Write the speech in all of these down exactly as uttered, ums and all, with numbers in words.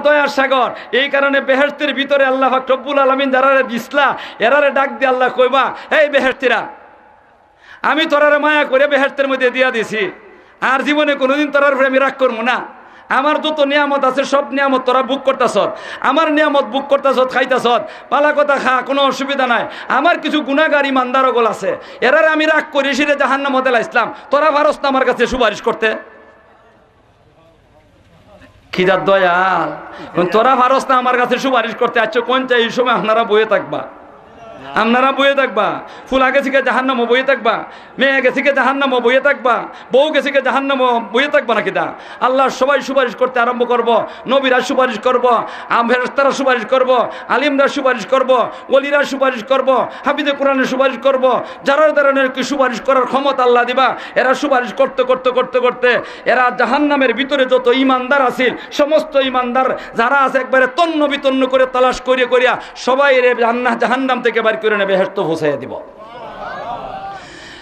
দয়ার সাগর। এই কারণে বেহেশতের ভিতরে আল্লাহ পাক রব্বুল আলামিন যারারে দিছলা, এরারে ডাক দিয়া আল্লায় কইবা, "এই বেহেশতিরা, আমি তোরারে মায়া করিয়া বেহেশতের মধ্যে দিয়া দিছি, আর জীবনে কোনোদিন তোরার উপরে আমি রাগ করমু না। আমার যত নিয়ামত আছে, সব নিয়ামত তোরা ভোগ করতাছত, আমার নিয়ামত ভোগ করতাছত, খাইতাছত, ভালা কথা খা, কোনো অসুবিধা নাই। আমার কিছু গুনাগার ইমানদার অকল আছে, এরারে আমি রাগ করি সিরে জাহান্নামো দিলাইছলাম, তোরা পারস না আমার কাছে সুপারিশ করতে?" কি জাত দয়াল! "তোরা পারস না আমার কাছে সুপারিশ করতে।" আচ্ছা, কোন চাই এই সময় আপনারা বইয়া থাকবা? আপনারা বইয়া থাকবা? ফুলা গেছে গি জাহান্নামো, বইয়া থাকবা? মেয়ে গেছে গি জাহান্নামো, বইয়া থাকবা? বউ গেছে গি জাহান্নামো, বইয়া থাকবা নাকি দা? আল্লাহ সবাই সুপারিশ করতে আরম্ভ করব, নবীরা সুপারিশ করব, আম-, ফেরেশতারা সুপারিশ করব, আলিমরা সুপারিশ করব, ওলিরা সুপারিশ করব, হাফিজে কোরআনে সুপারিশ করব, যারার দ্বারা নাকি সুপারিশ করার ক্ষমতা আল্লাহ দিবা, এরা সুপারিশ করতে করতে করতে করতে এরা জাহান্নামের ভিতরে যত ইমানদার আছিল, সমস্ত ইমানদার যারা আছে একবারে তন্ন বিতন্ন করে তালাশ করিয়া করিয়া সবাইরে জাহান্না-, জাহান্নাম থেকে বাইর করে এনে বেহেশতো পৌঁছাইয়া দিব।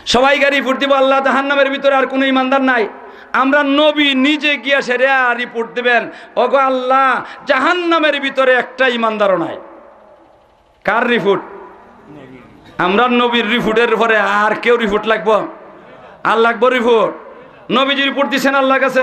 সবাইকে রিপোর্ট দিব, "আল্লাহ, জাহান্নামের ভিতরে আর কোনো ইমানদার নাই।" আমরা নবী নিজে গিয়া সেরে রিপোর্ট দিবেন, "ওগো আল্লাহ, জাহান্নামের ভিতরে একটা ইমানদারও নাই।" কার রিপোর্ট? আমরার নবীর রিপোর্টের পরে আর কেউ রিপোর্ট লাগবো? আর লাগবো রিপোর্ট? নবীজি রিপোর্ট দিছেন আল্লাহর কাছে,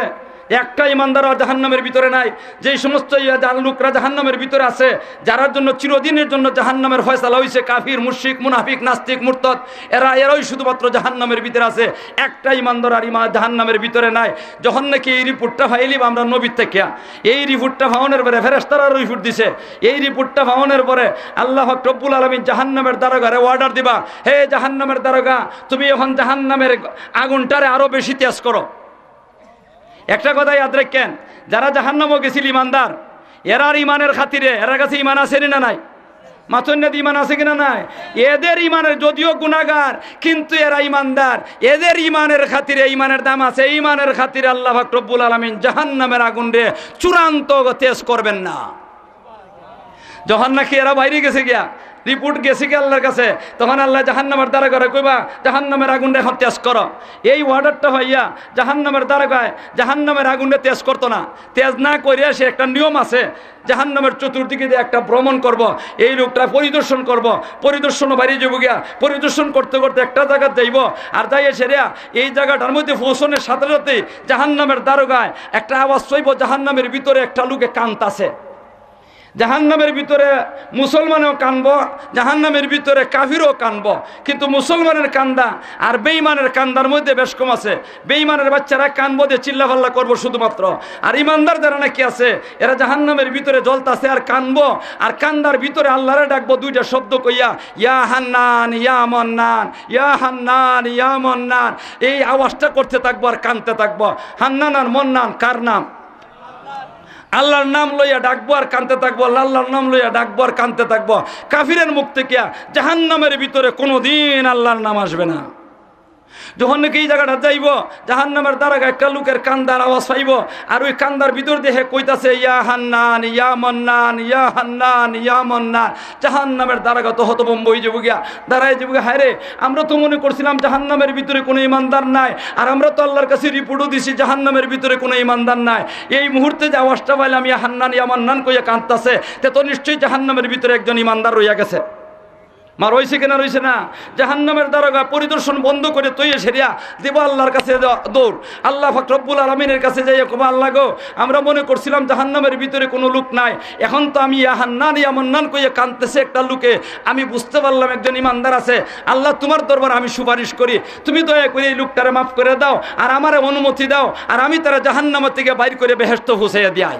একটা ইমানদার আর জাহান্নামের ভিতরে নাই। যেই সমস্ত ইয়া জান লোকরা জাহান্নামের ভিতরে আছে, যারার জন্য চিরদিনের জন্য জাহান্নামের ফয়সালা হইছে, কাফির, মুশরিক, মুনাফিক, নাস্তিক, মুরতাদ, এরা, এরাই শুধুমাত্র জাহান্নামের ভিতরে আছে। একটা ইমানদার আর ইমা-, জাহান্নামের ভিতরে নাই। যখন নাকি এই রিপোর্টটা ফাইলিব আমরা নবীর থেকে, এই রিপোর্টটা ফাওনের পরে ফেরেশতারা রিপোর্ট দিছে, এই রিপোর্টটা ফাওনের পরে আল্লাহ পাক রব্বুল আলামিন জাহান্নামের দারোগারে অর্ডার দিবা, "হে জাহান্নামের দারোগা, তুমি এখন জাহান্নামের আগুনটারে আরো বেশি তেজ করো।" একটা কথা ইয়াদ রাখেন, যারা জাহান্নামো গেছিল ইমানদার, এরার ইমানের খাতিরে, এরার কাছে ইমান আছে নি না নাই? মাতইন না, ইমান আছে কিনা নাই? এদের ইমানের, যদিও গুনাগার, কিন্তু এরা ইমানদার। এদের ইমানের খাতিরে, ইমানের দাম আছে, ইমানের খাতিরে আল্লাহ পাক রব্বুল আলামিন জাহান্নামের আগুনরে চূড়ান্ত তেজ করবেন না। যখন নাকি এরা বাইরে গেছে গিয়া, রিপোর্ট গেছে গিয়া আল্লাহর কাছে, তখন আল্লাহ জাহান্নামের দারোগারে কইবা, "জাহান্নামের আগুনরে এখন তেজ করো।" এই অর্ডারটা পাইয়া জাহান্নামের দারোগায় জাহান্নামের আগুনরে তেজ করতো না। তেজ না করিয়া সে একটা নিয়ম আছে, জাহান্নামের চতুর্দিকে দিয়ে একটা ভ্রমণ করব, এই লোকটা পরিদর্শন করব, পরিদর্শন বাইরে যাবো গিয়া, পরিদর্শন করতে করতে একটা জায়গাত যাইব, আর যাইয়া সেরিয়া এই জায়গাটার মধ্যে পৌঁছানোর সাথে সাথে জাহান্নামের দারোগায় একটা আওয়াজ পাইব, জাহান্নামের ভিতরে একটা লোকে কান্তাছে। জাহান্নামের ভিতরে মুসলমানও কানবো, জাহান্নামের ভিতরে কাফিরও কানবো, কিন্তু মুসলমানের কান্দা আর বেঈমানের কান্দার মধ্যে বেশ কম আছে। বেঈমানের বাচ্চারা কানবো দিয়ে চিল্লাফাল্লা করবো শুধুমাত্র, আর ইমানদার যারা নাকি আছে এরা জাহান্নামের ভিতরে জ্বলতাছে আর কানবো, আর কান্দার ভিতরে আল্লাহরে ডাকবো দুইটা শব্দ কইয়া, "ইয়া হান্নান, ইয়া মন্নান, ইয়া হান্নান, ইয়া মন্নান।" এই আওয়াজটা করতে থাকবো আর কানতে থাকবো। হান্নান আর মন্নান কার নাম? আল্লাহর নাম লইয়া ডাকবো আর কানতে থাকবো, আল্লাহর নাম লইয়া ডাকবো আর কানতে থাকবো। কাফিরের মুখ থেকে জাহান্নামের ভিতরে কোনোদিন আল্লাহর নাম আসবে না। যখন নাকি এই জায়গাটা যাইব, জাহান্নামের দারোগা একটা লোকের কান্দার আওয়াজ পাইব, আর ওই কান্দার ভিতর দিয়ে কইতাছে, "ইয়া হান্নান, ইয়া মন্নান, ইয়া হান্নান, ইয়া মন্নান।" জাহান্নামের দারোগা তো হতভম্ব হয়ে যাবো গিয়া, দাঁড়ায় যাবো গিয়া, "হায় রে, আমরা তো মনে করছিলাম জাহান্নামের ভিতরে কোনো ইমানদার নাই, আর আমরা তো আল্লাহর কাছে রিপোর্টও দিছি জাহান্নামের ভিতরে কোনো ইমানদার নাই। এই মুহূর্তে যে আওয়াজটা পাইলাম, ইয়া হান্নান, ইয়া মান্নান কইয়া কাঁদতাছে, তে তো নিশ্চয়ই জাহান্নামের ভিতরে একজন ইমানদার রইয়া গেছে।" মা রইছে কিনা রইছে না? জাহান্নামের দারোগা পরিদর্শন বন্ধ করে তৈয়ে সেরিয়া দিব আল্লাহর কাছে দ-, দৌড়। আল্লাহ পাক রব্বুল আলামিনের কাছে যাইয়া কবা, "আল্লাহ গো, আমরা মনে করছিলাম জাহান্নামের ভিতরে কোনো লোক নাই, এখন তো আমি ইয়া হান্নান ইয়া মান্নান কইয়া কাঁদতেছে একটা লোকে, আমি বুঝতে পারলাম একজন ইমানদার আছে। আল্লাহ, তোমার দরবার আমি সুপারিশ করি, তুমি দয়া করে এই লোকটারে মাফ করে দাও, আর আমারে অনুমতি দাও, আর আমি তারে জাহান্নাম থেকে বাইর করে বেহেশতো পৌঁছাইয়া দিয়াই।"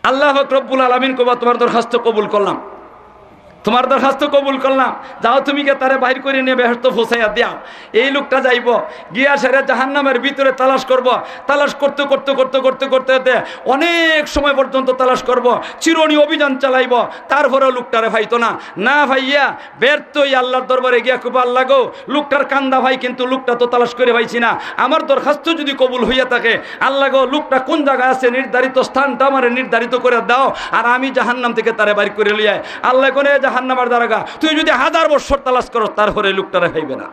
আল্লাহ পাক রব্বুল আলামিন কবা, "তোমার দরখাস্ত কবুল করলাম, তোমার দরখাস্ত কবুল করলাম, যাও তুমি গিয়া তারে বাইর করে নিয়ে বেহেশতো পৌঁছাইয়া দিয়াও।" এই লোকটা যাইব, গিয়া সেরে জাহান্নামের ভিতরে তালাশ করব, তালাশ করতে করতে করতে করতে করতে করতে অনেক সময় পর্যন্ত তালাশ করব, চিরুনি অভিযান চালাইব, তারপরেও লোকটারে পাইতো না। না পাইয়া ব্যর্থ হইয়া আল্লাহর দরবারে গিয়া কবা, "আল্লাহ গো, লোকটার কান্দা পাই, কিন্তু লোকটা তো তালাশ করে পাইছি না। আমার দরখাস্ত যদি কবুল হইয়া থাকে, আল্লাহ গো, লোকটা কোন জায়গায় আছে, নির্ধারিত স্থানটা আমারে নির্ধারিত করে দাও, আর আমি জাহান্নাম থেকে তারে বাইর করে লই আই।" আল্লাহ কইন, "এ জাহান্নামের দারোগা, তুই যদি হাজার বছর তালাশ করস, তারপরে লোকটারে পাইবে না।"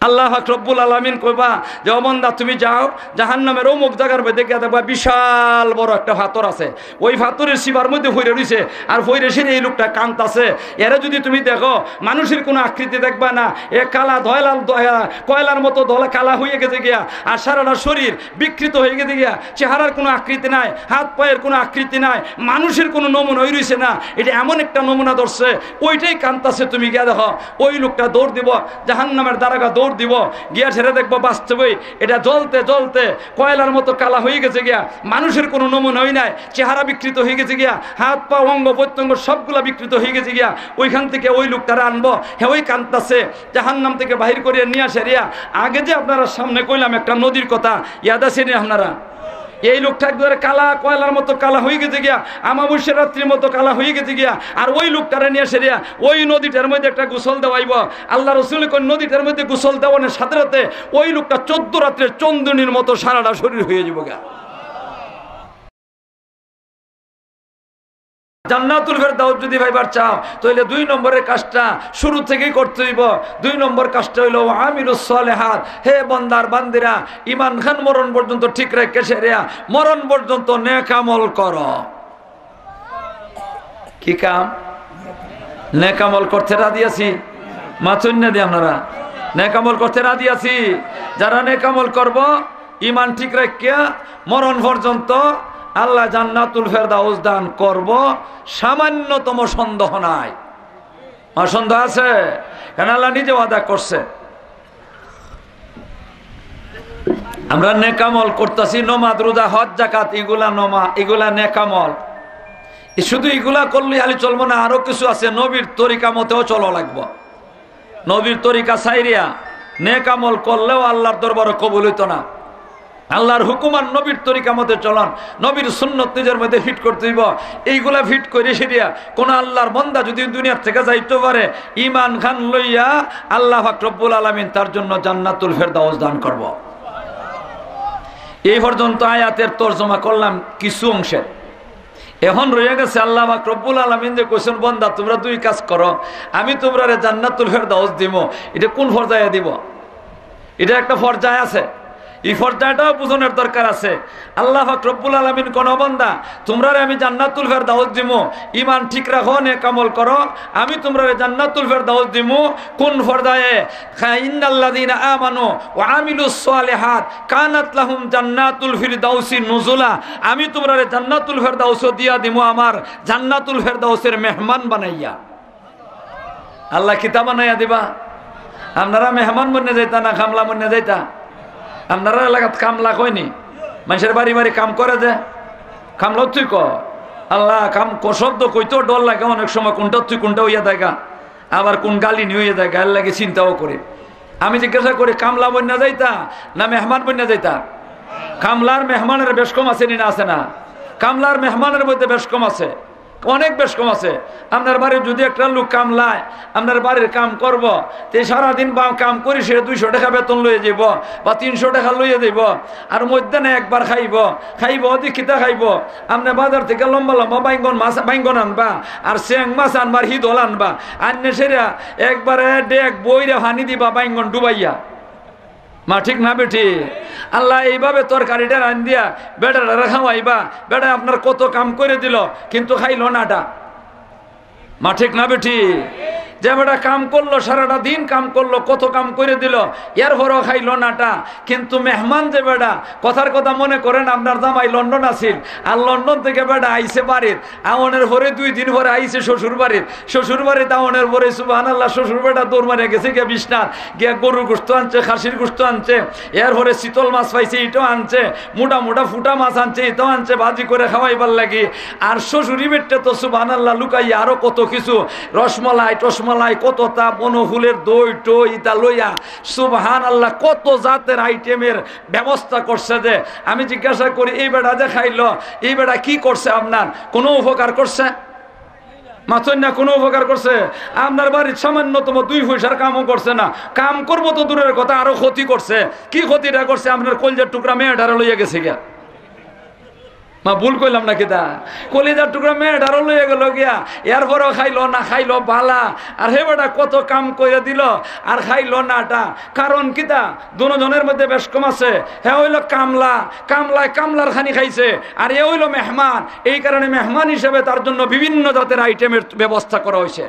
আল্লাহ পাক রব্বুল আলামিন কইবা যে, "ও বান্দা, তুমি যাও, জাহান্নামের অমুক জাগার মধ্যে গিয়া দেখবা বিশাল বড় একটা পাথর আছে, ওই পাথরের শিবার মধ্যে পড়ে রইছে, আর পড়ে সেরে এই লোকটা কান্তাছে।" এরে যদি তুমি দেখো, মানুষের কোনো আকৃতি দেখবা না, এ কালা ধয়লাল দ-, আহ, কয়লার মতো ধলা কালা হয়ে গেছে গিয়া, আর সারাটা শরীর বিকৃত হয়ে গেছে গিয়া, চেহারার কোনো আকৃতি নাই, হাত পায়ের কোনো আকৃতি নাই, মানুষের কোনো নমুনা হয়ে রইছে না। এটা এমন একটা নমুনা ধরছে, ওইটাই কান্তাছে। তুমি গিয়া দেখো, ওই লোকটা দৌড় দিব, জাহান্নামের দ্বারাগা দৌড় দিব, গিয়া সেরে দেখবো বাস্তবেই এটা জ্বলতে জ্বলতে কয়লার মতো কালা হয়ে গেছে গিয়া, মানুষের কোনো নমুনা হই নাই, চেহারা বিকৃত হয়ে গেছে গিয়া, হাত পা অঙ্গ প্রত্যঙ্গ সবগুলা বিকৃত হয়ে গেছে গিয়া। ওইখান থেকে ওই লোকটারে আনবো, হে ওই কান্তাছে, জাহান্নাম থেকে বাহির করিয়া নিয়া সেরিয়া। আগে যে আপনারা সামনে কইলাম একটা নদীর কথা, ইয়াদ আছে নি আপনারা? এই লোকটা একবারে কালা কয়লার মতো কালা হয়ে গেছে গিয়া, আমাবস্যার রাত্রির মতো কালা হয়ে গেছে গিয়া। আর ওই লোকটারে নিয়া সেরিয়া ওই নদীটার মধ্যে একটা গোসল দেওয়াইব। আল্লাহ রসুল কোন নদীটার মধ্যে গোসল দেওয়ানোর সাথে সাথে ওই লোকটা চোদ্দ রাত্রের চন্দ্রনীর মতো সারাটা শরীর হয়ে যাবো গা। জান্নাতুল ফেরদাউস যদি পাইবার চাও, তাহলে দুই নম্বরের কাজটা শুরু থেকেই করতে হইব। দুই নম্বর কাজটা হইল, "ওয়া আমিলুস সালেহাত", হে বন্দার বান্দিরা, ইমান খান মরণ পর্যন্ত ঠিক রেখে সেরিয়া, মরণ পর্যন্ত নেক আমল করো। কি কাম? নেক আমল করতে রাজি আছি? মাথুন না দিয়ে আপনারা, নেক আমল করতে রাজি আছি? যারা নেক আমল করব, ইমান ঠিক রাখিয়া মরণ পর্যন্ত আল্লাহ জান্নাতুল ফেরদাউস দান করব, সামান্যতম সন্দেহ নাই। আর সন্দেহ আছে? কারণ আল্লাহ নিজে ওয়াদা করছে। আমরা নেকামল করতাছি, নমাজ, রোজা, হজ, জাকাত, ইগুলা নমা-, ইগুলা নেকামল। এ শুধু ইগুলা করলেই খালি চলবো না, আরো কিছু আছে, নবীর তরিকা মতেও চলা লাগবো। নবীর তরিকা ছাইড়িয়া নেক আমল করলেও আল্লাহর দরবারে কবুল হইতো না। আল্লাহর হুকুম আর নবীর তরিকা মতে চলন, নবীর সুন্নত নিজের মধ্যে ফিট করতে হইব। এইগুলা ফিট করে সেরিয়া কোনো আল্লাহর বন্দা যদি দুনিয়ার থেকে যাইতে পারে, ইমান খান লইয়া আল্লাহ পাক রব্বুল আলামিন তার জন্য জান্নাতুল ফেরদাউস দান করব। এই পর্যন্ত আয়াতের তর্জমা করলাম কিছু অংশে। এখন রয়ে গেছে আল্লাহ পাক রব্বুল আলামিন যে কইছেন, "বন্দা, তোমরা দুই কাজ করো, আমি তোমরারে জান্নাতুল ফেরদাউস দিমু।" এটা কোন পর্যায়ে দিব? এটা একটা পর্যায় আছে, এই পর্যায়টাও বুঝনের দরকার আছে। আল্লাহ পাক রব্বুল আলামিন কোন, "বন্দা, তোমরারে আমি জান্নাতুল ফেরদাউস দিমু, ইমান ঠিক রাখো, নেক আমল করো, আমি তোমরারে জান্নাতুল ফেরদাউস দিমু।" কোন পর্যায়ে? "ইন্নাল্লাযীনা আমানু ওয়া আমিলুস সালিহাত কানাত লাহুম জান্নাতুল ফিরদাউসি নুজুলা।" আমি তোমরারে জান্নাতুল ফেরদাউসও দিয়া দিমু আমার জান্নাতুল ফেরদাউসের মেহমান বানাইয়া। আল্লাহ কিতা বানাইয়া দিবা? আপনারা মেহমান বনে যাইতা না কামলা বনে যাইতা? আপনারা এলাকাত কামলা কয়নি? মানুষের বাড়ি বাড়ি কাম করে যে কামলা তুই ক। আল্লাহ কাম ক শব্দ কইতেও ডর লাগে অনেক সময়, কোনটা তুই কোনটা হইয়া দেখা, আবার কোন গালি নিয়ে হইয়া দেখা, এর লাগে চিন্তাও করে। আমি জিজ্ঞাসা করি, কামলা বন্যা যাইতা না মেহমান বন্যা যাইতা? কামলার মেহমানের বেশ কম আছে নি না আছে না? কামলার মেহমানের মধ্যে বেশ কম আছে, অনেক বেশ কম আছে। আপনার বাড়ির যদি একটা লোক কামলায়, আপনার বাড়ির কাম করব, তে সারাদিন বা কাম করি সে দুইশো টাকা বেতন লইয়া যাইব বা তিনশো টাকা লইয়া যাইব, আর মধ্যাহ্নে একবার খাইব, খাইব অদি কিতা খাইব? আপনি বাজার থেকে লম্বা লম্বা বাইঙ্গন মাছ, বাইঙ্গন আনবা, আর চেং মাছ আনবা, আর হিদল আনবা, আন্নে সেরা একবারে ডেক বইরা পানি দিবা বাইঙ্গন ডুবাইয়া। মা ঠিক না বেটি? আল্লাহ এইভাবে তরকারিটা রান্দিয়া বেটারে খাওয়াইবা, বেটা আপনার কত কাম করে দিল, কিন্তু খাইল নাটা। মা ঠিক না বেটি? যে বেটা কাম করলো, সারাটা দিন কাম করলো, কত কাম করে দিল, এরপরও খাইল নাটা। কিন্তু মেহমান যে বেটা, কথার কথা মনে করেন, আপনার জামাই লন্ডন আছিল, আর লন্ডন থেকে বেটা আইছে বাড়িত, আওনের পরে দুই দিন পরে আইছে শ্বশুর বাড়িত। শ্বশুর বাড়িত আওনের পরে সুবহানাল্লাহ, শ্বশুর বেটা দৌড় মারিয়া গেছে গিয়া বিছনাত, গিয়া গরুর গোশত আনছে, খাসির গোশত আনছে, এরপরে চিতল মাছ পাইছে, ইটাও আনছে, মোটা মোটা ফুটা মাছ আনছে, ইটাও আনছে ভাজি করে খাওয়াইবার লাগি। আর শ্বশুরি বেটটা তো সুবহানাল্লাহ লুকাইয়া আরো কত কিছু, রসমালাই টসমালাই, কত তা বনফুলের দই টই ইতা লইয়া সুবহানাল্লাহ কত জাতের আইটেমের ব্যবস্থা করছে। যে আমি জিজ্ঞাসা করি, "এই বেটা যে খাইলো, এই বেটা কি করছে আপনার? কোনো উপকার করছে?" মাতইন না, কোনো উপকার করছে? আপনার বাড়ির সামান্যতম দুই পয়সার কামও করছে না। কাম করবো তো দূরের কথা, আরো ক্ষতি করছে। কি ক্ষতিটা করছে? আপনার কলজার টুকরা মেয়েটারে লইয়া গেছে গিয়া। মা, ভুল কইলাম না কিতা? কলিজার টুকরা মেয়েটারও লইয়া গেল গিয়া, এরপরও খাইলো না, খাইলো বালা। আর হে বেটা কত কাম কইরা দিল, আর খাইলো না টা। কারণ কিতা? দুজনের মধ্যে বেশ কম আছে। হে অইলো কামলা, কামলায় কামলার খানি খাইছে, আর এ অইলো মেহমান। এই কারণে মেহমান হিসেবে তার জন্য বিভিন্ন জাতের আইটেমের ব্যবস্থা করা হয়েছে।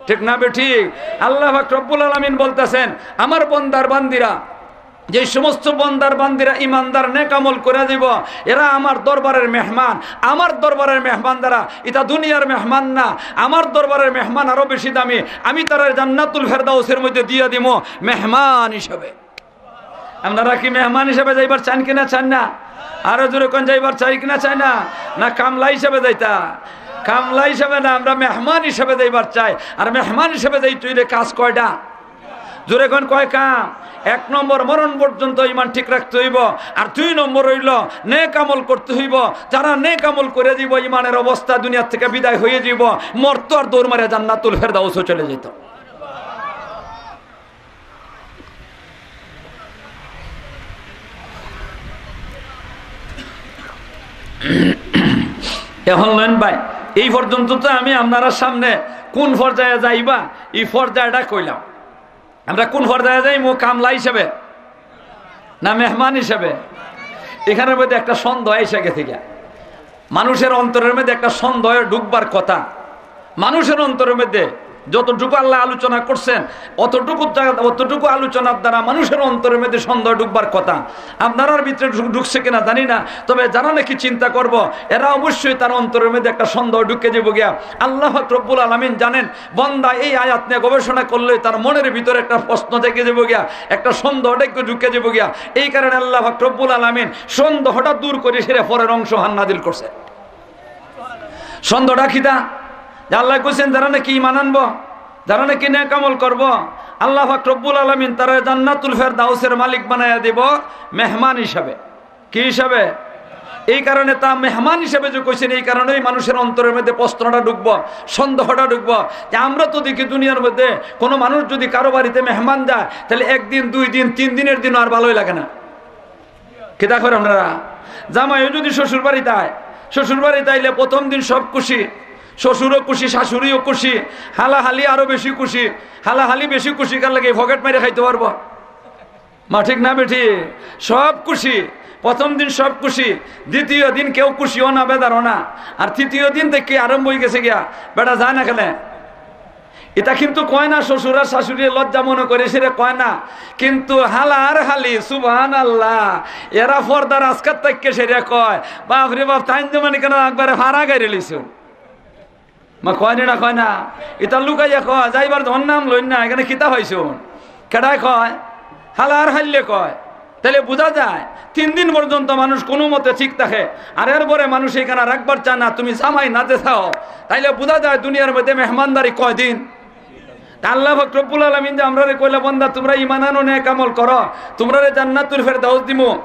ঠিক না বেঠিক? আল্লাহ পাক রব্বুল আলামিন বলতেছেন, আমার বন্দার বান্দিরা, যে সমস্ত বন্দার বান্দিরা ইমানদার নেক আমল করে দিব, এরা আমার দরবারের মেহমান। আমার দরবারের মেহমান দ্বারা, এটা দুনিয়ার মেহমান না, আমার দরবারের মেহমান আরো বেশি দামি। আমি তারা জান্নাতুল ফেরদাউসের মধ্যে দিয়ে দিব মেহমান হিসাবে। আপনারা কি মেহমান হিসাবে যাইবার চান কিনা চান না? আরো জোরে কোন যাইবার চাই কিনা চাই না? না কামলা হিসাবে যাইতা? কামলা হিসাবে না, আমরা মেহমান হিসাবে যাইবার চাই। আর মেহমান হিসাবে যাইতে হইলে কাজ কয়টা? জোরে কোন কয় কাম? এক নম্বর, মরণ পর্যন্ত ইমান ঠিক রাখতে হইব। আর দুই নম্বর হইল, নেক আমল করতে হইব। যারা নেক আমল করে দিব, ইমানের অবস্থা দুনিয়ার থেকে বিদায় হয়ে দিব, মরতো আর দৌড় মারে জান্নাতুল ফেরদাউসও চলে যেত। এখন লইন ভাই, এই পর্যন্ত তো আমি আপনারা সামনে কোন পর্যায়ে যাইবা, এই পর্যায়টা কইলাম। আমরা কোন পর্যায়ে যাইমু, কামলা হিসেবে না মেহমান হিসেবে? এখানের মধ্যে একটা সন্দেহ এসে গেছে গিয়া। মানুষের অন্তরের মধ্যে একটা সন্দেহ ঢুকবার কথা। মানুষের অন্তরের মধ্যে যতটুকু আল্লাহ আলোচনা করছেন, অতটুকু জায়গা, অতটুকু আলোচনার দ্বারা মানুষের অন্তরের মধ্যে সন্দেহ ঢুকবার কথা। আপনারার ভিতরে ঢুক-, ঢুকছে কিনা জানি না, তবে যারা নাকি চিন্তা করব, এরা অবশ্যই তার অন্তরের মধ্যে একটা সন্দেহ ঢুকে যাবো গিয়া। আল্লাহ পাক রব্বুল আলামিন জানেন, বন্দা এই আয়াত নিয়ে গবেষণা করলে তার মনের ভিতরে একটা প্রশ্ন জেগে যাবো গিয়া, একটা সন্দেহ ঢুকে, ঢুকে যাবো গিয়া। এই কারণে আল্লাহ পাক রব্বুল আলামিন সন্দেহটা দূর করে সেরে পরের অংশ হান নাজিল করছে। সন্দেহটা কিতা? যে আল্লাহ কইছেন, যারা নাকি ঈমান আনবো, যারা নাকি নেক আমল করবো, আল্লাহ পাক রব্বুল আলামিন তারা জান্নাতুল ফেরদাউসের মালিক বানাইয়া দিব মেহমান হিসাবে। কি হিসাবে? এই কারণে তা মেহমান হিসাবে যে কইছেন, এই কারণেই মানুষের অন্তরের মধ্যে প্রশ্নটা ঢুকবো, সন্দেহটা ঢুকবো যে আমরা তো দেখি দুনিয়ার মধ্যে কোনো মানুষ যদি কারো বাড়িতে মেহমান যায়, তাহলে একদিন, দুই দিন, তিন দিনের দিন আর ভালোই লাগে না। কিতা করেন আপনারা? জামাইও যদি শ্বশুর বাড়িত আয়, শ্বশুর বাড়িত আইলে প্রথম দিন সব খুশি, শ্বশুরও খুশি, শাশুড়িও খুশি, হালাহালি আরো বেশি খুশি। হালাহালি বেশি খুশি কার লাগে? পকেট মাইরে খাইতে পারবো। মা, ঠিক না বেঠিক? সব খুশি, প্রথম দিন সব খুশি, দ্বিতীয় দিন কেউ খুশিও না, বেজারও না। আর তৃতীয় দিন থেকে আরম্ভ হয়ে গেছে গিয়া, বেটা যায় না খেলে। এটা কিন্তু কয় না, শ্বশুর আর শাশুড়ি লজ্জা মনে করে সেরে কয় না, কিন্তু হালা আর হালি, সুবহানাল্লাহ, এরা পর্দার আজকার তাইকে সেরে কয়, "বাপ রে বাপ, তাইন জমানি কেন একবারে ফাড়া গাইরে লিছো।" মা, কয় না, কয় না? এটা লুকাইয়া কয়, যাইবার ধন নাম লইন না, এখানে কিতা পাইছো? কেডায় কয়? হালা আর হালিয়ে কয়। তাইলে বুঝা যায়, তিন দিন পর্যন্ত মানুষ কোনো মতে ঠিক থাকে, আর এরপরে মানুষ এখানে রাখবার চায় না, তুমি জামাই না যে চাও, তাইলে বুঝা যায় দুনিয়ার মধ্যে মেহমানদারি কয়দিন। তা আল্লাহ পাক রব্বুল আলামিন যে আমরারে কইলা, "বন্দা, তোমরা ঈমান আনো, নেক আমল করো, তোমরারে জান্নাতুল ফেরদাউস দিমু,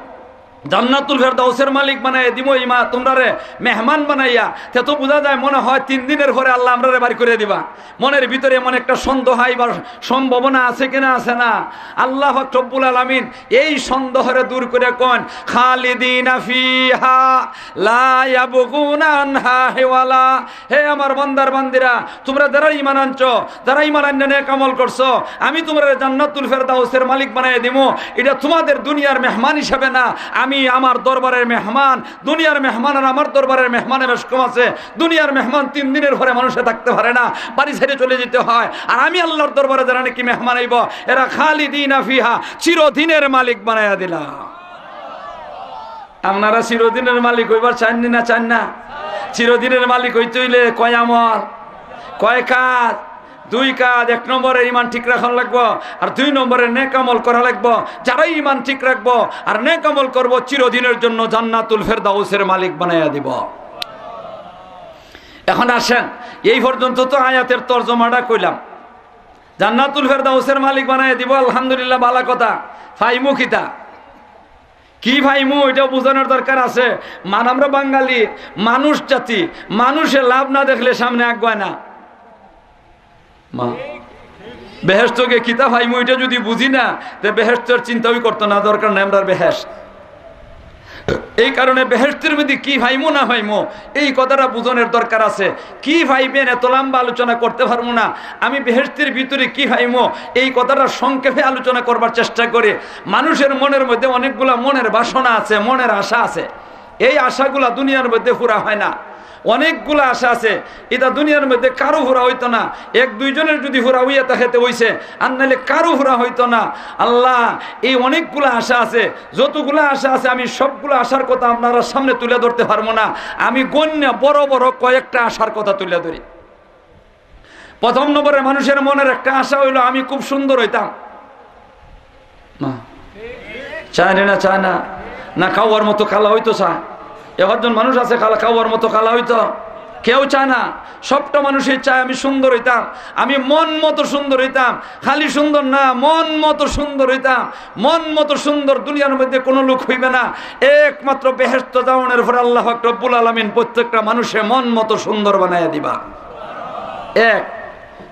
জান্নাতুল ফেরদাউসের মালিক বানাই দিমু, ইমা তোমরারে মেহমান বানাইয়া।" তে তো বুঝা যায় মনে হয় তিন দিনের পরে আল্লাহ আমরারে বাড়ি করে দিবা। মনের ভিতরে এমন একটা সন্দেহ আইবার সম্ভাবনা আছে কিনা, আছে না? আল্লাহ পাক রব্বুল আলামিন এই সন্দেহরে দূর করে কইন, "খালিদিনা ফিহা লা ইয়াবগুনা আনহা হিওয়ালা।" হে আমার বন্দার বান্দিরা, তোমরা যারা ঈমান আনছো, যারা ঈমান আনিয়া নেক আমল করছো, আমি তোমরা জান্নাতুল ফেরদাউসের মালিক বানাই দিমু। এটা তোমাদের দুনিয়ার মেহমান হিসাবে না, আমি আমার দরবারের মেহমান। দুনিয়ার মেহমান আর আমার দরবারের মেহমানে বেশ কম আছে। দুনিয়ার মেহমান তিন দিনের পরে মানুষে থাকতে পারে না, বাড়ি ছেড়ে চলে যেতে হয়। আর আমি আল্লাহর দরবারে যারা নাকি মেহমান আইব, এরা খালিদিনা ফিহা, চিরদিনের মালিক বানাইয়া দিলাম। আপনারা চিরদিনের মালিক হইবার চান নি না চান না? চিরদিনের মালিক হইতে হইলে কয় আমল, কয় কাজ? দুই কাজ। এক নম্বরে ঈমান ঠিক রাখা লাগবো, আর দুই নম্বরে নেক আমল করা লাগবো। যারাই ঈমান ঠিক রাখবো আর নেক আমল করবো, চিরদিনের জন্য জান্নাতুল ফেরদাউসের মালিক বানাইয়া দিব। এখন আসেন, এই পর্যন্ত তো আয়াতের তর্জমাটা কইলাম, জান্নাতুল ফেরদাউসের মালিক বানাইয়া দিব, আলহামদুলিল্লাহ, ভালা কথা। পাইমু কিতা? কি পাইমু, এটাও বুঝানোর দরকার আছে। মান, আমরা বাঙালি মানুষ জাতি, মানুষে লাভ না দেখলে সামনে আগুয়ায় না। মা, বেহেশত গিয়া কিতা পাইমু, এটা যদি বুঝি না, তে বেহেশতর চিন্তাই করতো না, দরকার নাই আমরার বেহেশত। এই কারণে বেহেশতের মধ্যে কি পাইমু না পাইমু, এই কথাটা বুঝনের দরকার আছে। কি পাইবেন, এত লম্বা আলোচনা করতে পারমু না। আমি বেহেশতের ভিতরে কি পাইমু, এই কথাটা সংক্ষেপে আলোচনা করবার চেষ্টা করি। মানুষের মনের মধ্যে অনেকগুলা মনের বাসনা আছে, মনের আশা আছে। এই আশাগুলা দুনিয়ার মধ্যে পুরা হয় না। অনেকগুলা আশা আছে, এটা দুনিয়ার মধ্যে কারো পুরা হইতো না। এক দুইজনের যদি পুরা হইয়া থাকে, তে হইছে, আর নাইলে কারো পুরা হইতো না। আল্লাহ, এই অনেকগুলা আশা আছে, যতগুলা আশা আছে, আমি সবগুলা আশার কথা আপনারা সামনে তুলে ধরতে পারবো না। আমি গণ্য বড় বড় কয়েকটা আশার কথা তুলে ধরি। প্রথম নম্বরে মানুষের মনের একটা আশা হইলো, আমি খুব সুন্দর হইতাম। না, চায় রে না, চায় না। না, কাউয়ার মতো কালা হইতো চায়। একজন মানুষ আছে কালা, কাউয়ার মতো কালা হইতো? কেউ চায় না। সবটা মানুষই চায়, আমি সুন্দর হইতাম, আমি মন মতো সুন্দর হইতাম। খালি সুন্দর না, মন মতো সুন্দর হইতাম। মন মতো সুন্দর দুনিয়ার মধ্যে কোনো লোক হইবে না। একমাত্র বেহেশত যাওনের পরে আল্লাহ পাক রব্বুল আলামিন প্রত্যেকটা মানুষে মন মতো সুন্দর বানাইয়া দিবা। এক।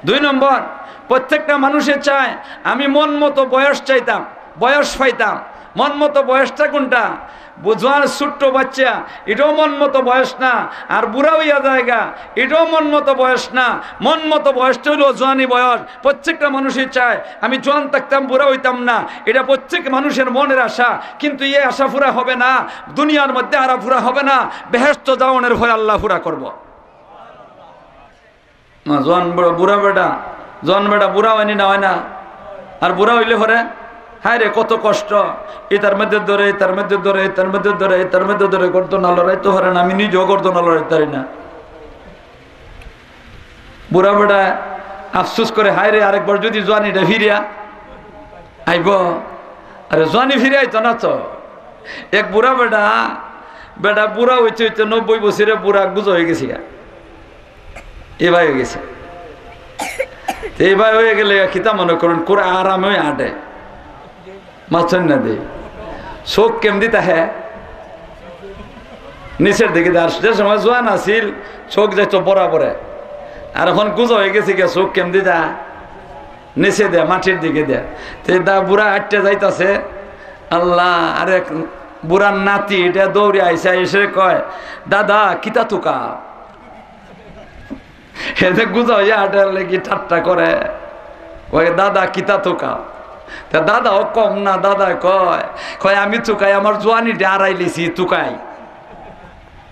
দুই নম্বর, প্রত্যেকটা মানুষে চায়, আমি মন মতো বয়স চাইতাম, বয়স পাইতাম। মন মতো বয়সটা কোনটা? বু-, জোয়ান ছোট্ট বাচ্চা, এটাও মন মতো বয়স না। আর বুড়া হইয়া যায়গা, এটাও মন মতো বয়স না। মন মতো বয়সটা হইলো জোয়ানি বয়স। প্রত্যেকটা মানুষই চায়, আমি জোয়ান থাকতাম, বুড়া হইতাম না। এটা প্রত্যেক মানুষের মনের আশা, কিন্তু এই আশা পুরা হবে না। দুনিয়ার মধ্যে আর পুরা হবে না, বেহেশত যাওনের পরে আল্লাহ পুরা করবো। না, জোয়ান বুড়া, বুড়া বেটা, জোয়ান বেটা বুড়া হয়নি না, হয় না? আর বুড়া হইলে পরে, হায় রে, কত কষ্ট। ইতার মধ্যে ধরে, ইতার মধ্যে ধরে, ইতার মধ্যে ধরে, ইতার মধ্যে ধরে, করতো না, লড়াইতো পারে না, আমি নিজেও করতো না, লড়াইতে পারি না। বুড়া বেটা আফসোস করে, হায় রে, আরেকবার যদি জোয়ানিটা ফিরিয়া আইব। আরে, জোয়ানি ফিরে আইতো না তো। এক বুড়া বেটা, বেটা বুড়া হইতে হইতে নব্বই বছরে বুড়া গুজা হয়ে গেছে গা। এ ভাই হয়ে গেছে। তো এই ভাই হয়ে গেলে কিতা মনে করেন, করে আরামে আটে। মাথা না দে। চোখ কেমদি তাহে? নিচের দিকে দে। আর যে সময় জোয়ান আছিল, চোখ যাইতো বরাবরে। আর এখন গুজা হয়ে গেছে গিয়া, চোখ কেমদি দা? নিচে দে, মাটির দিকে দে। তে দা বুড়া আটতে যাইতাছে। আল্লাহ, আরে বুড়ার নাতি এটা দৌড়ে আইসা, এসে কয়, "দাদা, কিতা তুকা?" এতে গুজা হইয়া আটার লাগি ঠাট্টা করে। ওই, "দাদা, কিতা তুকা?" তা দাদাও কম না, দাদা কয়, কয়, "আমি তুকাই, আমার জোয়ানিটা আড়াই লিছি, তুকাই।"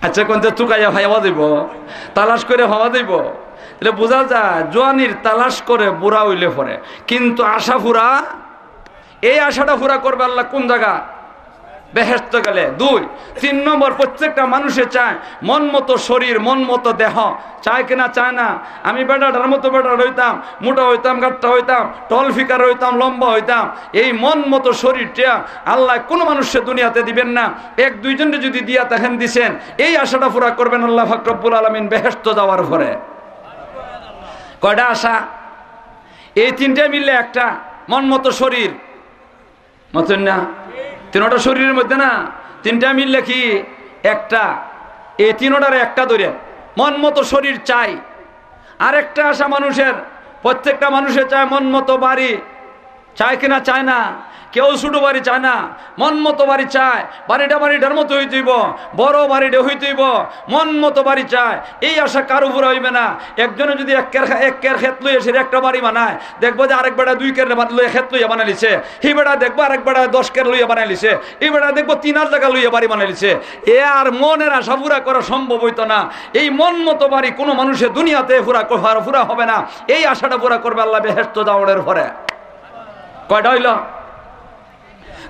আচ্ছা, কোনটা তুকাইয়া হওয়া দিব? তালাশ করে হওয়া দিব। তাহলে বোঝা যায়, জোয়ানির তালাশ করে বুড়া হইলে পরে, কিন্তু আশা পুরা, এই আশাটা পুরা করবে আল্লাহ কোন জায়গা? বেহেশত গেলে। দুই, তিন নম্বর, প্রত্যেকটা মানুষে চায় মন মতো শরীর, মন মতো দেহ। চায় কিনা? চায় না। আমি বেটাটার মতো বেটা হইতাম, মোটা হইতাম, গাট্টা হইতাম, টল ফিকার হইতাম, লম্বা হইতাম। এই মন মতো শরীরটা আল্লাহ কোনো মানুষকে দুনিয়াতে দিবেন না। এক দুইজনকে যদি দিয়া থাকেন দিছেন, এই আশাটা পুরা করবেন আল্লাহ পাক রব্বুল আলামিন বেহেশত যাওয়ার পরে। কয়টা আশা? এই তিনটা মিললে একটা, মন মতো শরীর, মতন না? তিনটা শরীরের মধ্যে না, তিনটা মিললে কি একটা? এই তিনটার একটা ধরে, মন মতো শরীর চাই। আরেকটা আশা মানুষের, প্রত্যেকটা মানুষে চায় মন মতো বাড়ি, চায় কিনা? চায় না। কেউ ছোট বাড়ি চায় না, মন মতো বাড়ি চায়। বাড়িটা বাড়িটার মতো হইতে হইব, বড় বাড়িটা হইতে হইব, মন মতো বাড়ি চায়। এই আশা কারো পুরা হইবে না। একজনে যদি এক কের খে-, এক কের খেত লইয়া সে একটা বাড়ি বানায়, দেখবো যে আরেক বেটা দুই কের বাদ লইয়া খেত লইয়া বানাইলিছে, হি বেটা দেখবো আরেক বেটা দশ কের লইয়া বানাইলিছে, এই বেটা দেখবো তিন হাজার জাগা লইয়া বাড়ি বানাইলিছে। এ আর মনের আশা পুরা করা সম্ভব হইতো না। এই মন মতো বাড়ি কোনো মানুষে দুনিয়াতে পুরা ক-, পুরা হবে না। এই আশাটা পুরা করবে আল্লাহ বেহেশত যাওনের পরে। কয়টা হইল?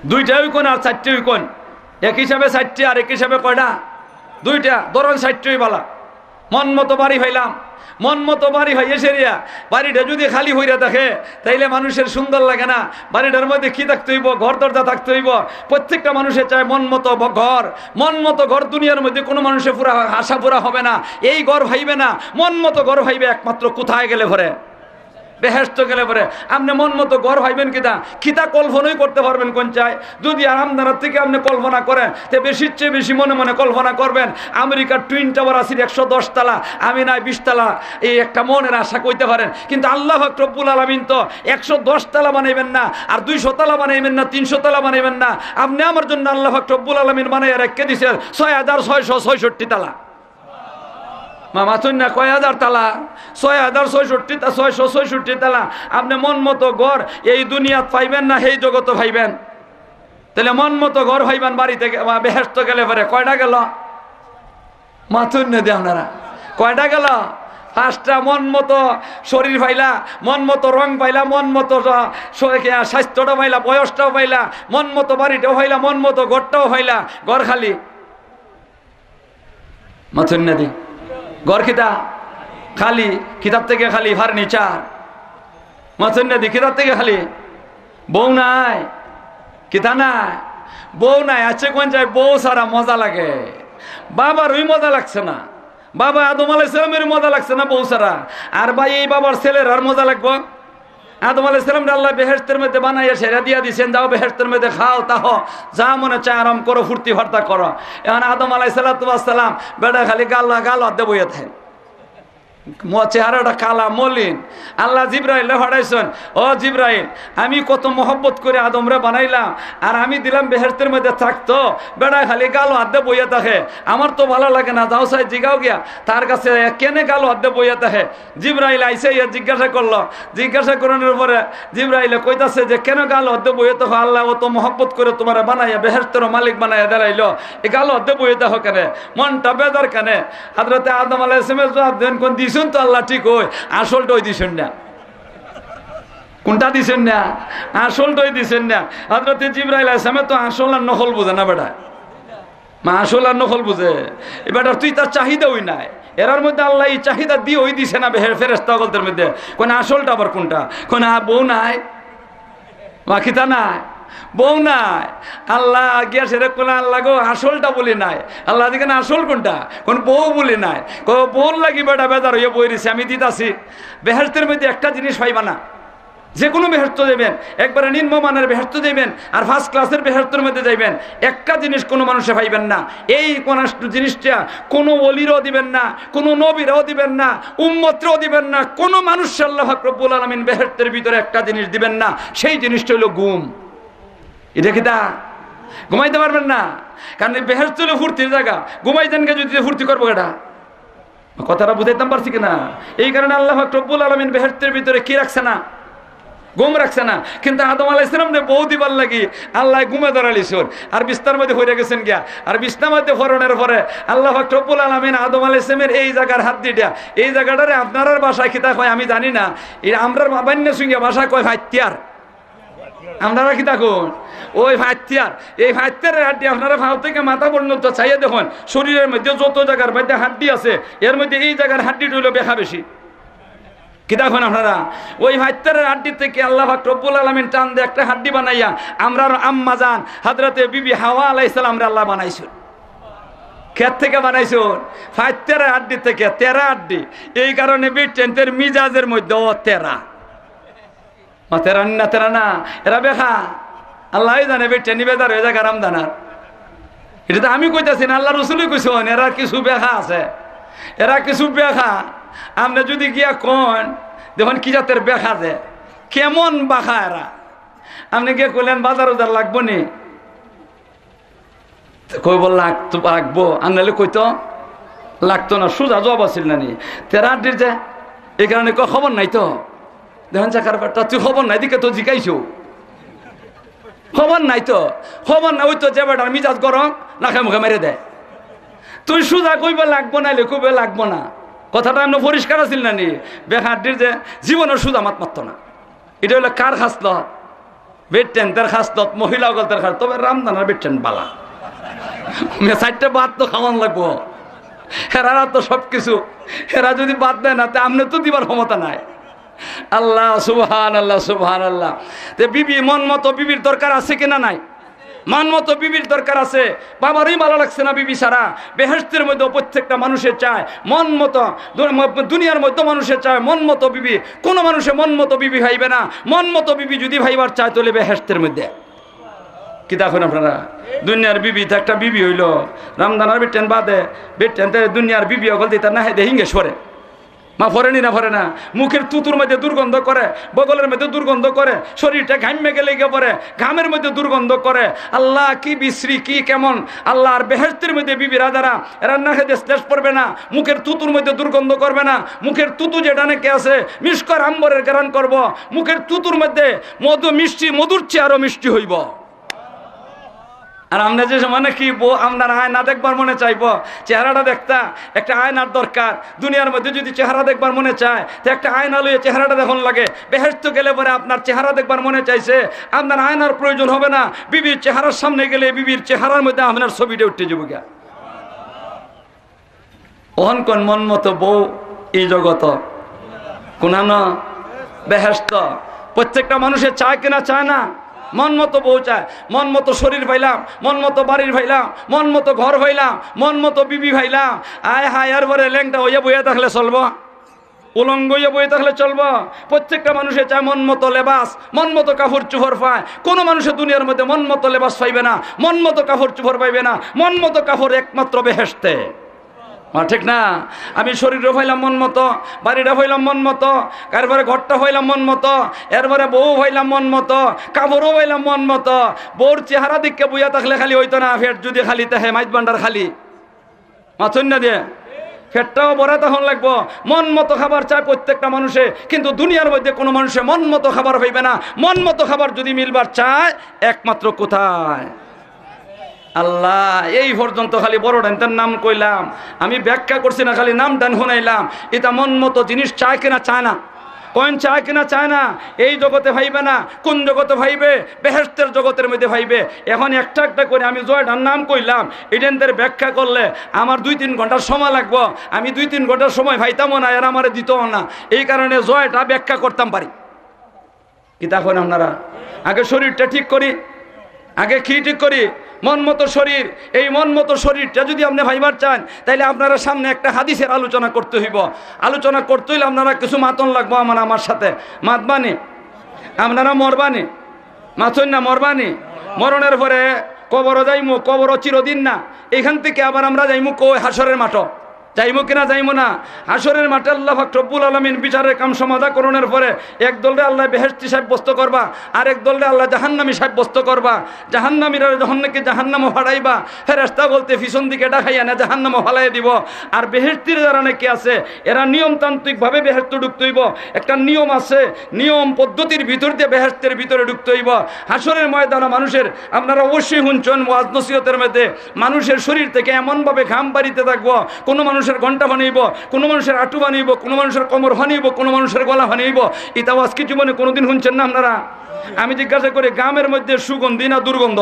দুইটা হইকোন আর চারটে হইকোন। এক হিসাবে চারটে আর এক হিসাবে কয়টা? দুইটা। ধরুন চারটে হইবালা। মন মতো বাড়ি পাইলাম, মন মতো বাড়ি পাইয়ে সেরিয়া, বাড়িটা যদি খালি হইয়া থাকে, তাইলে মানুষের সুন্দর লাগে না। বাড়িটার মধ্যে কি থাকতে হইব? ঘর দরজা থাকতে হইব। প্রত্যেকটা মানুষে চায় মন মতো ব-, ঘর। মন মতো ঘর দুনিয়ার মধ্যে কোনো মানুষের পুরা আশা পুরা হবে না। এই ঘর পাইবে না, মন মতো ঘর পাইবে একমাত্র কোথায় গেলে পরে? বেহেশত গেলে পরে আপনে মন মতো ঘর পাইবেন কিতা, কিতা কল্পনাই করতে পারবেন কোন চাই? যদি আর আপনারা থেকে আপনে কল্পনা করেন, তে বেশির চেয়ে বেশি মনে মনে কল্পনা করবেন, আমেরিকার টুইন টাওয়ার আছে একশো দশ তালা, আমি নাই বিশ তালা, এই একটা মনের আশা কইতে পারেন। কিন্তু আল্লাহ পাক রব্বুল আলামিন তো একশো দশ তালা বানাইবেন না, আর দুইশো তালা বানাইবেন না, তিনশো তালা বানাইবেন না। আপনে আমার জন্য আল্লাহ পাক রব্বুল আলামিন বানাইয়া রেখে দিছেন ছয় হাজার ছয়শো ছয়ষট্টি তালা। মা, মাতুন না, কয় হাজার তালা? ছয় হাজার ছয়ষট্টি তা-, ছয়শো ছয়ষট্টি তালা। আপনে মন মতো ঘর এই দুনিয়াত পাইবেন না, সেই জগতো পাইবেন। তাহলে মন মতো ঘর পাইবেন বাড়িতে গে-, বা বেহেশত গেলে পরে কয়টা গেল? মাতুন না দি আপনারা, কয়টা গেল? পাঁচটা। মন মতো শরীর পাইলা, মন মতো রং পাইলা, মন মতো স-, স-, স্বাস্থ্যটা পাইলা, বয়সটাও পাইলা, মন মতো বাড়িটাও পাইলা, মন মতো ঘরটাও পাইলা, ঘর খালি। মাতুন না দি। ঘর কিতা? খালি। কিতার থেকে খালি? ফার্নিচার। মাতুন না দি। কিতার থেকে খালি? বউ নাই। কিতা নাই? বউ নাই। আছে কোন চাই? বউ ছাড়া মজা লাগে। বাবার ওই মজা লাগছে না। বাবা আদম আলাইহিস সালামের মজা লাগছে না বউ ছাড়া। আর ভাই, এই বাবার ছেলের আর মজা লাগবো? আদম আলাইহিস সালামরে আল্লাহ বেহেশতের মধ্যে বানাইয়া ছেড়ে দিয়া দিছেন, "যাও বেহেশতের মধ্যে খাও, তাহো, যা মনে চায় আরাম করো, ফুর্তি ফার্তা করো।" এখন আদম আলাইহিস সালাতু ওয়াস সালাম বেটা খালি গাল, গাল হাতে বইয়া থাকে। ম-, চেহারাটা কালা, মলিন। আল্লাহ জিব্রাইলরে পাঠাইছেন, "ও জিব্রাইল, আমি কত মহব্বত করে আদমরে বানাইলাম, আর আমি দিলাম বেহেশতের মধ্যে থাকতো, বেটা খালি গাল হাতে বইয়া থাকে, আমার তো ভালা লাগে না, যাও চাই জিগাও গিয়া তার কাছে, কেনে গাল হাতে বইয়া থাকে।" জিব্রাইল আইছে, ইয়া জিজ্ঞাসা করলো। জিজ্ঞাসা করানোর পরে জিব্রাইলে কইতাছে যে, "কেনে গাল হাতে বইয়া থাকো? আল্লাহ অত মহব্বত করে তুমারে বানাইয়া, বেহেশতেরও মালিক বানাইয়া দিলাইলো, এই গাল হাতে বইয়া থাকো কেনে? মনটা বেজার কেনে?" হযরতে আদম আলাইহিস সালামে জবাব দেন, কোন দিছুন তো আল্লাহ ঠিক, ওই আসলটা ওই দিছুন না। কোনটা দিছুন না? আসলটা ওই দিছুন না। হযরতে জিব্রাইল আলাইহিস সালামে তো আসল আর নকল বুঝে না বেটা। মা আসল আর নকল বুঝে। এ বেটার তুই তার চাহিদা ওই নাই। এরার মধ্যে আল্লাহ এই চাহিদা দিয়ে ওই দিছে না বেহের ফেরেশতা অকলদের মধ্যে। কোন আসলটা আবার কোনটা? কোন আ-, বউ নাই? মা কিতা নাই? বউ নাই। আল্লাহ গিয়া সেরে কোন আল্লাহ গো, আসলটা বলি নাই। আল্লাহ দেখেন আসল কোনটা? কোন বউ বলি নাই। কো বউর লাগি বেটা বেজার হইয়া বই রইছে, আমি দিতাছি। বেহেশতের মধ্যে একটা জিনিস পাইবা না। যে কোনো বেহেশত যাইবেন, একবারে নিম্নমানের বেহেশত যাইবেন, আর ফার্স্ট ক্লাসের বেহেশতের মধ্যে যাইবেন, একটা জিনিস কোনো মানুষে পাইবেন না। এই কোন জিনিসটা কোনো ওলিরও দিবেন না, কোনো নবীরও দিবেন না, উম্মতরেও দিবেন না, কোনো মানুষরে আল্লাহ পাক রব্বুল আলামিন বেহেশতের ভিতরে একটা জিনিস দিবেন না, সেই জিনিসটা হইল ঘুম। এটা কিতা? ঘুমাইতে পারবেন না, কারণ এই বেহেশত হইল ফুর্তির জায়গা। ঘুমাইতেন গিয়ে যদি ফুর্তি করবো এটা, কথাটা বুঝাইতাম পারছি কিনা? এই কারণে আল্লাহ পাক রব্বুল আলামিন বেহেশতের ভিতরে কি রাখছে না? ঘুম রাখছে না। কিন্তু আদম আলাইহিস সালামরে বউ দিবার লাগি আল্লাহ ঘুমে ধরাইলিছইন, আর বিছনার মধ্যে পড়ে গেছেন গিয়া। আর বিছনার মধ্যে পড়ানোর পরে আল্লাহ পাক রব্বুল আলামিন আদম আলাইহিস সালামের এই জায়গার হাত দিটা, এই জায়গাটারে আপনারার ভাষায় কিতা কয় আমি জানি না, এই আমরার বাবাইন্য সঙ্গে ভাষায় কয় ফাইতিয়ার। আপনারা কিতা কইন? ওই ফাইতিয়ার, এই ফাইতিয়ারের হাড্ডি আপনারা পাও থেকে মাথা পর্যন্ত চাইয়া দেখইন, শরীরের মধ্যে যত জায়গার মধ্যে হাড্ডি আছে, এর মধ্যে এই জায়গার হাড্ডিটা হইল বেখা বেশি। কিতা কইন আপনারা? ওই ফাইতিয়ারের হাড্ডি থেকে আল্লাহ পাক রব্বুল আলামিন টান দিয়ে একটা হাড্ডি বানাইয়া আমরার আম্মা জান হযরতে বিবি হাওয়া আলাইহিস সালামরে আল্লাহ বানাইছইন। খেত থেকে বানাইছইন? ফাইতিয়ারের হাড্ডি থেকে, তেরা হাড্ডি। এই কারণে বেটিন্তর মিজাজের মধ্যে ও তেরা। মা তেরা না, তেরা না, এরা বেখা। আল্লাহই জানে বেটিন্তে বেজার হয়ে যায় আরাম দানার। এটা তো আমি কইতাছি না, আল্লাহ রসুলই কইছইন, এরা কিছু বেখা আছে, এরা কিছু বেখা। আপনে যদি গিয়া কইন, দেখইন কি জাতের বেখা যে, কেমন বাখা এরা। আপনে গিয়া কইলেন, "বাজার উজার লাগবো নি?" তো কইব, "লাগতো, লাগবো।" আর নাইলে কইতো, "লাগতো না।" সুজা জবাব আছিল না নি? তেরা হাড্ডির যে, এই কারণে কয়, "খবর নাই তো।" দেখইন যে কারবারটা, "তুই খবর নাই দিকে তো জিকাইছো।" খবর নাই তো। খবর না, ওই তো যে বেটার মিজাজ গরম, নাকে মুখে মেরে দেয়। তুই সুজা কইবে লাগবো, নাইলে কইবে লাগবো না। কথাটা এমন পরিষ্কার আছিল না নি? বেখা হাড্ডির যে জীবনের সুজা মাত মারতো না। এটা হইলো কার খাসলত? বেটিন্তর খাসলত, মহিলা অকলতর খাসলত। তবে রামদানার বেটিন বালা। মে চারটা ভাত তো খাওয়ান লাগবো। হেরারা তো সব কিছু। হেরা যদি ভাত দেয় না, তে আপনে তো দিবার ক্ষমতা নাই। আল্লাহ, সুবহানাল্লাহ, সুবহানাল্লাহ। তে বিবি, মন মতো বিবির দরকার আছে কিনা নাই? মন মতো বিবির দরকার আছে। বাবারই ভালা লাগছে না বিবি ছাড়া। বেহেশতের মধ্যে প্রত্যেকটা মানুষে চায় মন মতো, দু-, দুনিয়ার মধ্যে মানুষে চায় মন মতো বিবি। কোনো মানুষে মন মতো বিবি পাইবে না। মন মতো বিবি যদি পাইবার চায়, তাহলে বেহেশতের মধ্যে। কিতা কইন আপনারা? দুনিয়ার বিবি তো একটা বিবি অইলো, রমজানর বেটিন বাদে, বেটিন তে দুনিয়ার বিবি অকল দিতা না, হে দেহিঙ্গে সরে। মা, পড়ে নি না পড়ে না? মুখের তুতুর মধ্যে দুর্গন্ধ করে, বগলের মধ্যে দুর্গন্ধ করে, শরীরটা ঘামে গেলে গিয়ে পড়ে, ঘামের মধ্যে দুর্গন্ধ করে। আল্লাহ, কি বিশ্রী, কি কেমন! আল্লাহর বেহেশতের মধ্যে বিবিরা যারা, এরা নাকে দিয়ে লেশ পড়বে না, মুখের তুতুর মধ্যে দুর্গন্ধ করবে না। মুখের তুতু যেটা নাকি আছে, মিশকর আম্বরের ঘ্রাণ করব। মুখের তুতুর মধ্যে মধু মিষ্টি, মধুর চেয়ে আরো মিষ্টি হইব। আর আমরা যে সময় নাকি বউ, আপনার আয়না দেখবার মনে চাইবো, চেহারাটা দেখতা, একটা আয়নার দরকার। দুনিয়ার মধ্যে যদি চেহারা দেখবার মনে চায়, তো একটা আয়না লইয়া চেহারাটা দেখুন লাগে। বেহেশত গেলে পরে আপনার চেহারা দেখবার মনে চাইছে, আপনার আয়নার প্রয়োজন হবে না, বিবির চেহারার সামনে গেলে বিবির চেহারার মধ্যে আপনার ছবিটা উঠে যাবো গিয়া। অহন কোন মন মতো বউ এই জগত? কোনানো? বেহেশত। প্রত্যেকটা মানুষে চায় কিনা চায় না? মন মতো বউ চায়, মন মতো শরীর পাইলাম, মন মতো বাড়ির পাইলাম, মন মতো ঘর পাইলাম, মন মতো বিবি পাইলাম। আয় হায়, এর পরে লেংটা হইয়া বইয়া থাকলে চলবো? উলঙ্গ হইয়া বইয়া থাকলে চলবো? প্রত্যেকটা মানুষে চায় মন মতো লেবাস, মন মতো কাপড় চোপড় পায়। কোনো মানুষে দুনিয়ার মধ্যে মন মতো লেবাস পাইবে না, মন মতো কাপড় চোপড় পাইবে না। মন মতো কাপড় একমাত্র বেহেশতে। মা, ঠিক না? আমি শরীরও পাইলাম মন মতো, বাড়িটা পাইলাম মন মতো, এরপরে ঘরটা পাইলাম মন মতো, এরপরে বউ পাইলাম মন মতো, কাপড়ও পাইলাম মন মতো। বউর চেহারা দেখে বইয়া থাকলে খালি হইতো না, পেট যদি খালি থাকে, মাইজ ভান্ডার খালি। মাথুন না দিয়ে। পেটটাও ভরা তখন লাগবো। মন মতো খাবার চায় প্রত্যেকটা মানুষে, কিন্তু দুনিয়ার মধ্যে কোনো মানুষে মন মতো খাবার পাইবে না। মন মতো খাবার যদি মিলবার চায়, একমাত্র কোথায়? আল্লাহ, এই পর্যন্ত খালি বড় ডাইনটার নাম কইলাম, আমি ব্যাখ্যা করছি না, খালি নাম ডান শুনাইলাম। এটা মন মতো জিনিস চায় কিনা চায় না? কইন চায় কিনা চায় না? এই জগতে পাইবে না, কোন জগতে পাইবে? বেহেশতের জগতের মধ্যে পাইবে। এখন একটা একটা করে আমি জয়টার নাম কইলাম, এটার ব্যাখ্যা করলে আমার দুই তিন ঘন্টার সময় লাগবো। আমি দুই তিন ঘন্টার সময় পাইতামও না, এরা আমারে দিতও না। এই কারণে জয়টা ব্যাখ্যা করতাম পারি। কিতা কইন আপনারা? আগে শরীরটা ঠিক করি, আগে কি ঠিক করি? মন মতো শরীর। এই মন মতো শরীরটা যদি আপনি পাইবার চান, তাইলে আপনারা সামনে একটা হাদিসের আলোচনা করতে হইব। আলোচনা করতে হইলে আপনারা কিছু মাতন লাগবো আমার, আমার সাথে। মাতবানি? আপনারা মরবানি? মাতইন না, মরবানি? মরণের পরে কবরও যাইমু, কবরও চিরদিন না। এখান থেকে আবার আমরা যাইমু কই? হাশরের মাঠো। যাইমু কিনা যাইমু না? হাশরের মাঠে আল্লাহ পাক রব্বুল আলামিন বিচারের কাম সমাধা করণের পরে এক দলরে আল্লাহ বেহেশতি সাব্যস্ত করবা, আর এক দলরে আল্লাহ জাহান্নামী সাব্যস্ত করবা। জাহান্নামীরা যখন নাকি জাহান্নামো ফাড়াইবা, ফেরেশতা বলতে পিছন দিকে ডাকাইয়া না জাহান্নামো ফালাই দিব। আর বেহেশতির যারা নাকি আছে, এরা নিয়মতান্ত্রিকভাবে বেহেশতো ঢুকতে হইব। একটা নিয়ম আছে, নিয়ম পদ্ধতির ভিতর দিয়ে বেহেশতের ভিতরে ঢুকতে হইব। হাশরের ময়দানে মানুষের, আপনারা অবশ্যই শুনছেন ওয়াজ নসিহতের মধ্যে, মানুষের শরীর থেকে এমনভাবে ঘাম বাড়িতে থাকবো, কোনো মানুষের ঘন্টা ফানিব, কোনো মানুষের আঁটু ফানিব, কোনো মানুষের কোমর ফানিব, কোনো মানুষের গলা ফানিব। ইতাও আজকে জীবনে কোনোদিন শুনছেন না আপনারা? আমি জিজ্ঞাসা করি, ঘামের মধ্যে সুগন্ধি না দুর্গন্ধ?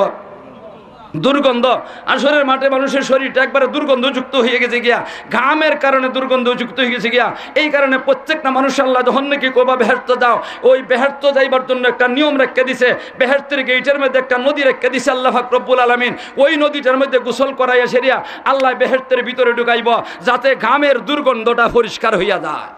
দুর্গন্ধ। হাশরের মাঠে মানুষের শরীরটা একবারে দুর্গন্ধযুক্ত হয়ে গেছে গিয়া, ঘামের কারণে দুর্গন্ধযুক্ত হয়ে গেছে গিয়া। এই কারণে প্রত্যেকটা মানুষ আল্লাহ যখন নাকি কবা বেহেশতো যাও, ওই বেহেশতো যাইবার জন্য একটা নিয়ম রেখে দিছে। বেহেশতের গেইটের মধ্যে একটা নদী রেখে দিছে আল্লাহ পাক রব্বুল আলামিন। ওই নদীটার মধ্যে গোসল করাইয়া সেরিয়া আল্লাহ বেহেশতের ভিতরে ঢুকাইব, যাতে ঘামের দুর্গন্ধটা পরিষ্কার হইয়া যায়।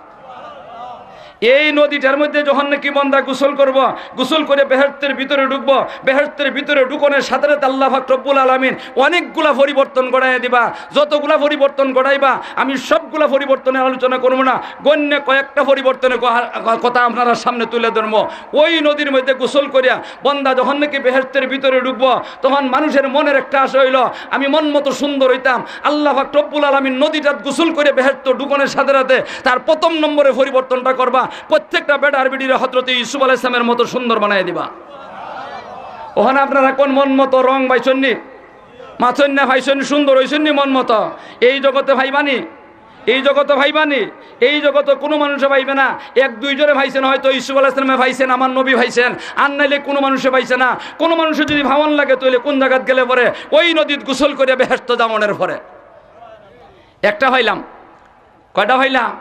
এই নদীটার মধ্যে যখন নাকি বন্দা গোসল করব, গোসল করে বেহেশতের ভিতরে ঢুকবো, বেহেশতের ভিতরে ঢুকনের সাথে সাথে আল্লাহ পাক রব্বুল আলামিন অনেকগুলা পরিবর্তন ঘটাইয়া দিবা। যতগুলা পরিবর্তন ঘটাইবা, আমি সবগুলা পরিবর্তনের আলোচনা করবো না, গণ্য কয়েকটা পরিবর্তনের ক-, কথা আপনারা সামনে তুলে ধরবো। ওই নদীর মধ্যে গোসল করিয়া বন্দা যখন নাকি বেহেশতের ভিতরে ঢুকবো, তখন মানুষের মনের একটা আশা হইল, আমি মন মতো সুন্দর হইতাম, আল্লাহ পাক রব্বুল আলামিন নদীটাত গোসল করে বেহেশতো ঢুকনের সাথে সাথে তার প্রথম নম্বরে পরিবর্তনটা করবা, প্রত্যেকটা বেটার বেটিরে হযরতে ইউসুফ আলাইহিস সালামের মতো সুন্দর বানাই দিবা। ওখানে আপনারা কোন মন মতো রং পাইছন্নি? মাতইন না, পাইছন্নি? সুন্দর হইছন্নি মন মতো? এই জগতে পাইবানি? এই জগতে পাইবানি? এই জগতে কোনো মানুষে পাইবে না। এক দুইজনে পাইছেন, হয়তো ইউসুফ আলাইহিস সালামে পাইছেন, আমার নবী পাইছেন, আর নাইলে কোনো মানুষে পাইছে না। কোনো মানুষে যদি ভাওয়ান লাগে, তাহলে কোন জায়গাত গেলে পরে ওই নদীত গোসল করে বেহেশতো যাওয়ানোর পরে একটা পাইলাম। কয়টা পাইলাম?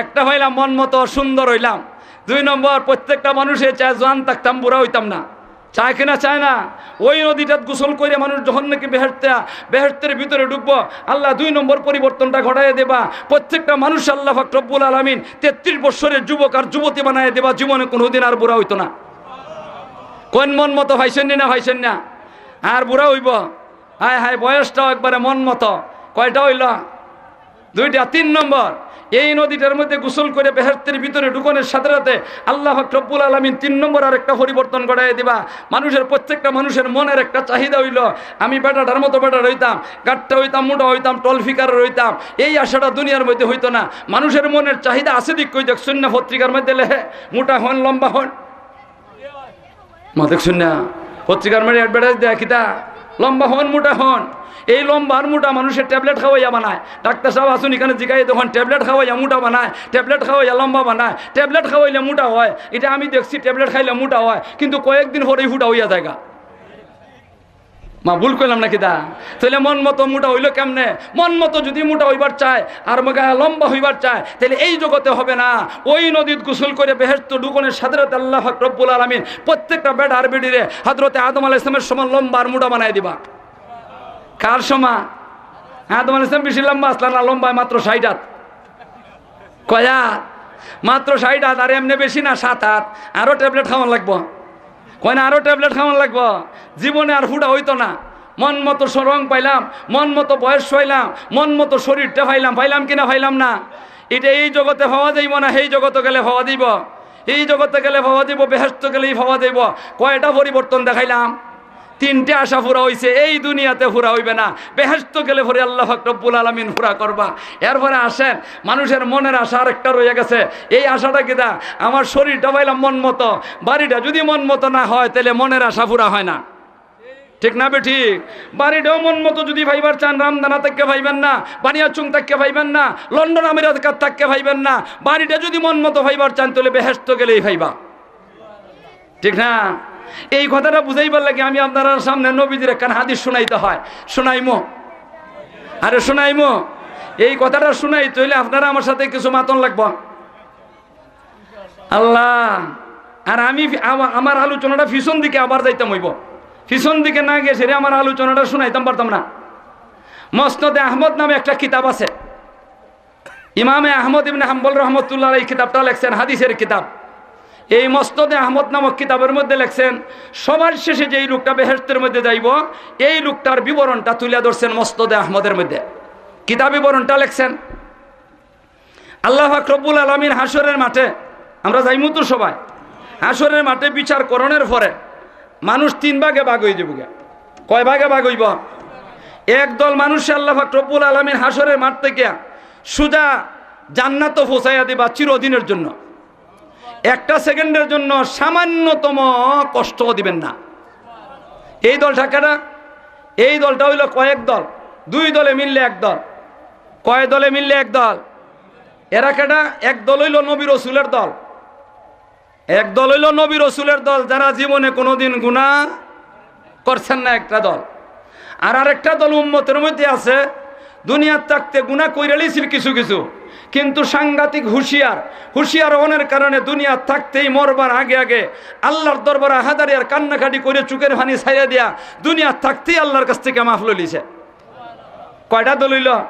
একটা পাইলাম, মন মতো সুন্দর হইলাম। দুই নম্বর, প্রত্যেকটা মানুষে চায় জোয়ান থাকতাম, বুড়া হইতাম না। চায় কি না? চায় না? ওই নদীটাত গোসল কইরা মানুষ যখন নাকি বেহেশতে, বেহেশতের ভিতরে ঢুকবো, আল্লাহ দুই নম্বর পরিবর্তনটা ঘটাইয়া দিবা। প্রত্যেকটা মানুষ আল্লাহ পাক রব্বুল আলামিন তেত্রিশ বছরের যুবক আর যুবতী বানাইয়া দিবা, জীবনে কোনোদিন আর বুড়া অইতো না। কোন মন মতো পাইছইন নি না পাইছইন না? আর বুড়া অইবো। হায় হায়, বয়সটাও একবারে মন মতো। কয়টা অইলো? দুইটা। তিন নম্বর, এই নদীটার মধ্যে গোসল কইরা বেহেশতের ভিতরে ঢুকনের সাথে সাথে আল্লাহ পাক রব্বুল আলামিন তিন নম্বর আরেকটা পরিবর্তন ঘটাইয়া দিবা। মানুষের, প্রত্যেকটা মানুষের মনের একটা চাহিদা অইলো, "আমি বেটাটার মতো বেটার অইতাম, গাট্টা অইতাম, মোটা অইতাম, টল ফিগারের অইতাম।" এই আশাটা দুনিয়ার মধ্যে অইতো না। মানুষের মনের চাহিদা আছে দিক কই দেখছইন না? পত্রিকার মধ্যে লেখে, "মোটা হন, লম্বা হন।" মা দেখছইন না? পত্রিকার মধ্যে advertise দেয় কিতা? "লম্বা হন, মোটা হন।" এই লম্বা আর মোটা মানুষে ট্যাবলেট খাওয়াইয়া বানায়। ডাক্তার সাব আছইন ইখানে, জিগাইয়া দেখইন, ট্যাবলেট খাওয়াইয়া মোটা বানায়, ট্যাবলেট খাওয়াইয়া লম্বা বানায়, ট্যাবলেট খাওয়াইলে মোটা হয়। ইটা আমি দেখছি, ট্যাবলেট খাইলে মোটা হয়, কিন্তু কয়েকদিন পরেই ফুটা অইয়া যায়গা। মা, ভুল কইলাম না কিতা? তাইলে মন মতো মোটা অইলো কেমনে? মন মতো যুদি মোটা অইবার চায় আর মগা লম্বা অইবার চায়, তাইলে এই জগতে হবে না। ওই নদীত গোসল কইরা বেহেশতো ঢুকনের সাথে সাথে আল্লাহ পাক রব্বুল আলামিন প্রত্যেকটা বেটা আর বেটিরে হযরতে আদম আলাইহিস সালামের সমান লম্বা আর মোটা বানাই দিবা। কার সমান? আদম আলাইহিস সালাম বেশি লম্বা আছলা না? লম্বা মাত্র ষাইট আত। কয় আত? মাত্র ষাইট আত। আর এমনে বেশি না, সাত আত। আরো ট্যাবলেট খাওয়ান লাগবো। কয় না, আরো ট্যাবলেট খাওয়ান লাগবো। জীবনে আর ফুটা অইতো না। মন মতো স-, রং পাইলাম, মন মতো বয়স পাইলাম, মন মতো শরীরটা পাইলাম, পাইলাম কি না পাইলাম না? ইটা এই জগতে পাওয়া যাইবো না, সেই জগতে গেলে পাওয়া যাইবো। এই জগতে গেলে পাওয়া যাইবো, বেহেশতো গেলেই পাওয়া যাইবো। কয়টা পরিবর্তন দেখাইলাম? তিনটা আশা পুরা অইছে, এই দুনিয়াতে পুরা অইবে না, বেহেশতো গেলে পরে আল্লাহ পাক রব্বুল আলামিন পুরা করবা। এরপরে আসেন, মানুষের মনের আশা আরেকটা রইয়া গেছে। এই আশাটা কিতা? আমার শরীরটা পাইলাম মন মতো, বাড়িটা যুদি মন মতো না হয়, তাইলে মনের আশা পুরা হয় না। ঠিক না বেঠিক? বাড়িটাও মন মতো যুদি পাইবার চান, রামদানা থাকিয়া পাইবেন না, বানিয়াচং থাকিয়া পাইবেন না, লন্ডন আমেরিকা থাকিয়া পাইবেন না। বাড়িটা যুদি মন মতো পাইবার চান, তাইলে বেহেশতো গেলেই পাইবা। ঠিক না? এই কথাটা বুঝাইবার লাগি আমি আপনারার সামনে নবীজির একখান হাদিস শুনাইতে হয়, শুনাইমু। আরে শুনাইমু, এই কথাটা শুনাইতে অইলে আপনারা আমার সাথে কিছু মাতন লাগবো। আল্লাহ, আর আমি ফি-, আমা-, আমার আলোচনাটা পিছন দিকে আবার যাইতাম অইবো, পিছন দিকে না গিয়া সেরে আমার আলোচনাটা শুনাইতাম পারতাম না। মসনদে আহমদ নামে একটা কিতাব আছে, ইমামে আহমদ ইবনে হাম্বল রহমতুল্লাহ আলাইহি কিতাবটা লেখছেন, হাদিসের কিতাব। এই মসনদে আহমদ নামক কিতাবের মধ্যে লেখছেন, সবার শেষে যেই লোকটা বেহেশতের মধ্যে যাইবো, এই লোকটার বিবরণটা তুলে ধরছেন মসনদে আহমদের মধ্যে। কিতাব বিবরণটা লেখছেন, আল্লাহ পাক রব্বুল আলামিন হাশরের মাঠে, আমরা যাইমু তো সবাই, হাশরের মাঠে বিচার করণের পরে মানুষ তিন ভাগে ভাগ অই যাইবো গিয়া। কয় ভাগে ভাগ অইবো? এক দল মানুষে আল্লাহ পাক রব্বুল আলামিন হাশরের মাঠ থেকে সুজা জান্নাতো পৌঁছাইয়া দিবা চিরদিনের জন্য। একটা সেকেন্ডের জন্য সামান্যতম কষ্ট দিবেন না। এই দলটা কেডা? এই দলটা অইলো কয়েক দল, দুই দলে মিললে এক দল। কয় দলে মিললে এক দল? এরা কেডা? এক দল অইলো নবী রসুলের দল, এক দল অইলো নবী রসুলের দল, যারা জীবনে কোনোদিন গুনাহ করছেন না, একটা দল। আর আরেকটা দল উম্মতের মধ্যে আছে, দুনিয়াত থাকতে গুনাহ কইরালিছিল কিছু কিছু, কিন্তু সাংঘাতিক হুঁশিয়ার, হুঁশিয়ার অনের কারণে দুনিয়াত থাকতেই মরবার আগে আগে আল্লাহর দরবারে হাজারি আর কান্নাকাটি করে চোখের পানি ছাইড়া দিয়া দুনিয়াত থাকতেই আল্লাহর কাছ থেকে মাফ লইলিছে। কয়টা দল অইলো?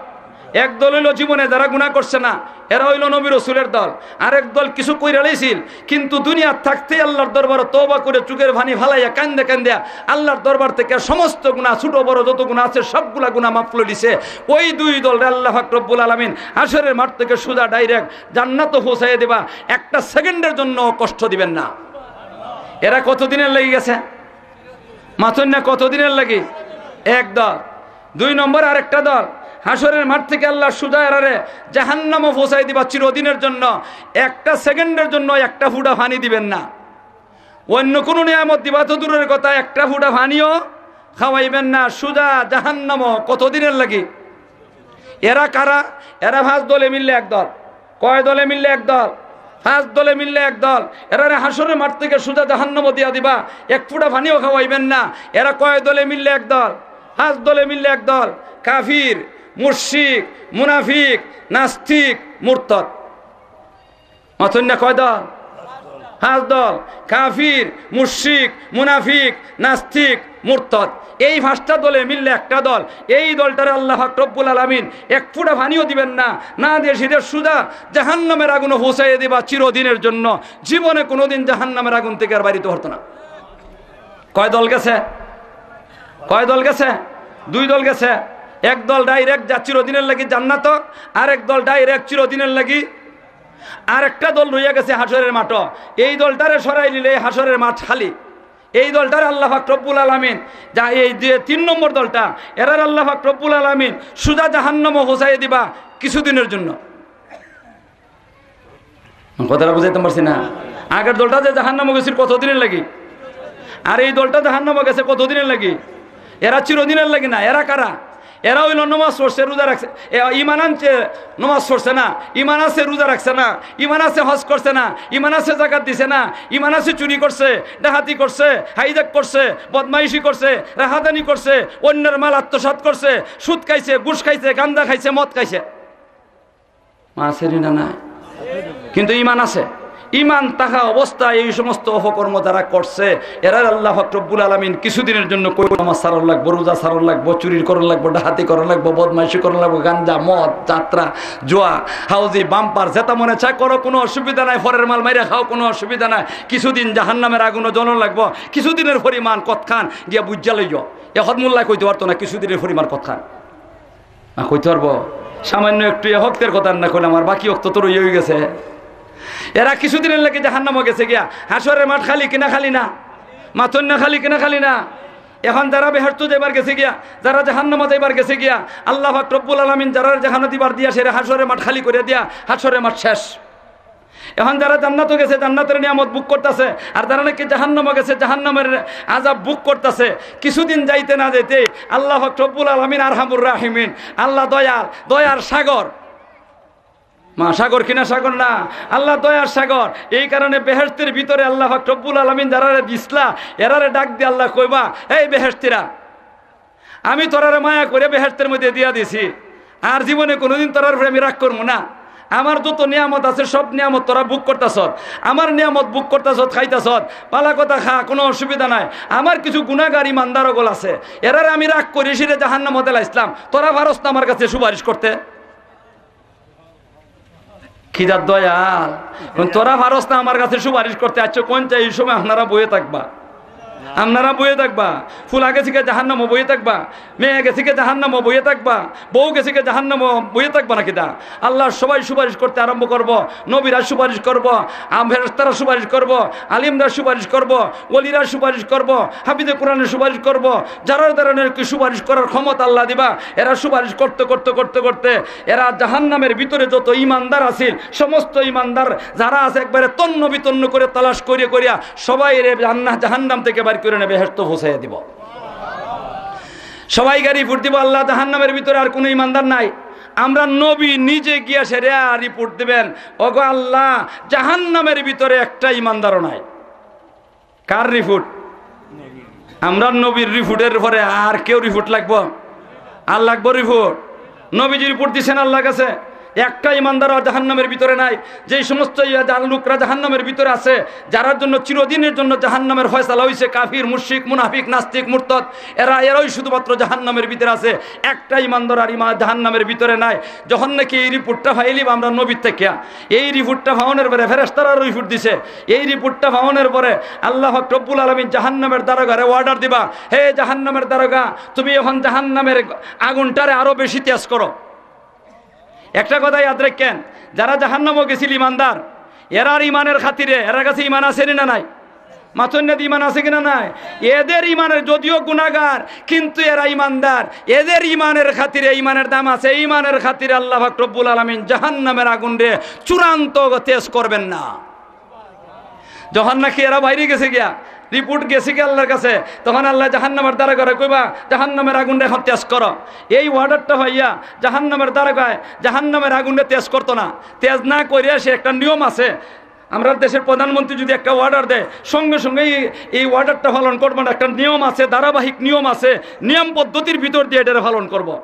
এক দল অইলো জীবনে যারা গুনাহ করছে না, এরা অইলো নবী রসুলের দল। আরেক দল কিছু কইরালিছিল, কিন্তু দুনিয়াত থাকতেই আল্লাহর দরবারে তওবা করে চোখের পানি ফালাইয়া কান্দে কান্দে আল্লাহর দরবার থেকে সমস্ত গুনাহ, ছোট বড় যত গুনাহ আছে, সবগুলা গুনাহ মাফ লইলিছে। ওই দুই দলরে আল্লাহ পাক রব্বুল আলামিন হাশরের মাঠ থেকে সুজা direct জান্নাতো পৌঁছাইয়া দিবা, একটা সেকেন্ডের জন্য কষ্ট দিবেন না। এরা কতদিনের লাগি গেছে? মাতইন না, কতদিনের লাগি? এক দল। দুই নম্বর আরেকটা দল, হাশরের মাঠ থেকে আল্লাহ সুজা এরারে জাহান্নামো পৌঁছাই দিবা চিরদিনের জন্য, একটা সেকেন্ডের জন্য একটা ফুটা পানি দিবেন না। অন্য কোনো নিয়ামত দিবা তো দূরের কথা, একটা ফুটা পানিও খাওয়াইবেন না, সুজা জাহান্নামো। কতদিনের লাগি? এরা কারা? এরা পাঁচ দলে মিললে এক দল। কয় দলে মিললে এক দল? পাঁচ দলে মিললে এক দল। এরারে হাশরের মাঠ থেকে সুজা জাহান্নামো দিয়া দিবা, এক ফুটা পানিও খাওয়াইবেন না। এরা কয় দলে মিললে এক দল? পাঁচ দলে মিললে এক দল। কাফির, মুশরিক, মুনাফিক, নাস্তিক, মুরতাদ। মাতইন না, কয় দল? পাঁচ দল: কাফির, মুশরিক, মুনাফিক, নাস্তিক, মুরতাদ। এই পাঁচটা দলে মিললে একটা দল। এই দলটারে আল্লাহ পাক রব্বুল আলামিন এক ফুটা পানিও দিবেন না, না দিয়া সিধা সুজা জাহান্নামের আগুনে পৌঁছাইয়া দিবা চিরদিনের জন্য। জীবনে কোনোদিন জাহান্নামের আগুন থেকে আর বাইরিতে পারতো না। কয় দল গেছে? কয় দল গেছে? দুই দল গেছে। এক দল ডাইরেক্ট যা চিরদিনের লাগি জান্নাত, আর এক দল ডাইরেক্ট চিরদিনের লাগি। আর একটা দল রইয়া গেছে হাশরের মাঠো। এই দলটারে সরাই নিলে এই হাশরের মাঠ খালি। এই দলটারে আল্লাহ পাক রব্বুল আলামিন, যা এই যে তিন নম্বর দলটা, এরার আল্লাহ পাক রব্বুল আলামিন সুজা জাহান্নামো পৌঁছাইয়া দিবা কিছুদিনের জন্য। কথাটা বুঝাইতে পারছি না? আগের দলটা যে জাহান্নামো গেছিল কতদিনের লাগি, আর এই দলটা জাহান্নামো গেছে কতদিনের লাগি? এরা চিরদিনের লাগি না। এরা কারা? এরা অইলো নমাজ পড়ছে, রোজা রাখছে, এ, ইমান আনছে, নমাজ পড়ছে না, ইমান আছে, রোজা রাখছে না, ইমান আছে, হজ করছে না, ইমান আছে, জাকাত দিছে না, ইমান আছে, চুরি করছে, ডাহাতি করছে, হাইজ্যাক করছে, বদমাইশি করছে, রাহাজানি করছে, অন্যের মাল আত্মসাৎ করছে, সুদ খাইছে, ঘুষ খাইছে, গাঞ্জা খাইছে, মদ খাইছে। আছে নি না নাই? কিন্তু ইমান আছে। ইমান থাকা অবস্থায় এই সমস্ত অপকর্ম যারা করছে, এরারে আল্লাহ পাক রব্বুল আলামিন কিছুদিনের জন্য কই নামাজ ছাড়ন লাগবো, রোজা ছাড়ন লাগবো, চুরি করন লাগবো, ডাহাতি করন লাগবো, বদমাইশি করন লাগবো, গাঞ্জা, মদ, যাত্রা, জুয়া, হাউজি, বাম্পার, যেটা মনে চায় করো, কোনো অসুবিধা নাই, পরের মাল মাইরা খাও, কোনো অসুবিধা নাই। কিছুদিন জাহান্নামের আগুনো জ্বলন লাগবো, কিছুদিনের পরিমাণ কতখান গিয়া বুঝা লইও। এ হদ মোল্লায় কইতে পারতো না কিছুদিনের পরিমাণ কতখান। না, কইতে পারবো? সামান্য একটু এ হক্তের কথা না কইলে আমার বাকি হক্ত তো রইয়া গেছে। এরা কিছুদিনের লাগি জাহান্নামো গেছে গিয়া। হাশরের মাঠ খালি কিনা খালি না? মাতইন না, খালি কিনা খালি না? এখন যারা বেহেশতো যাইবার গেছে গিয়া, যারা জাহান্নামো যাইবার গেছে গিয়া, আল্লাহ পাক রব্বুল আলামিন যারা জাহান্নামো দিবার দিয়া সেরে হাশরের মাঠ খালি করে দিয়া হাশরের মাঠ শেষ। এখন যারা জান্নাতো গেছে, জান্নাতের নিয়ামত ভোগ করতাছে, আর যারা নাকি জাহান্নামো গেছে, জাহান্নামের আযাব ভোগ করতাছে। কিছুদিন যাইতে না যাইতে আল্লাহ পাক রব্বুল আলামিন আরহামুর রাহিমিন, আল্লাহ দয়াল, দয়ার সাগর। মা, সাগর কিনা সাগর না, আল্লাহ দয়ার সাগর। এই কারণে বেহেশতের ভিতরে আল্লাহ পাক রব্বুল আলামিন যারারে দিছলা, এরারে ডাক দিয়ে আল্লাহ কইবা, "এই বেহেশতিরা, আমি তোরারে মায়া করে বেহেশতের মধ্যে দিয়া দিছি, আর জীবনে কোনোদিন তোরার উপরে আমি রাগ করবো না। আমার যত নিয়ামত আছে সব নিয়ামত তোরা ভোগ করতাছস, আমার নিয়ামত ভোগ করতাছস, খাইতাছস, ভালা কথা খা, কোনো অসুবিধা নাই। আমার কিছু গুনাগার ইমানদার অকল আছে, এরারে আমি রাগ করি সেরে জাহান্নামো দিলাইছলাম, তোরা পারস না আমার কাছে সুপারিশ করতে?" কি যার দয়াল! কোন তোরা পারস না আমার কাছে সুপারিশ করতে? আচ্ছা, কোন চাই এই সময় আপনারা বইয়ে থাকবা? আপনারা বইয়ে থাকবা। ফুলা গেছে গিয়া জাহান্নামো বইয়ে থাকবা, মেয়ে গেছে গিয়া জাহান্নামো বইয়ে থাকবা, বউ গেছে গিয়া জাহান্নামো বইয়ে থাকবা নাকি দা? আল্লাহ সবাই সুপারিশ করতে আরম্ভ করবো, নবীরা সুপারিশ করবো, আম-, ফেরেশতারা সুপারিশ করবো, আলিমরা সুপারিশ করবো, ওলিরা সুপারিশ করবো, হাফিজে কোরআনে সুপারিশ করবো, যারা যারা নাকি সুপারিশ করার ক্ষমতা আল্লাহ দিবা, এরা সুপারিশ করতে করতে করতে করতে এরা জাহান্নামের ভিতরে যত ইমানদার আছিল, সমস্ত ইমানদার যারা আছে একবারে তন্ন বিতন্ন করে তালাশ করিয়া করিয়া সবাইরে জাহান্নাম থেকে বাইর করে নেবে, বেহেশতো পৌঁছাইয়া দিব। সবাইকে রিপোর্ট দিব, "আল্লাহ, জাহান্নামের ভিতরে আর কোনো ইমানদার নাই।" আমরা নবী নিজে গিয়া সেরে রিপোর্ট দিবেন, "ওগো আল্লাহ, জাহান্নামের ভিতরে একটা ইমানদারও নাই।" কার রিপোর্ট? আমরা নবীর রিপোর্টের পরে আর কেউ রিপোর্ট লাগবো? আর লাগবো রিপোর্ট? নবীজি রিপোর্ট দিছেন আল্লাহর কাছে, একটা ইমানদার আর জাহান্নামের ভিতরে নাই। যেই সমস্ত ইয়া জাহান-, লোকরা জাহান্নামের ভিতরে আছে, যারার জন্য চিরদিনের জন্য জাহান্নামের ফয়সালা হইছে, কাফির, মুশরিক, মুনাফিক, নাস্তিক, মুরতাদ, এরা, এরাই শুধুমাত্র জাহান্নামের ভিতরে আছে। একটা ইমানদার আর ইমা-, জাহান্নামের ভিতরে নাই। যখন নাকি এই রিপোর্টটা ফাইলিব আমরা নবীর থেকে, এই রিপোর্টটা ফাওনের পরে ফেরেশতারা রিপোর্ট দিছে, এই রিপোর্টটা ফাওনের পরে আল্লাহ পাক রব্বুল আলামিন জাহান্নামের দারোগারে অর্ডার দিবা, "হে জাহান্নামের দারোগা, তুমি এখন জাহান্নামের আগুনটারে আরো বেশি তেজ করো।" একটা কথা ইয়াদ রাখেন, যারা জাহান্নামো গেছিল ইমানদার, এরার ইমানের খাতিরে, এরার কাছে ইমান আছে নি না নাই? মাতইন না, ইমান আছে কিনা নাই? এদের ইমানের যদিও গুনাহগার, কিন্তু এরা ইমানদার। এদের ইমানের খাতিরে, ইমানের দাম আছে, ইমানের খাতিরে আল্লাহ পাক রব্বুল আলামিন জাহান্নামের আগুনরে চূড়ান্ত তেজ করবেন না। যখন নাকি এরা বাইরে গেছে গিয়া, রিপোর্ট গেছে গিয়া আল্লাহর কাছে, তখন আল্লাহ জাহান্নামের দারোগারে কইবা, "জাহান্নামের আগুনরে এখন তেজ করো।" এই অর্ডারটা পাইয়া জাহান্নামের দারোগায় জাহান্নামের আগুনরে তেজ করতো না। তেজ না করিয়া সে একটা নিয়ম আছে, আমরার দেশের প্রধানমন্ত্রী যদি একটা অর্ডার দেয়, সঙ্গে সঙ্গে এই, এই অর্ডারটা পালন করবো না। একটা নিয়ম আছে, ধারাবাহিক নিয়ম আছে, নিয়ম পদ্ধতির ভিতর দিয়ে এটারে পালন করবো।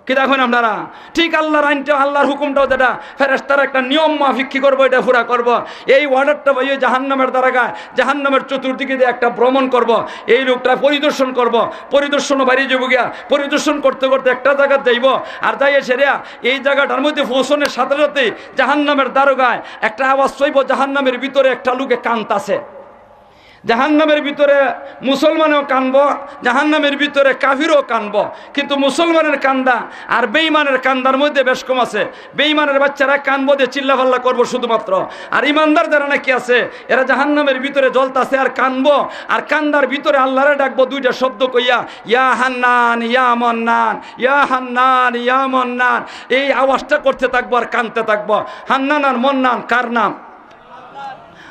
কিতা কইন আপনারা? ঠিক আল্লাহর আইনটা, আল্লাহর হুকুমটাও যেটা, ফেরেশতারা একটা নিয়ম মাফিক কি করবো, এটা পুরা করবো। এই অর্ডারটা পাইয়া জাহান্নামের দারোগা জাহান্নামের চতুর্দিকে দিয়া একটা ভ্রমণ করবো। এই লোকটা পরিদর্শন করবো, পরিদর্শনও বাড়ি যাইবো গিয়া, পরিদর্শন করতে করতে একটা জাগাত যাইবো, আর যাইয়া সেরিয়া এই জাগাটার মধ্যে পৌঁছানোর সাথে সাথে জাহান্নামের দারোগায় একটা আওয়াজ পাইবো, জাহান্নামের ভিতরে একটা লোকে কান্তাছে। জাহান্নামের ভিতরে মুসলমানও কানবো, জাহান্নামের ভিতরে কাফিরও কানবো, কিন্তু মুসলমানের কান্দা আর বেঈমানের কান্দার মধ্যে বেশ কম আছে। বেঈমানের বাচ্চারা কানবো দিয়া চিল্লাফাল্লা করবো শুধুমাত্র, আর ইমানদার যারা নাকি আছে, এরা জাহান্নামের ভিতরে জ্বলতাছে আর কানবো, আর কান্দার ভিতরে আল্লাহরে ডাকবো দুইটা শব্দ কইয়া, "ইয়া হান্নান, ইয়া মান্নান, ইয়া হান্নান, ইয়া মান্নান।" এই আওয়াজটা করতে থাকবো আর কানতে থাকবো। হান্নান আর মন্নান কার নাম?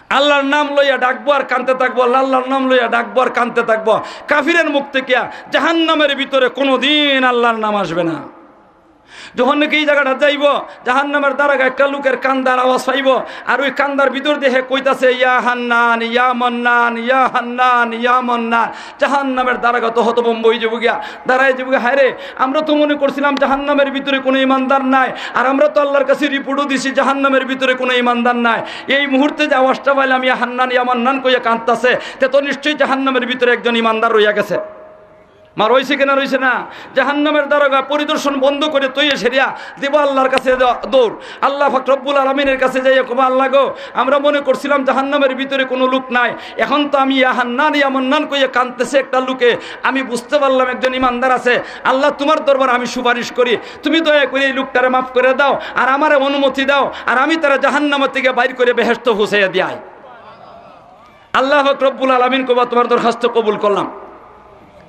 আল্লাহর নাম লইয়া ডাকবো আর কানতে থাকবো, আল্লাহর নাম লইয়া ডাকবো আর কানতে থাকবো। কাফিরের মুখ থেকে জাহান্নামের ভিতরে কোনোদিন আল্লাহর নাম আসবে না। যখন নাকি এই জাগাটা যাইবো, জাহান্নামের দারোগা একটা লোকের কান্দার আওয়াজ পাইবো, আর ওই কান্দার ভিতর দিয়া হে কইতাছে, "ইয়া হান্নান, ইয়া মান্নান, ইয়া হান্নান, ইয়া মান্নান।" জাহান্নামের দারোগা তো হতভম্ব হয়ে যাবো গিয়া, দাঁড়ায় যাবো গিয়া, "হায় রে, আমরা তো মনে করছিলাম জাহান্নামের ভিতরে কোনো ইমানদার নাই, আর আমরা তো আল্লাহর কাছে রিপোর্টও দিছি জাহান্নামের ভিতরে কোনো ইমানদার নাই। এই মুহূর্তে যে আওয়াজটা পাইলাম, ইয়া হান্নান, ইয়া মান্নান কইয়া কাঁদতাছে, তে তো নিশ্চয়ই জাহান্নামের ভিতরে একজন ইমানদার রইয়া গেছে।" মা, রইছে কিনা রইছে না? জাহান্নামের দারোগা পরিদর্শন বন্ধ করে তৈয়ে সেরিয়া দিব আল্লাহর কাছে দ-, দৌড়। আল্লাহ পাক রব্বুল আলামিনের কাছে যাইয়া কবা, "আল্লাহ গো, আমরা মনে করছিলাম জাহান্নামের ভিতরে কোনো লোক নাই, এখন তো আমি ইয়া হান্নান ইয়া মান্নান কইয়া কাঁদতেছে একটা লোকে, আমি বুঝতে পারলাম একজন ইমানদার আছে। আল্লাহ, তোমার দরবার আমি সুপারিশ করি, তুমি দয়া করে এই লোকটারে মাফ করে দাও, আর আমারে অনুমতি দাও, আর আমি তারে জাহান্নাম থেকে বাইর করে বেহেশত পৌঁছাইয়া দিয়াই।" আল্লাহ পাক রব্বুল আলামিন কবা, "তোমার দরখাস্ত কবুল করলাম,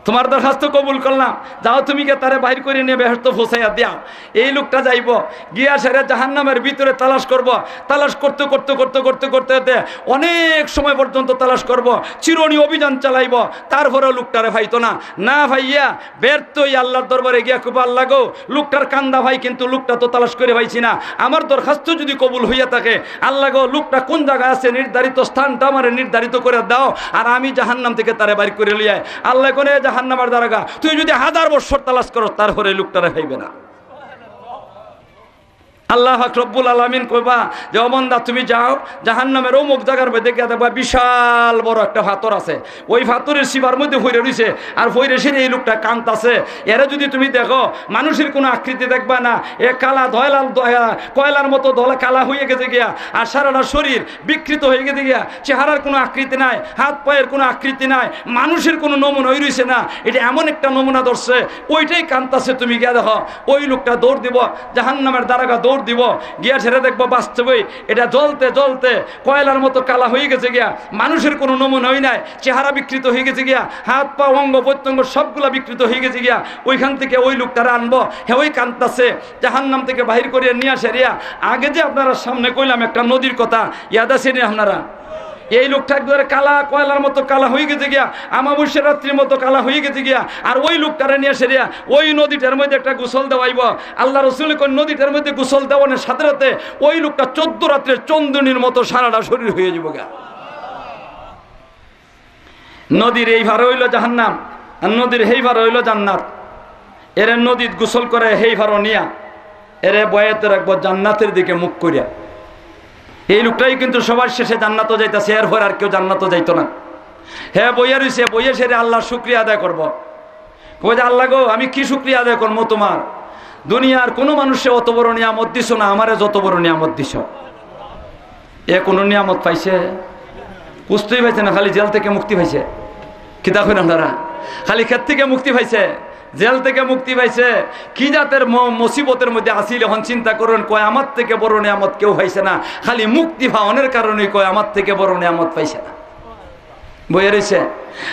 তোমার দরখাস্ত কবুল করলাম, যাও তুমি গিয়া তারে বাইর করে নিয়া বেহেশত পৌঁছাইয়া দিয়াও।" এই লোকটা যাইবো, গিয়া সেরে জাহান্নামের ভিতরে তালাশ করবো, তালাশ করতে করতে করতে করতে করতে করতে অনেক সময় পর্যন্ত তালাশ করবো, চিরুনি অভিযান চালাইবো, তারপরেও লোকটারে পাইতো না। না পাইয়া ব্যর্থ হইয়া আল্লাহর দরবারে গিয়া কবা, "আল্লাহ গো, লোকটার কান্দা পাই, কিন্তু লোকটা তো তালাশ করে পাইছি না। আমার দরখাস্ত যদি কবুল হইয়া থাকে, আল্লাহ গো, লোকটা কোন জায়গায় আছে, নির্ধারিত স্থানটা আমারে নির্ধারিত করে দাও, আর আমি জাহান্নাম থেকে তারে বাইর করে লই আই।" আল্লাহ কইন, "এ জাহান্নামের দারোগা, তুই যদি হাজার বছর তালাশ করস, তারপরে লোকটারে পাইবে না।" আল্লাহ পাক রব্বুল আলামিন কইবা যে, "ও বান্দা, তুমি যাও, জাহান্নামের অমুক জায়গার মধ্যে গিয়া দেখবা বিশাল বড় একটা পাথর আছে, ওই পাথরের শিবার মধ্যে পড়ে রইছে, আর পড়ে সেরে এই লোকটা কান্তাছে। এরে যদি তুমি দেখো, মানুষের কোনো আকৃতি দেখবা না, এ কালা ধয়লাল দয়া-, কয়লার মতো ধলা কালা হয়ে গেছে গিয়া, আর সারাটা শরীর বিকৃত হয়ে গেছে গিয়া, চেহারার কোনো আকৃতি নাই, হাত পায়ের কোনো আকৃতি নাই, মানুষের কোনো নমুনা হয়ে রইছে না, এটা এমন একটা নমুনা ধরছে, ওইটাই কান্তাছে। তুমি গিয়া দেখো।" ওই লোকটা দৌড় দিব, জাহান্নামের দারোগা দৌড় দিব, গিয়া সেরে দেখবো বাস্তবেই এটা জ্বলতে জ্বলতে কয়লার মতো কালা হয়ে গেছে গিয়া, মানুষের কোনো নমুনা হই নাই, চেহারা বিকৃত হয়ে গেছে গিয়া, হাত পা অঙ্গ প্রত্যঙ্গ সবগুলা বিকৃত হয়ে গেছে গিয়া। ওইখান থেকে ওই লোকটারে আনবো, হে ওই কান্তাছে, জাহান্নাম থেকে বাহির করিয়া নিয়া সেরিয়া। আগে যে আপনারা সামনে কইলাম একটা নদীর কথা, ইয়াদ আছে নি আপনারা? এই লোকটা একবারে কালা কয়লার মতো কালা হয়ে গেছে গিয়া, আমাবস্যা রাত্রির মতো কালা হয়ে গেছে গিয়া। আর ওই লোকটারে নিয়া সেরিয়া ওই নদীটার মধ্যে একটা গোসল দেওয়াইবো। আল্লাহ রসুল কইন, নদীটার মধ্যে গোসল দেওয়ানোর সাথে সাথে ওই লোকটা চোদ্দ রাত্রের চন্দ্রনীর মতো সারাটা শরীর হয়ে যাবো গা। নদীর এই পারে হইল জাহান্নাম, আর নদীর সেই পারে হইল জান্নাত। এরে নদীত গোসল করে সেই পারে নিয়া এরে বয়াতে রাখবো জান্নাতের দিকে মুখ করিয়া। এই লোকটাই কিন্তু সবার শেষে জান্নাতও যাইতাছে, এরপর আর কেউ জান্নাতও যাইতো না। হে বইয়া রইছে, বইয়া সেরে আল্লাহর শুকরিয়া আদায় করবো। কই যে, "আল্লাহ গো, আমি কি শুকরিয়া আদায় করবো তোমার? দুনিয়ার কোনো মানুষে অত বড় নিয়ামত দিছো না, আমারে যত বড় নিয়ামত দিছো।" এ কোনো নিয়ামত পাইছে? কুস্তুই পাইছে না, খালি জেল থেকে মুক্তি পাইছে। কিতা কইন আপনারা? খালি খেত থেকে মুক্তি পাইছে, জেল থেকে মুক্তি পাইছে। কি জাতের ম-, মুসিবতের মধ্যে আছিল, এখন চিন্তা করুন, কয় আমার থেকে বড় নিয়ামত কেউ পাইছে না, খালি মুক্তি পাওয়ানোর কারণেই কয় আমার থেকে বড় নিয়ামত পাইছে না। বইয়া রইছে,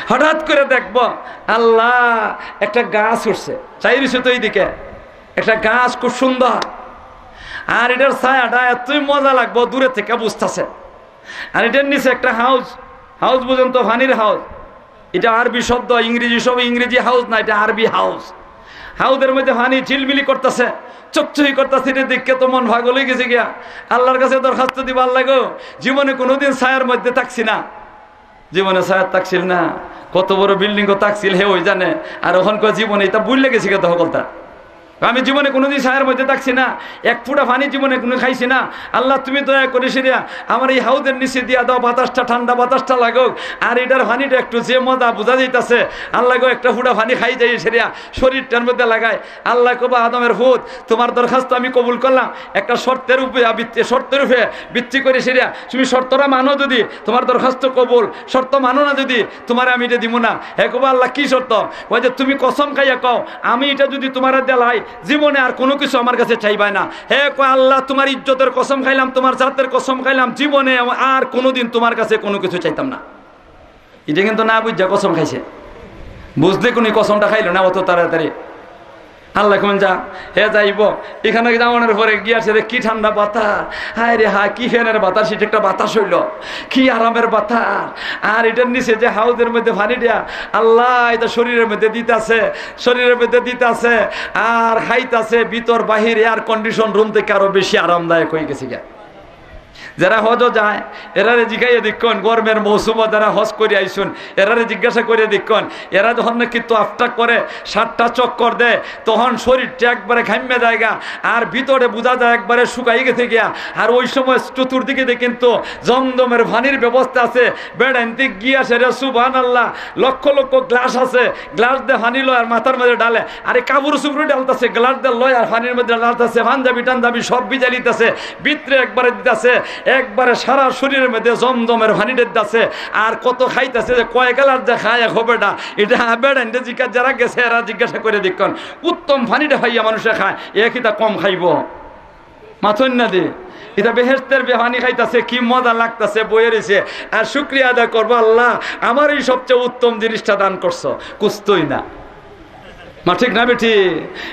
হঠাৎ করে দেখবো আল্লাহ একটা গাছ উঠছে, চাই রইছে তো এইদিকে, একটা গাছ খুব সুন্দর, আর এটার ছায়াটা এতই মজা লাগবো, দূরে থেকে বুঝতাছে। আর এটার নিচে একটা হাউস, হাউস বুঝেন তো, পানির হাউস। এটা আরবি শব্দ, ইংরেজি শব্দ, ইংরেজি হাউস না, এটা আরবি হাউস। হাউসের মধ্যে পানি ঝিলমিলি করতেছে, চকচকি করতেছে, এটা দেখে তো মন পাগল হয়ে গেছে গিয়া। আল্লাহর কাছে দরখাস্ত দিব, "আল্লাহ গো, জীবনে কোনোদিন ছায়ার মধ্যে থাকছি না, জীবনে ছায়াত থাকছিল না, কত বড় বিল্ডিং ও থাকছিল, হে ওই জানে, আর ওখান কয় জীবনে এটা ভুলে গেছি গিয়া তো হকলতা।" তো আমি জীবনে কোনোদিন ছায়ার মধ্যে থাকছি না, এক ফুটা পানি জীবনে কোনো খাইছি না। আল্লাহ, তুমি দয়া করি সেটা আমার এই হাউজের নিচে দিয়া দাও, বাতাসটা, ঠান্ডা বাতাসটা লাগুক, আর এটার পানিটা একটু যে মজা বুঝা যাইতাছে। আল্লাহ গো, একটা ফুটা পানি খাই যাই সেটা শরীরটার মধ্যে লাগায়। আল্লাহ কবা, আদমের পুত, তোমার দরখাস্ত আমি কবুল করলাম, একটা শর্তের উপরে ভিত্তি, শর্তের উপরে ভিত্তি করে সেটা তুমি শর্তটা মানো যদি তোমার দরখাস্ত কবুল, শর্ত মানো না যদি তোমারে আমি এটা দিব না। হে কবা, আল্লাহ কি শর্ত? ওই যে তুমি কসম খাইয়া কও, আমি এটা যদি তোমারে দিলাই, জীবনে আর কোনো কিছু আমার কাছে চাইবায় না। হে কয়, আল্লাহ, তোমার ইজ্জতের কসম খাইলাম, তোমার জাতের কসম খাইলাম, জীবনে আর কোনোদিন তোমার কাছে কোনো কিছু চাইতাম না। এটা কিন্তু না বুঝা কসম খাইছে, বুঝলে কোনো কসমটা খাইল না অত তাড়াতাড়ি। আল্লাহ কইন, যা, হে যাইব। এখানে যাওয়ানোর পরে গিয়া সে কি ঠান্ডা বাতাস, হায় রে হায়, কি ফ্যানের বাতাস, এটা একটা বাতাস হইল, কি আরামের বাতাস। আর এটার নিচে যে হাউজের মধ্যে পানি দেয়া, আল্লাহ এটা শরীরের মধ্যে দিতাছে, শরীরের মধ্যে দিতাছে, আর খাইতাছে, ভিতর বাহির এয়ার কন্ডিশন রুম থেকে আরো বেশি আরামদায়ক হয়ে গেছে গিয়া। যারা হজও যায়, এরারে জিজ্ঞাইয়া দেখুন, গরমের মৌসুমও যারা হজ করে আইসুন, এরারে জিজ্ঞাসা করে দেখুন, এরা যখন নাকি তওয়াফটা করে, সাতটা চক্কর দেয়, তখন শরীরটা একবারে ঘামিয়া যায়গা, আর ভিতরে বুঝা যায় একবারে শুকাই গেছে গিয়া। আর ওই সময় চতুর্দিকে দিয়ে কিন্তু জমজমের পানির ব্যবস্থা আছে। বেড়াইতে গিয়া সেরে সুবহানাল্লাহ, লক্ষ লক্ষ গ্লাস আছে, গ্লাস দিয়ে পানি লয় আর মাথার মধ্যে ঢালে, আর এই কাপড় চুপড়ে ঢালতাছে, গ্লাস দিয়ে লয় আর পানির মধ্যে ঢালতাছে, পাঞ্জাবি টাঞ্জাবি সব ভিজাই লিতাছে, ভিতরে একবারে দিতাছে, একবারে সারা শরীরের মধ্যে জমজমের পানি ঢেলতাছে। আর কত খাইতাছে, যে কয় গ্লাস যে খায় এক হবে না। এটা বেড়াইতে জিজ্ঞাসা, যারা গেছে এরা জিজ্ঞাসা করে দেখুন, উত্তম পানিটা পাইয়া মানুষে খায়, এ কিতা কম খাইব? মাথইন না দে, এটা বেহেশতের বে-, পানি খাইতাছে, কি মজা লাগতাছে, বইয়ে রইছে। আর শুকরিয়া আদায় করবো, আল্লাহ, আমার এই সবচেয়ে উত্তম জিনিসটা দান করছো, কুস্তই না। মা ঠিক না বেটি?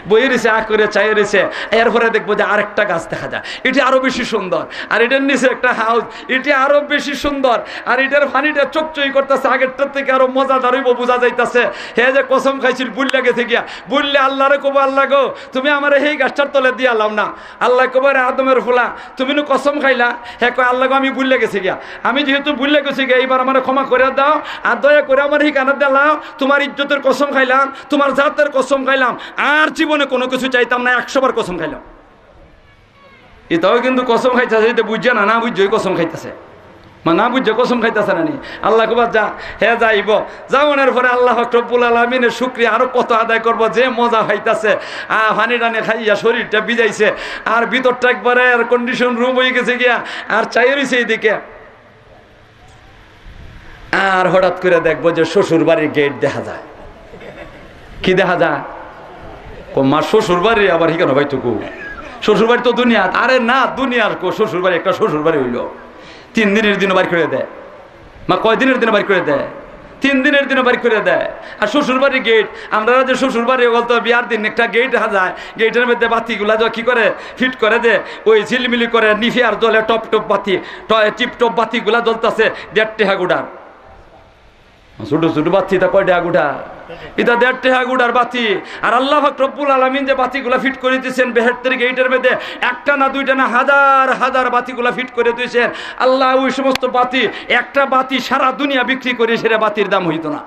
বইয়ে রইছে, আ করে চাইয়ে রইছে। এরপরে দেখবো যে আরেকটা গাছ দেখা যায়, এটি আরো বেশি সুন্দর, আর এটার নিচে একটা হাউস, এটি আরো বেশি সুন্দর, আর এটার পানিটা চকচকি করতেছে, আগেরটার থেকে আরো মজাদার হইব, বোঝা যাইতাছে। হে যে কসম খাইছিল, ভুইল্লা গেছে গিয়া, ভুইল্লা আল্লাহরে কবো, আল্লাহ গো, তুমি আমারে সেই গাছটার তলে দিয়া লাও না। আল্লাহ কবো, রে আদমের ফুলা, তুমি নু কসম খাইলা? হে কয়, আল্লাহ গো, আমি ভুইল্লা গেছি গিয়া, আমি যেহেতু ভুইল্লা গেছি গিয়া, এইবার আমারে ক্ষমা করে দাও, আর দয়া করে আমার ঠিকানা দিলাও, তোমার ইজ্জতের কসম খাইলাম, তোমার জাতের কসম খাইলাম, আর জীবনে কোনো কিছু চাইতাম না, একশো বার কসম খাইলাম। এটাও কিন্তু কসম খাইতেছে, এটা বুঝছে না, না বুঝছে ওই কসম খাইতেছে, মা না বুঝছে কসম খাইতেছে না নি। আল্লাহ কবা, যা, হে যাইব। যাওয়ানোর পরে আল্লাহ পাক রব্বুল আলামিনের শুকরিয়া আরো কত আদায় করবো, যে মজা পাইতাছে। আ, পানি টানি খাইয়া শরীরটা ভিজাইছে, আর ভিতরটা একবারে এয়ার কন্ডিশন রুম হয়ে গেছে গিয়া, আর চাইয়ে রইছে এইদিকে। আর হঠাৎ করে দেখবো যে শ্বশুর বাড়ির গেট দেখা যায়। কি দেখা যায়? ও মা, শ্বশুর বাড়ি আবার হিকানো ভাই তো কো? শ্বশুর বাড়ি তো দুনিয়া। আরে না, দুনিয়ার কো শ্বশুর বাড়ি, একটা শ্বশুর বাড়ি হইলো। তিন দিনের দিনও বাইর করে দেয়। মা, কয় দিনের দিনও বাইর করে দেয়? তিন দিনের দিনও বাইর করে দেয়। আর শ্বশুর বাড়ির গেট, আমরা যে শ্বশুর বাড়ি বলতো বিয়ার দিন একটা গেট দেখা যায়, গেটের মধ্যে বাতিগুলা যে কি করে, ফিট করে দে, ওই ঝিলমিলি করে নিফে আর জ্বলে টপ টপ বাতি, ট-, টিপ টপ বাতিগুলা জ্বলতাছে দেড় টেহা গুড়ার। ছোট ছোট বাতি, তা কয় টেহা গুড়া? এটা দেড় টেহা গুড়ার বাতি। আর আল্লাহ পাক রব্বুল আলামিন যে বাতিগুলা ফিট করে দিয়েছেন বেহেশতের গেটের মধ্যে, একটা না দুইটা না, হাজার হাজার বাতিগুলা ফিট করে দিয়েছেন। আল্লাহ ওই সমস্ত বাতি, একটা বাতি সারা দুনিয়া বিক্রি করে সেটা বাতির দাম হইতো না।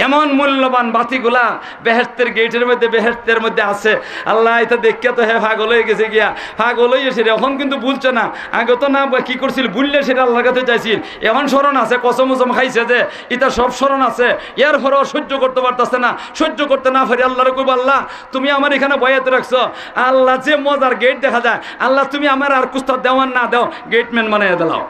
এমন মূল্যবান বাতিগুলা বেহেশতের গেটের মধ্যে, বেহেশতের মধ্যে আছে। আল্লাহ এটা দেখিয়া তো হে পাগল হয়ে গেছে গিয়া, পাগল হয়ে গেছে রে। এখন কিন্তু বুঝছে না, আগে তো না বা কি করছিল, ভুইল্লা সেটা আল্লাহর কাছে চাইছিল। এখন স্মরণ আছে, কসম উসম খাইছে যে এটা সব স্মরণ আছে, এরপরেও সহ্য করতে পারতেছে না। সহ্য করতে না পারি আল্লাহরে কইব, আল্লাহ, তুমি আমার এখানে বয়াতে রাখছো, আল্লাহ যে মজার গেট দেখা যায়, আল্লাহ তুমি আমার আর কুস্তা দেওয়ান না দেও, গেটম্যান বানাইয়া দিলাও।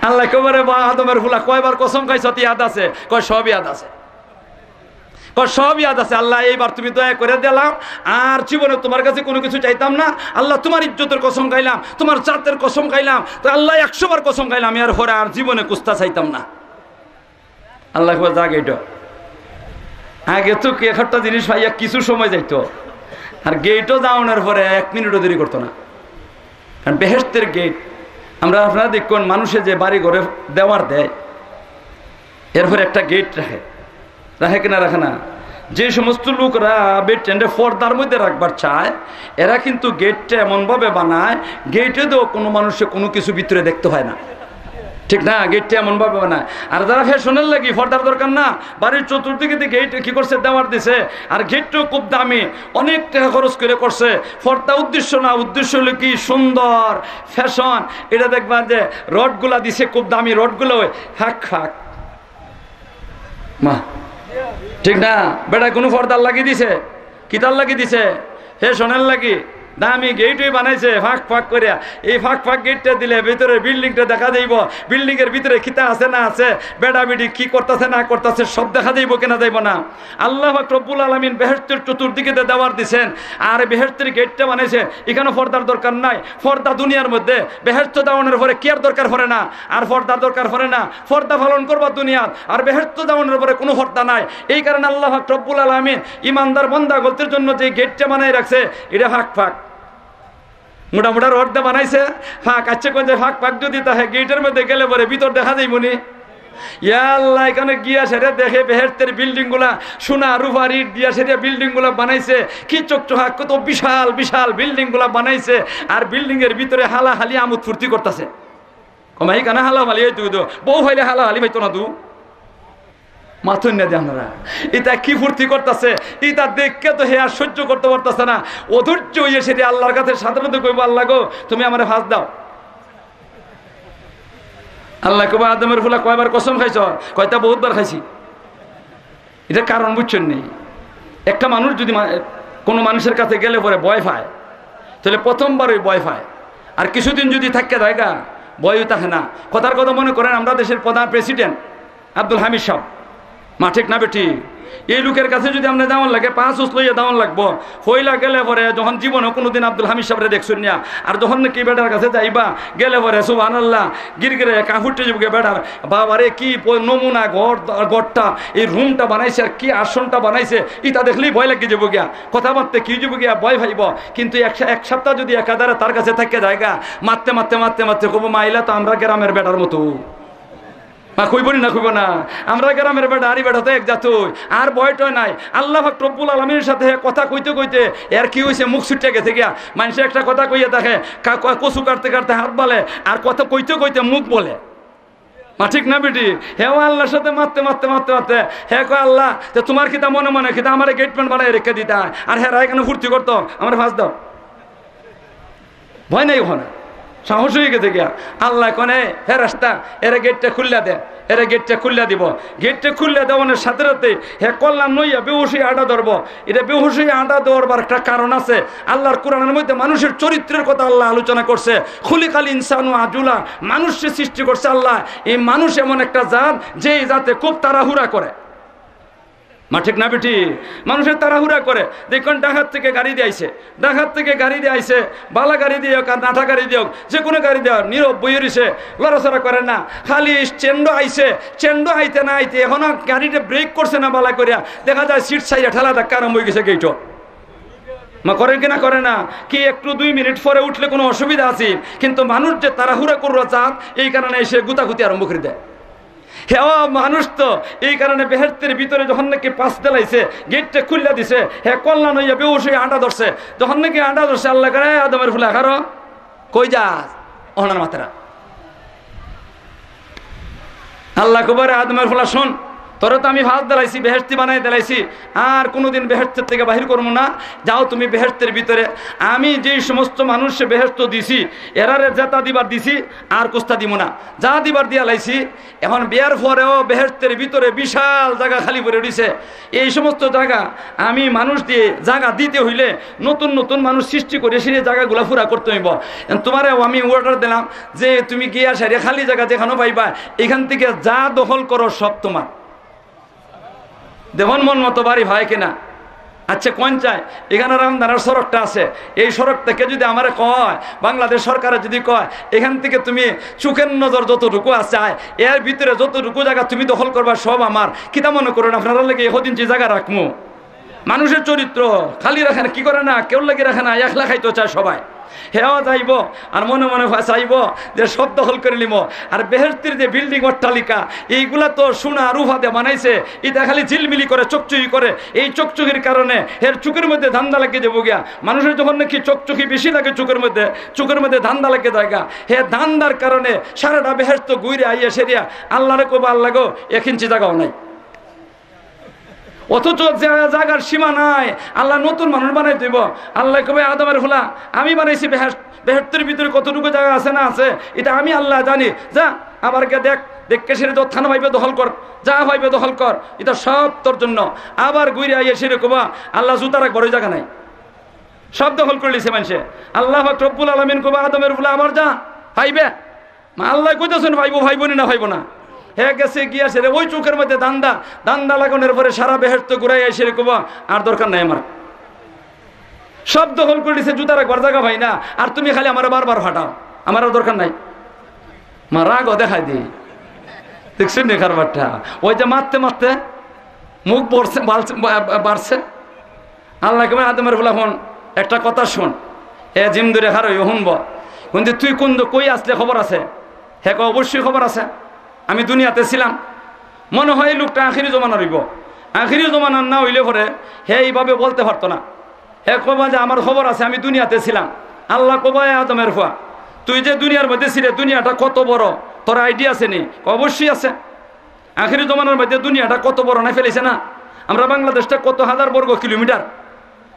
আল্লাহ কবরে বা আদমের ফুলা কয়বার কসম খাইছ, ইয়াদ আছে? কয়, সব ইয়াদ আছে। কয়, সব ইয়াদ আছে। আল্লাহ, এইবার তুমি দয়া করে দিলাও, আর জীবনে তোমার কাছে কোনো কিছু চাইতাম না। আল্লাহ, তোমার ইজ্জতের কসম খাইলাম, তোমার জাতের কসম খাইলাম, তো আল্লাহ, একশো বার কসম খাইলাম, এর পরে আর জীবনে কুস্তা চাইতাম না। আল্লাহ কয়, যা গেটো। আগে তো কি একটা জিনিস পাইয়া কিছু সময় যাইতো, আর গেটো যাওয়ানোর পরে এক মিনিটও দেরি করতো না। কারণ বেহেশতের গেট, আমরা, আপনারা দেখুন, মানুষে যে বাড়ি ঘরে দেওয়ার দেয়, এরপর একটা গেট রাখে, রাখে কিনা রাখে না? যে সমস্ত লোকরা বেডটা পর্দার মধ্যে রাখবার চায়, এরা কিন্তু গেটটা এমনভাবে বানায়, গেটে তো কোনো মানুষে কোনো কিছু ভিতরে দেখতে হয় না। ঠিক না? গেটটা এমন ভাবে বানায়। আর যারা ফ্যাশনের লাগি, পর্দার দরকার না, বাড়ির চতুর্দিকে দিয়ে গেট কি করছে, দেওয়ার দিছে। আর গেটটাও খুব দামি, অনেক টাকা খরচ করে করছে। পর্দা উদ্দেশ্য না, উদ্দেশ্য হলো কি সুন্দর ফ্যাশন। এটা দেখবা যে রডগুলা দিছে, খুব দামি রডগুলা, ওই ফাঁক ফাঁক। মা, ঠিক না? বেটা কোনো পর্দার লাগি দিছে, কিতার লাগি দিছে? ফ্যাশনের লাগি। দামি গেটই বানাইছে ফাঁক ফাঁক করিয়া। এই ফাঁক ফাঁক গেটটা দিলে ভিতরে বিল্ডিংটা দেখা যাইব, বিল্ডিং এর ভিতরে কিতা আছে না আছে, বেটা বেটি কি করতেছে না করতেছে, সব দেখা যাইব কিনা যাইব না। আল্লাহ পাক রব্বুল আলামিন বেহেশতের চতুর্দিকে দে-, দেওয়ার দিছেন, আর বেহেশতের গেটটা বানাইছে, এখানে পর্দার দরকার নাই। পর্দা দুনিয়ার মধ্যে, বেহেশত দাওয়ানোর পরে কি আর দরকার পড়ে না, আর পর্দার দরকার পড়ে না। পর্দা পালন করবা দুনিয়াত, আর বেহেশত দাওয়ানোর পরে কোনো পর্দা নাই। এই কারণে আল্লাহ পাক রব্বুল আলামিন ইমানদার বন্দা গলতির জন্য যে গেটটা বানাই রাখছে, এটা ফাঁক ফাঁক, মোটা মোটা রড দিয়ে বানাইছে, ফাঁক আছে। কোন যে ফাঁক ফাঁক যদি থাকে, গেটের মধ্যে গেলে পরে ভিতর দেখা যাইব নি? ইয়া আল্লাহ, এখানে গিয়া সেটা দেখে বেহেশতের বিল্ডিং গুলা, সোনা রূপার ইট দিয়া সেটা বিল্ডিং গুলা বানাইছে, কি চকচকা, কত বিশাল বিশাল বিল্ডিং গুলা বানাইছে। আর বিল্ডিং এর ভিতরে হালা হালি আমোদ ফুর্তি করতেছে। কমাই কানা হালা হালি হইতো হইতো, বউ হইলে হালা হালি পাইতো না তু। মাথুন না দিয়ে আপনারা, ইতা কি ফুর্তি করতেছে? ইতা দেখে তো হে আর সহ্য করতে পারতেছে না। অধৈর্য হইয়া সেটা আল্লাহর কাছে সাধারণত কইবো, "আল্লাহ গো, তুমি আমারে ফাঁস দাও।" আল্লাহ কইবো, "আদমের ফুলা, কয়বার কসম খাইছ?" কয়, "তা বহুত বার খাইছি।" এটা কারণ বুঝছেন নি? একটা মানুষ যদি মা-, কোনো মানুষের কাছে গেলে পরে ভয় পায়, তাহলে প্রথমবার ওই ভয় পায়, আর কিছুদিন যদি থাকে জায়গা, ভয়ও থাকে না। কথার কথা মনে করেন, আমরা দেশের প্রধান প্রেসিডেন্ট আব্দুল হামিদ সাহেব, মা ঠিক না বেটি? এই লোকের কাছে যদি আপনি যাওয়ান লাগে, পাঁচ উস লইয়া যাওয়ান লাগবো। হইলা গেলে পরে যখন জীবনে কোনোদিন আব্দুল হামিদ সাহেবরে দেখছুন না, আর যখন নাকি বেটার কাছে যাইবা, গেলে পরে সুবহানাল্লাহ, গিরগিরে কাঁপুটে যাবো গিয়া বেটার। বাবারে, কি প-, নমুনা ঘর, ঘরটা, এই রুমটা বানাইছে, আর কি আসনটা বানাইছে, ইটা দেখলেই ভয় লাগি যাবো গিয়া। কথাবার্তা কি যাবো গিয়া, ভয় পাইব। কিন্তু এক সা-, এক সপ্তাহ যদি একাধারে তার কাছে থাকে জায়গা, মারতে মারতে মারতে মারতে কইবো, "মাইলা তো আমরা গ্রামের বেটার মতো।" মা কইবো নি না, কইবো না? আমরা গ্রামের বেটা, আরি বেটা তো এক জাতই। আর ভয় টয় নাই। আল্লাহ পাক রব্বুল আলামিনের সাথে কথা কইতে কইতে এর কি হইছে, মুখ ছুটে গেছে গিয়া। মানুষে একটা কথা কইয়া থাকে, কা-, কা-, কচু কাটতে কাটতে হাত বালে, আর কথা কইতে কইতে মুখ বলে। মা ঠিক না বেটি? হেও আল্লাহর সাথে মারতে মারতে মারতে মারতে হে কয়, "আল্লাহ, তো তোমার কিতা মনে মনে কিতা আমারে গেটম্যান বানাই রেখে দিতা, আর হেরা এখানে ফুর্তি করতো, আমারে ফাঁস দাও।" ভয় নাই ওখানে, সাহস হয়ে গেছে গিয়া। আল্লাহ কনে, "হে রাস্তা, এরা গেটটা খুললা দে, এরা গেটটা খুললা দিব।" গেটটা খুললা দেওয়ানোর সাথে সাথে হে কল্যাণ নইয়া বেহুশ হয়ে আটা ধরবো। এটা বেহুশ হয়ে আটা ধরবার একটা কারণ আছে। আল্লাহর কোরআনের মধ্যে মানুষের চরিত্রের কথা আল্লাহ আলোচনা করছে। "খুলিকাল ইনসানু আজুলা", মানুষকে সৃষ্টি করছে আল্লাহ। এই মানুষ এমন একটা জাত, যে এই জাতে খুব তাড়াহুড়া করে। মা ঠিক না বেটি? মানুষের তাড়াহুড়া করে। দেখুন, ডাকাত থেকে গাড়ি দিয়ে আইছে, ডাকাত থেকে গাড়ি দিয়ে আইছে, বালা গাড়ি দিয়ে হোক আর নাটা গাড়ি দিয়ে হোক, যে কোনো গাড়ি দিয়ে হোক, নীরব বইয়ে রইছে, লড়াচড়া করে না। খালি স্ট্যান্ডও আইছে, স্ট্যান্ডও আইতে না আইতে এখনো গাড়িটা ব্রেক করছে না বালা করিয়া, দেখা যায় সিট ছাইড়া ঠেলা ধাক্কা আরম্ভ হয়ে গেছে গেটও। মা করেন কি না করে না? কি একটু দুই মিনিট পরে উঠলে কোনো অসুবিধা আছে? কিন্তু মানুষ যে তাড়াহুড়া করুরা জাত, এই কারণে এসে গুতাগুতি আরম্ভ করে দেয়। হে ও মানুষ তো, এই কারণে বেহেশতের ভিতরে যখন নাকি পাশ দিলাইছে, গেটটা খুললা দিছে, হে কল্যাণ হইয়া বেহুশ হইয়া আটা ধরছে। যখন নাকি আটা ধরছে, আল্লাহ করে, "এই আদমের ফুলা, খারো, কই যাস?" ওনার মাতেরা। আল্লাহ কইবো, "রে আদমের ফুলা, শোন, তোরে তো আমি ফাঁস দিলাইছি, বেহেশতি বানাই দিলাইছি, আর কোনোদিন বেহেশতের থেকে বাহির করবো না। যাও তুমি বেহেশতের ভিতরে, আমি যেই সমস্ত মানুষকে বেহেশত দিছি, এরারে যেটা দিবার দিছি, আর কুস্তা দিব না, যা দিবার দিয়া লাইছি।" এখন বিয়ার পরেও বেহেশতের ভিতরে বিশাল জায়গা খালি পড়ে রইছে। এই সমস্ত জায়গা আমি মানুষ দিয়ে জায়গা দিতে হইলে নতুন নতুন মানুষ সৃষ্টি করে সেই জায়গাগুলা পুরা করতে হইব। এখন তোমারে আমি অর্ডার দিলাম যে তুমি গিয়া সারিয়া খালি জায়গা যেখানে পাইবা, এখান থেকে যা দখল করো সব তোমার। দেখুন মন মতো বাড়ি হয় কিনা। আচ্ছা, কোন চায়? এখানে রামদানার সড়কটা আছে, এই সড়ক থেকে যদি আমারে কয়, বাংলাদেশ সরকারে যদি কয়, "এখান থেকে তুমি চোখের নজর যতটুকু আছে, আয়, এর ভিতরে যতটুকু জায়গা তুমি দখল করবা, সব আমার", কিতা মনে করেন আপনারা? লাগে এহদিন যে জায়গা রাখমু, মানুষের চরিত্র খালি রাখে না, কি করে না, কেউর লাগি রাখে না, একলা খাইতো চায় সবাই। হেও যাইবো আর মনে মনে ফা-, চাইবো যে সব দখল করি লিমু। আর বেহেশতের যে বিল্ডিং অট্টালিকা, এইগুলা তো সোনা রূপা দিয়া বানাইছে, ইটা খালি ঝিলমিলি করে, চকচকি করে। এই চকচকির কারণে হের চোখের মধ্যে ধান্দা লাগি যাইবো গিয়া। মানুষের যখন নাকি চকচকি বেশি লাগে চোখের মধ্যে, চোখের মধ্যে ধান্দা লাগি যায় গা, হে ধান্দার কারণে সারাটা বেহেশত ঘুরে আইয়া সেরিয়া আল্লাহরে কইবো, "আল্লাহ গো, এক ইঞ্চি জাগাও নাই।" অথচ যে জাগার সীমা নাই, আল্লাহ নতুন মানুষ বানাই দিব। আল্লাহ কইবো, "আদমের ফুলা, আমি বানাইছি বেহেশত, বেহেশতের ভিতরে কতটুকু জাগা আছে না আছে, ইটা আমি আল্লাহ জানি। যা, আবার গিয়া দেখ, দেখকে সেরে যতখান পাইবে দখল কর, যা পাইবে দখল কর, ইটা সব তোর জন্য।" আবার ঘুরে আইয়া সেরে কইবো, "আল্লাহ, জুতা রাখবার ওই জাগা নাই, সব দখল করি লিছে মানষে।" আল্লাহ পাক রব্বুল আলামিন কইবো, "আদমের ফুলা, আবার যা, পাইবে।" মা আল্লাহ কইতাছেন, "পাইবো, পাইবো নি না পাইবো না?" হে গেছে গিয়া সেরে ওই চোখের মধ্যে ধান্দা, ধান্দা লাগানোর পরে সারা বেহেশত ঘুরাই আইসে রে কইবো, "আর দরকার নাই আমার, সব দখল করি লিছে, জুতা রাখবার জাগা পাই না, আর তুমি খালি আমারে বারবার ফাটাও, আমার আর দরকার নাই।" মা রাগও দেখাই দি, দেখছেন নি কারবারটা? ওই যে মারতে মারতে মুখ বাড়ছে, বাড়ছে, বা-, বা-, বাড়ছে। আল্লাহ কইবো, "আদমের ফুলা, হুন, একটা কথা হুন।" এ জিম ধরে খারইও হুনবো। কিন্তু তুই কোন দ-, কই আসলে খবর আছে? হে কয়, "অবশ্যই খবর আছে, আমি দুনিয়াতে ছিলাম।" মনে হয় এই লোকটা আখেরি জমানার অইবো। আখেরি জমানার না অইলে পরে হে এইভাবে বলতে পারতো না। হে কইবো যে, "আমার খবর আছে, আমি দুনিয়াতে ছিলাম।" আল্লাহ কইবো, "এ আদমের ফুয়া, তুই যে দুনিয়ার মধ্যে ছিলে, দুনিয়াটা কত বড়, তোর আইডিয়া আছে নি?" কয়, "অবশ্যই আছে।" আখেরি জমানার মধ্যে দুনিয়াটা কত বড় না ফেলেছে না? আমরা বাংলাদেশটা কত হাজার বর্গ কিলোমিটার?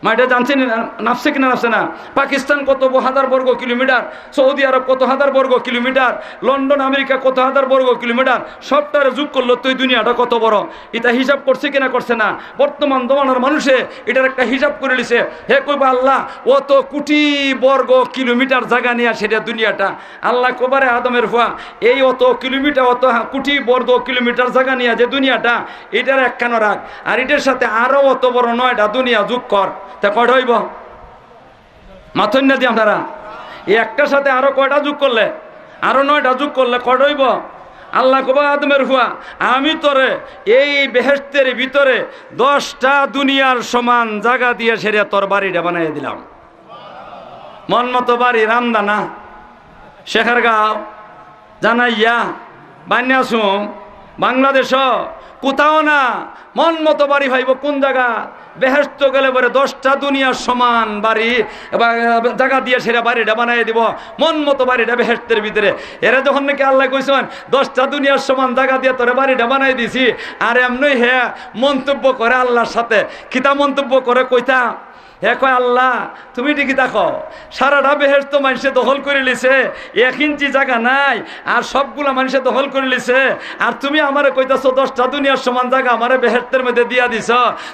মা, এটা জানছে না, নাপছে কিনা নাপছে না? পাকিস্তান কত ব-, হাজার বর্গ কিলোমিটার? সৌদি আরব কত হাজার বর্গ কিলোমিটার? লন্ডন, আমেরিকা কত হাজার বর্গ কিলোমিটার? সবটারে যোগ করলে তো এই দুনিয়াটা কত বড়? এটা হিসাব করছে কিনা করছে না? বর্তমান জমানার মানুষে এটার একটা হিসাব করে লিছে। হে কইবো, "আল্লাহ, অত কোটি বর্গ কিলোমিটার জাগা নিয়া সেটা দুনিয়াটা।" আল্লাহ কইবো, "রে আদমের ফুয়া, এই অত কিলোমিটার, অত হা-, কোটি বর্গ কিলোমিটার জাগা নিয়া যে দুনিয়াটা, এটার একখানো রাখ, আর এটার সাথে আরো অত বড় নয়টা দুনিয়া যোগ কর, তা কয়টা অইবো?" মাতইন না দি আপনারা, এই একটার সাথে আরো কয়টা যোগ করলে, আরো নয়টা যোগ করলে কয়টা অইবো? আল্লাহ কইবো, "আদমের ফুয়া, আমি তোরে এই বেহেশতের ভিতরে দশটা দুনিয়ার সমান জাগা দিয়া সেরে তোর বাড়িটা বানাইয়া দিলাম।" মন মতো বাড়ি রামদানা, শেখেরগাঁও, জানাইয়া, বান্যাসুম, বাংলাদেশ, কোথাও না। মন মতো বাড়ি পাইবো কোন জাগা? বেহেশত গেলে পরে দশটা দুনিয়ার সমান বাড়ি, এবার জাগা দিয়া সেরা বাড়িটা বানাই দিব। মন মতো বাড়িটা বেহেশতের ভিতরে। এরা যখন নাকি আল্লাহ কইছেন, "দশটা দুনিয়ার সমান জাগা দিয়া তোরে বাড়িটা বানাই দিছি", আর এমনি হে মন্তব্য করে আল্লাহর সাথে। কিতা মন্তব্য করে কইতা? হে কয়, "আল্লাহ, তুমি ঠিকই দেখো, সারাটা বেহেশত মানষে দখল করে লিছে, এক ইঞ্চি জাগা নাই, আর সবগুলা মানষে দখল করে লিছে, আর তুমি আমারে কইতাছো দশটা দুনিয়ার সমান জাগা আমারে বেহেশতের মধ্যে দিয়া দিছ,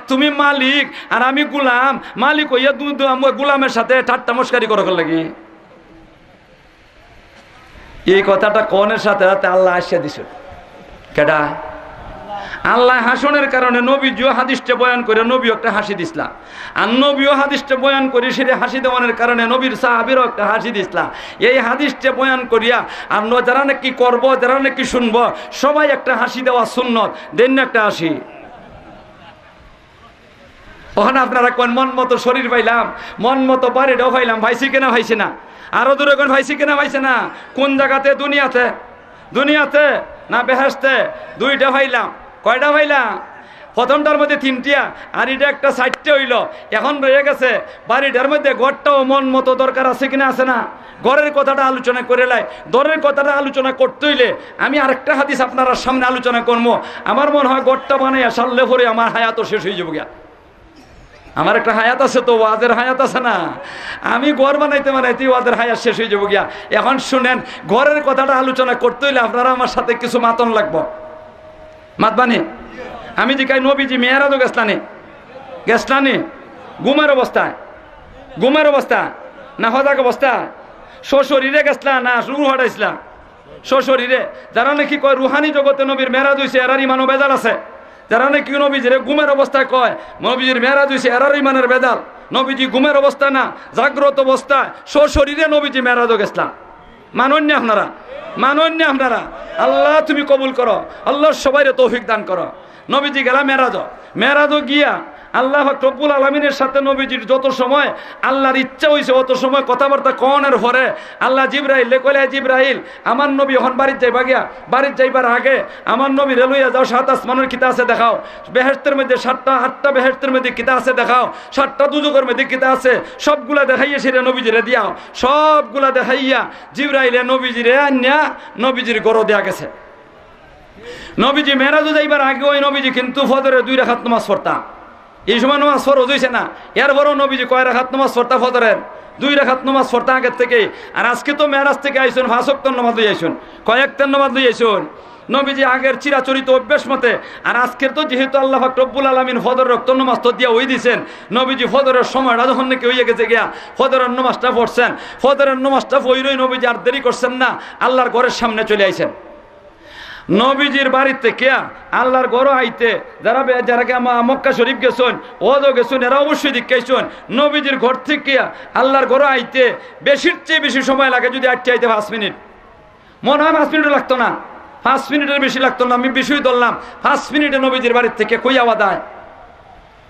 তুমি মালিক আর আমি গুলাম, মালিক হইয়া দু-, দু-, আম-, গুলামের সাথে ঠাট্টা মস্কারি করো লাগি।" এই কথাটা কনের সাথে সাথে আল্লাহ আসিয়া দিছে। কেডা? আল্লাহ হাসনের কারণে নবীজিও হাদিসটা বয়ান করে নবীও একটা হাসি দিছলা। আর নবীও হাদিসটা বয়ান করি সেটা হাসি দেওয়ানোর কারণে নবীর সাহাবীরাও একটা হাসি দিছলা। এই হাদিসটা বয়ান করিয়া আর ন-, যারা নাকি করবো, যারা নাকি শুনবো, সবাই একটা হাসি দেওয়া সুন্নত। দেন না একটা হাসি। ওখানে আপনারা কোন মন মতো শরীর পাইলাম, মন মতো বাড়িটাও পাইলাম, পাইছি কিনা পাইছি না? আরো দূরে কোন পাইছি কিনা পাইছে না? কোন জায়গাতে? দুনিয়াতে, দুনিয়াতে না বেহেশতে? দুইটা পাইলাম। কয়টা পাইলাম? প্রথমটার মধ্যে তিনটিয়া, আর এটা একটা চারটে হইল। এখন রয়ে গেছে বাড়িটার মধ্যে ঘরটাও মন মতো দরকার আছে কিনা আছে না? ঘরের কথাটা আলোচনা করে লাই। ঘরের কথাটা আলোচনা করতে হইলে আমি আরেকটা হাদিস আপনারা সামনে আলোচনা করবো। আমার মনে হয় ঘরটা বানাইয়া সারলে পরে আমার হায়াতও শেষ হয়ে যাবো গিয়া। আমার একটা হায়াত আছে তো, ওয়াজের হায়াত আছে না? আমি ঘর বানাইতে বানাইতে ওয়াজের হায়াত শেষ হয়ে যাবো গিয়া। এখন শুনেন, ঘরের কথাটা আলোচনা করতে হইলে আপনারা আমার সাথে কিছু মাতন লাগবো। মাতবানি? আমি জিকাই, নবীজি মেরাজও গেছলানি? গেছলানি? ঘুমের অবস্থায়, ঘুমের অবস্থা না হজাগ অবস্থা? সশরীরে গেছলা না রুহ হারাইছলা? সশরীরে। যারা নাকি কয় রুহানি জগতে নবীর মেরাজ হইছে, এরার ইমানও বেজাল আছে। যারা নাকি নবীজিরে ঘুমের অবস্থায় কয় নবীজির মেরাজ হইছে, এরার ইমানের বেজাল। নবীজি ঘুমের অবস্থায় না, জাগ্রত অবস্থায় সশরীরে নবীজি মেরাজও গেছলা। মানইন না আপনারা, মানইন না আপনারা। আল্লাহ তুমি কবুল করো, আল্লাহ সবাইরে তৌফিক দান করো। নবীজি গেলা মেরাজও, মেরাজও গিয়া আল্লাহ পাক রব্বুল আলামিনের সাথে নবীজির যত সময় আল্লাহর ইচ্ছা হইছে, অত সময় কথাবার্তা কওয়ানোর পরে আল্লাহ জিব্রাইলরে কইলা, "জিব্রাইল, আমার নবী অখন বাড়িত যাইবা গিয়া, বাড়িত যাইবার আগে আমার নবীরে লইয়া যাও, সাত আসমানের কিতা আছে দেখাও, বেহেশতের মধ্যে সাতটা, আটটা বেহেশতের মধ্যে কিতা আছে দেখাও, সাতটা দুজখের মধ্যে কিতা আছে, সবগুলা দেখাইয়া সেটা নবীজিরে দিয়াও।" সবগুলা দেখাইয়া জিব্রাইলে নবীজিরে আনিয়া নবীজির ঘরো দিয়া গেছে। নবীজি মেরাজো যাইবার আগে ওই নবীজি কিন্তু ফজরে দুই রাকাত নামাজ পড়তা। এই সময় নামাজ ফরজ হইছে না, এরপরও নবীজি কয় রাকাত নামাজ পড়তা ফজরের? দুই রাকাত নামাজ পড়তা আগের থেকে। আর আজকে তো মেরাজ থেকে আইছইন, পাঁচ ওয়াক্ত নামাজ লই আইছইন, কয় ওয়াক্তের নামাজ লই আইছইন। নবীজি আগের চিরাচরিত অভ্যাস মতে, আর আজকের তো যেহেতু আল্লাহ পাক রব্বুল আলামিন ফজর ওয়াক্ত নামাজ তো দিয়া ওই দিছেন, নবীজি ফজরের সময়টা যখন নাকি হইয়া গেছে গিয়া, ফজরের নামাজটা পড়ছেন। ফজরের নামাজটা পড়িয়াউ নবীজি আর দেরি করছেন না, আল্লাহর ঘরের সামনে চলে আইছেন। নবীজির বাড়িত থাকিয়া আল্লাহর ঘরো আইতে, যারা বে-, যারা গিয়া মা-, মক্কা শরীফ গেছইন, হজো গেছইন, এরা অবশ্যই দেখিয়া আইছইন। নবীজির ঘর থাকিয়া আল্লাহর ঘরো আইতে বেশির চেয়ে বেশি সময় লাগে যদি আইতে আইতে পাঁচ মিনিট। মনে হয় পাঁচ মিনিটও লাগতো না, পাঁচ মিনিটের বেশি লাগতো না, আমি বেশিউ ধরলাম। পাঁচ মিনিটে নবীজির বাড়ির থেকে কই আওয়া যায়?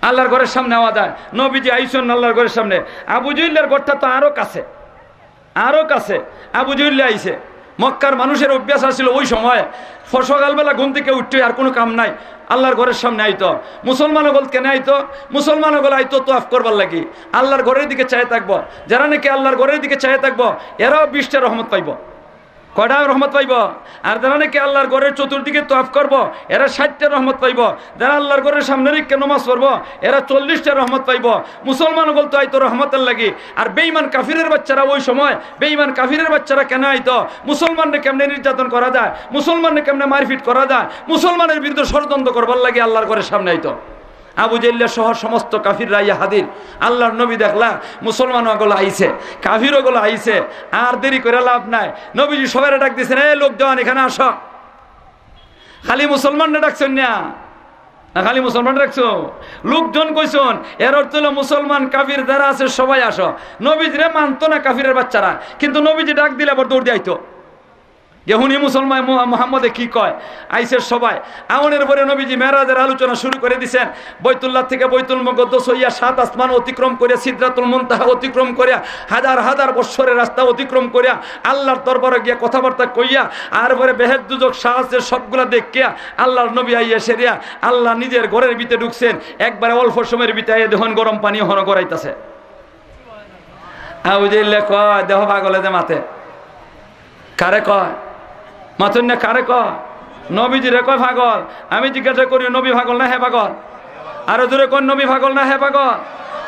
আল্লাহর ঘরের সামনে আওয়া যায়। নবীজি আইছইন আল্লাহর ঘরের সামনে। আবু জহিলের ঘরটা তো আরো কাছে, আরো কাছে। আবু জহিল আইছে। মক্কার মানুষের অভ্যাস আছিল ওই সময়, ফ-, সকালবেলা ঘুম থেকে উঠতে আর কোনো কাম নাই, আল্লাহর ঘরের সামনে আইতো। মুসলমান অকল কেনে আইতো? মুসলমান অকল আইতো তোয়াফ করবার লাগি, আল্লাহর ঘরের দিকে চাই থাকবো। যারা নাকি আল্লাহর ঘরের দিকে চাই থাকবো, এরাও বিশটা রহমত পাইবো। কয়টা রহমত পাইবো? আর যারা নাকি আল্লাহর ঘরের চতুর্দিকে তোয়াফ করবো, এরা ষাটটা রহমত পাইবো। যারা আল্লাহর ঘরের সামনে রেখে নামাজ পড়বো, এরা চল্লিশটা রহমত পাইবো। মুসলমান অকল তো আইতো রহমতের লাগি। আর বেঈমান কাফিরের বাচ্চারা ওই সময়, বেঈমান কাফিরের বাচ্চারা কেনে আইতো? মুসলমানরে কেমনে নির্যাতন করা যায়, মুসলমানরে কেমনে মারপিট করা যায়, মুসলমানের বিরুদ্ধে ষড়যন্ত্র করবার লাগি আল্লাহর ঘরের সামনে আইতো। আবু জেহেল সহ সমস্ত কাফিররা আইয়া হাজির। আল্লাহর নবী দেখলা মুসলমান অকল আইছে, কাফির অকল আইছে, আর দেরি করে লাভ নাই। নবীজি সবাইরে ডাক দিছেন, "এ লোকজন, এখানে আসো।" খালি মুসলমানরে ডাকছইন না? না, খালি মুসলমান ডাকছো? লোকজন কইছইন, এর অর্থ হইলো মুসলমান কাফির যারা আছে সবাই আসো। নবীজিরে মানতো না কাফিরের বাচ্চারা, কিন্তু নবীজি ডাক দিলে আবার দৌড় দিয়া আইতো। যে হুনি মুসলমান মু-, মোহাম্মদে কি কয়, আইছে সবাই। আওনের পরে নবীজি মেরাজের আলোচনা শুরু করে দিছেন। বৈতুল্লাহ থেকে বৈতুল মুকদ্দস হইয়া সাত আসমান অতিক্রম করে, সিদরাতুল মুনতাহা অতিক্রম করে, হাজার হাজার বৎসরের রাস্তা অতিক্রম করে আল্লাহর দরবারে গিয়া কথাবার্তা কইয়া, আর পরে বেহেশত দুজখ সাত আসমান সবগুলা দেখিয়া আল্লাহর নবী আইয়া সেরিয়া আল্লাহ নিজের ঘরের ভিতরে ঢুকছেন। একবারে অল্প সময়ের ভিতরে আইয়া দেখইন গরম পানি হন গড়াইতাছে। আবু জেহেলে কয়, "দেখো পাগলে যে মাতে।" কারে কয়? মাতইন না, কারে কয়? নবীজিরে কয় পাগল। আমি জিজ্ঞাসা করি, "নবী পাগল না হে পাগল?" আরো জোরে কইন, "নবী পাগল না হে পাগল?"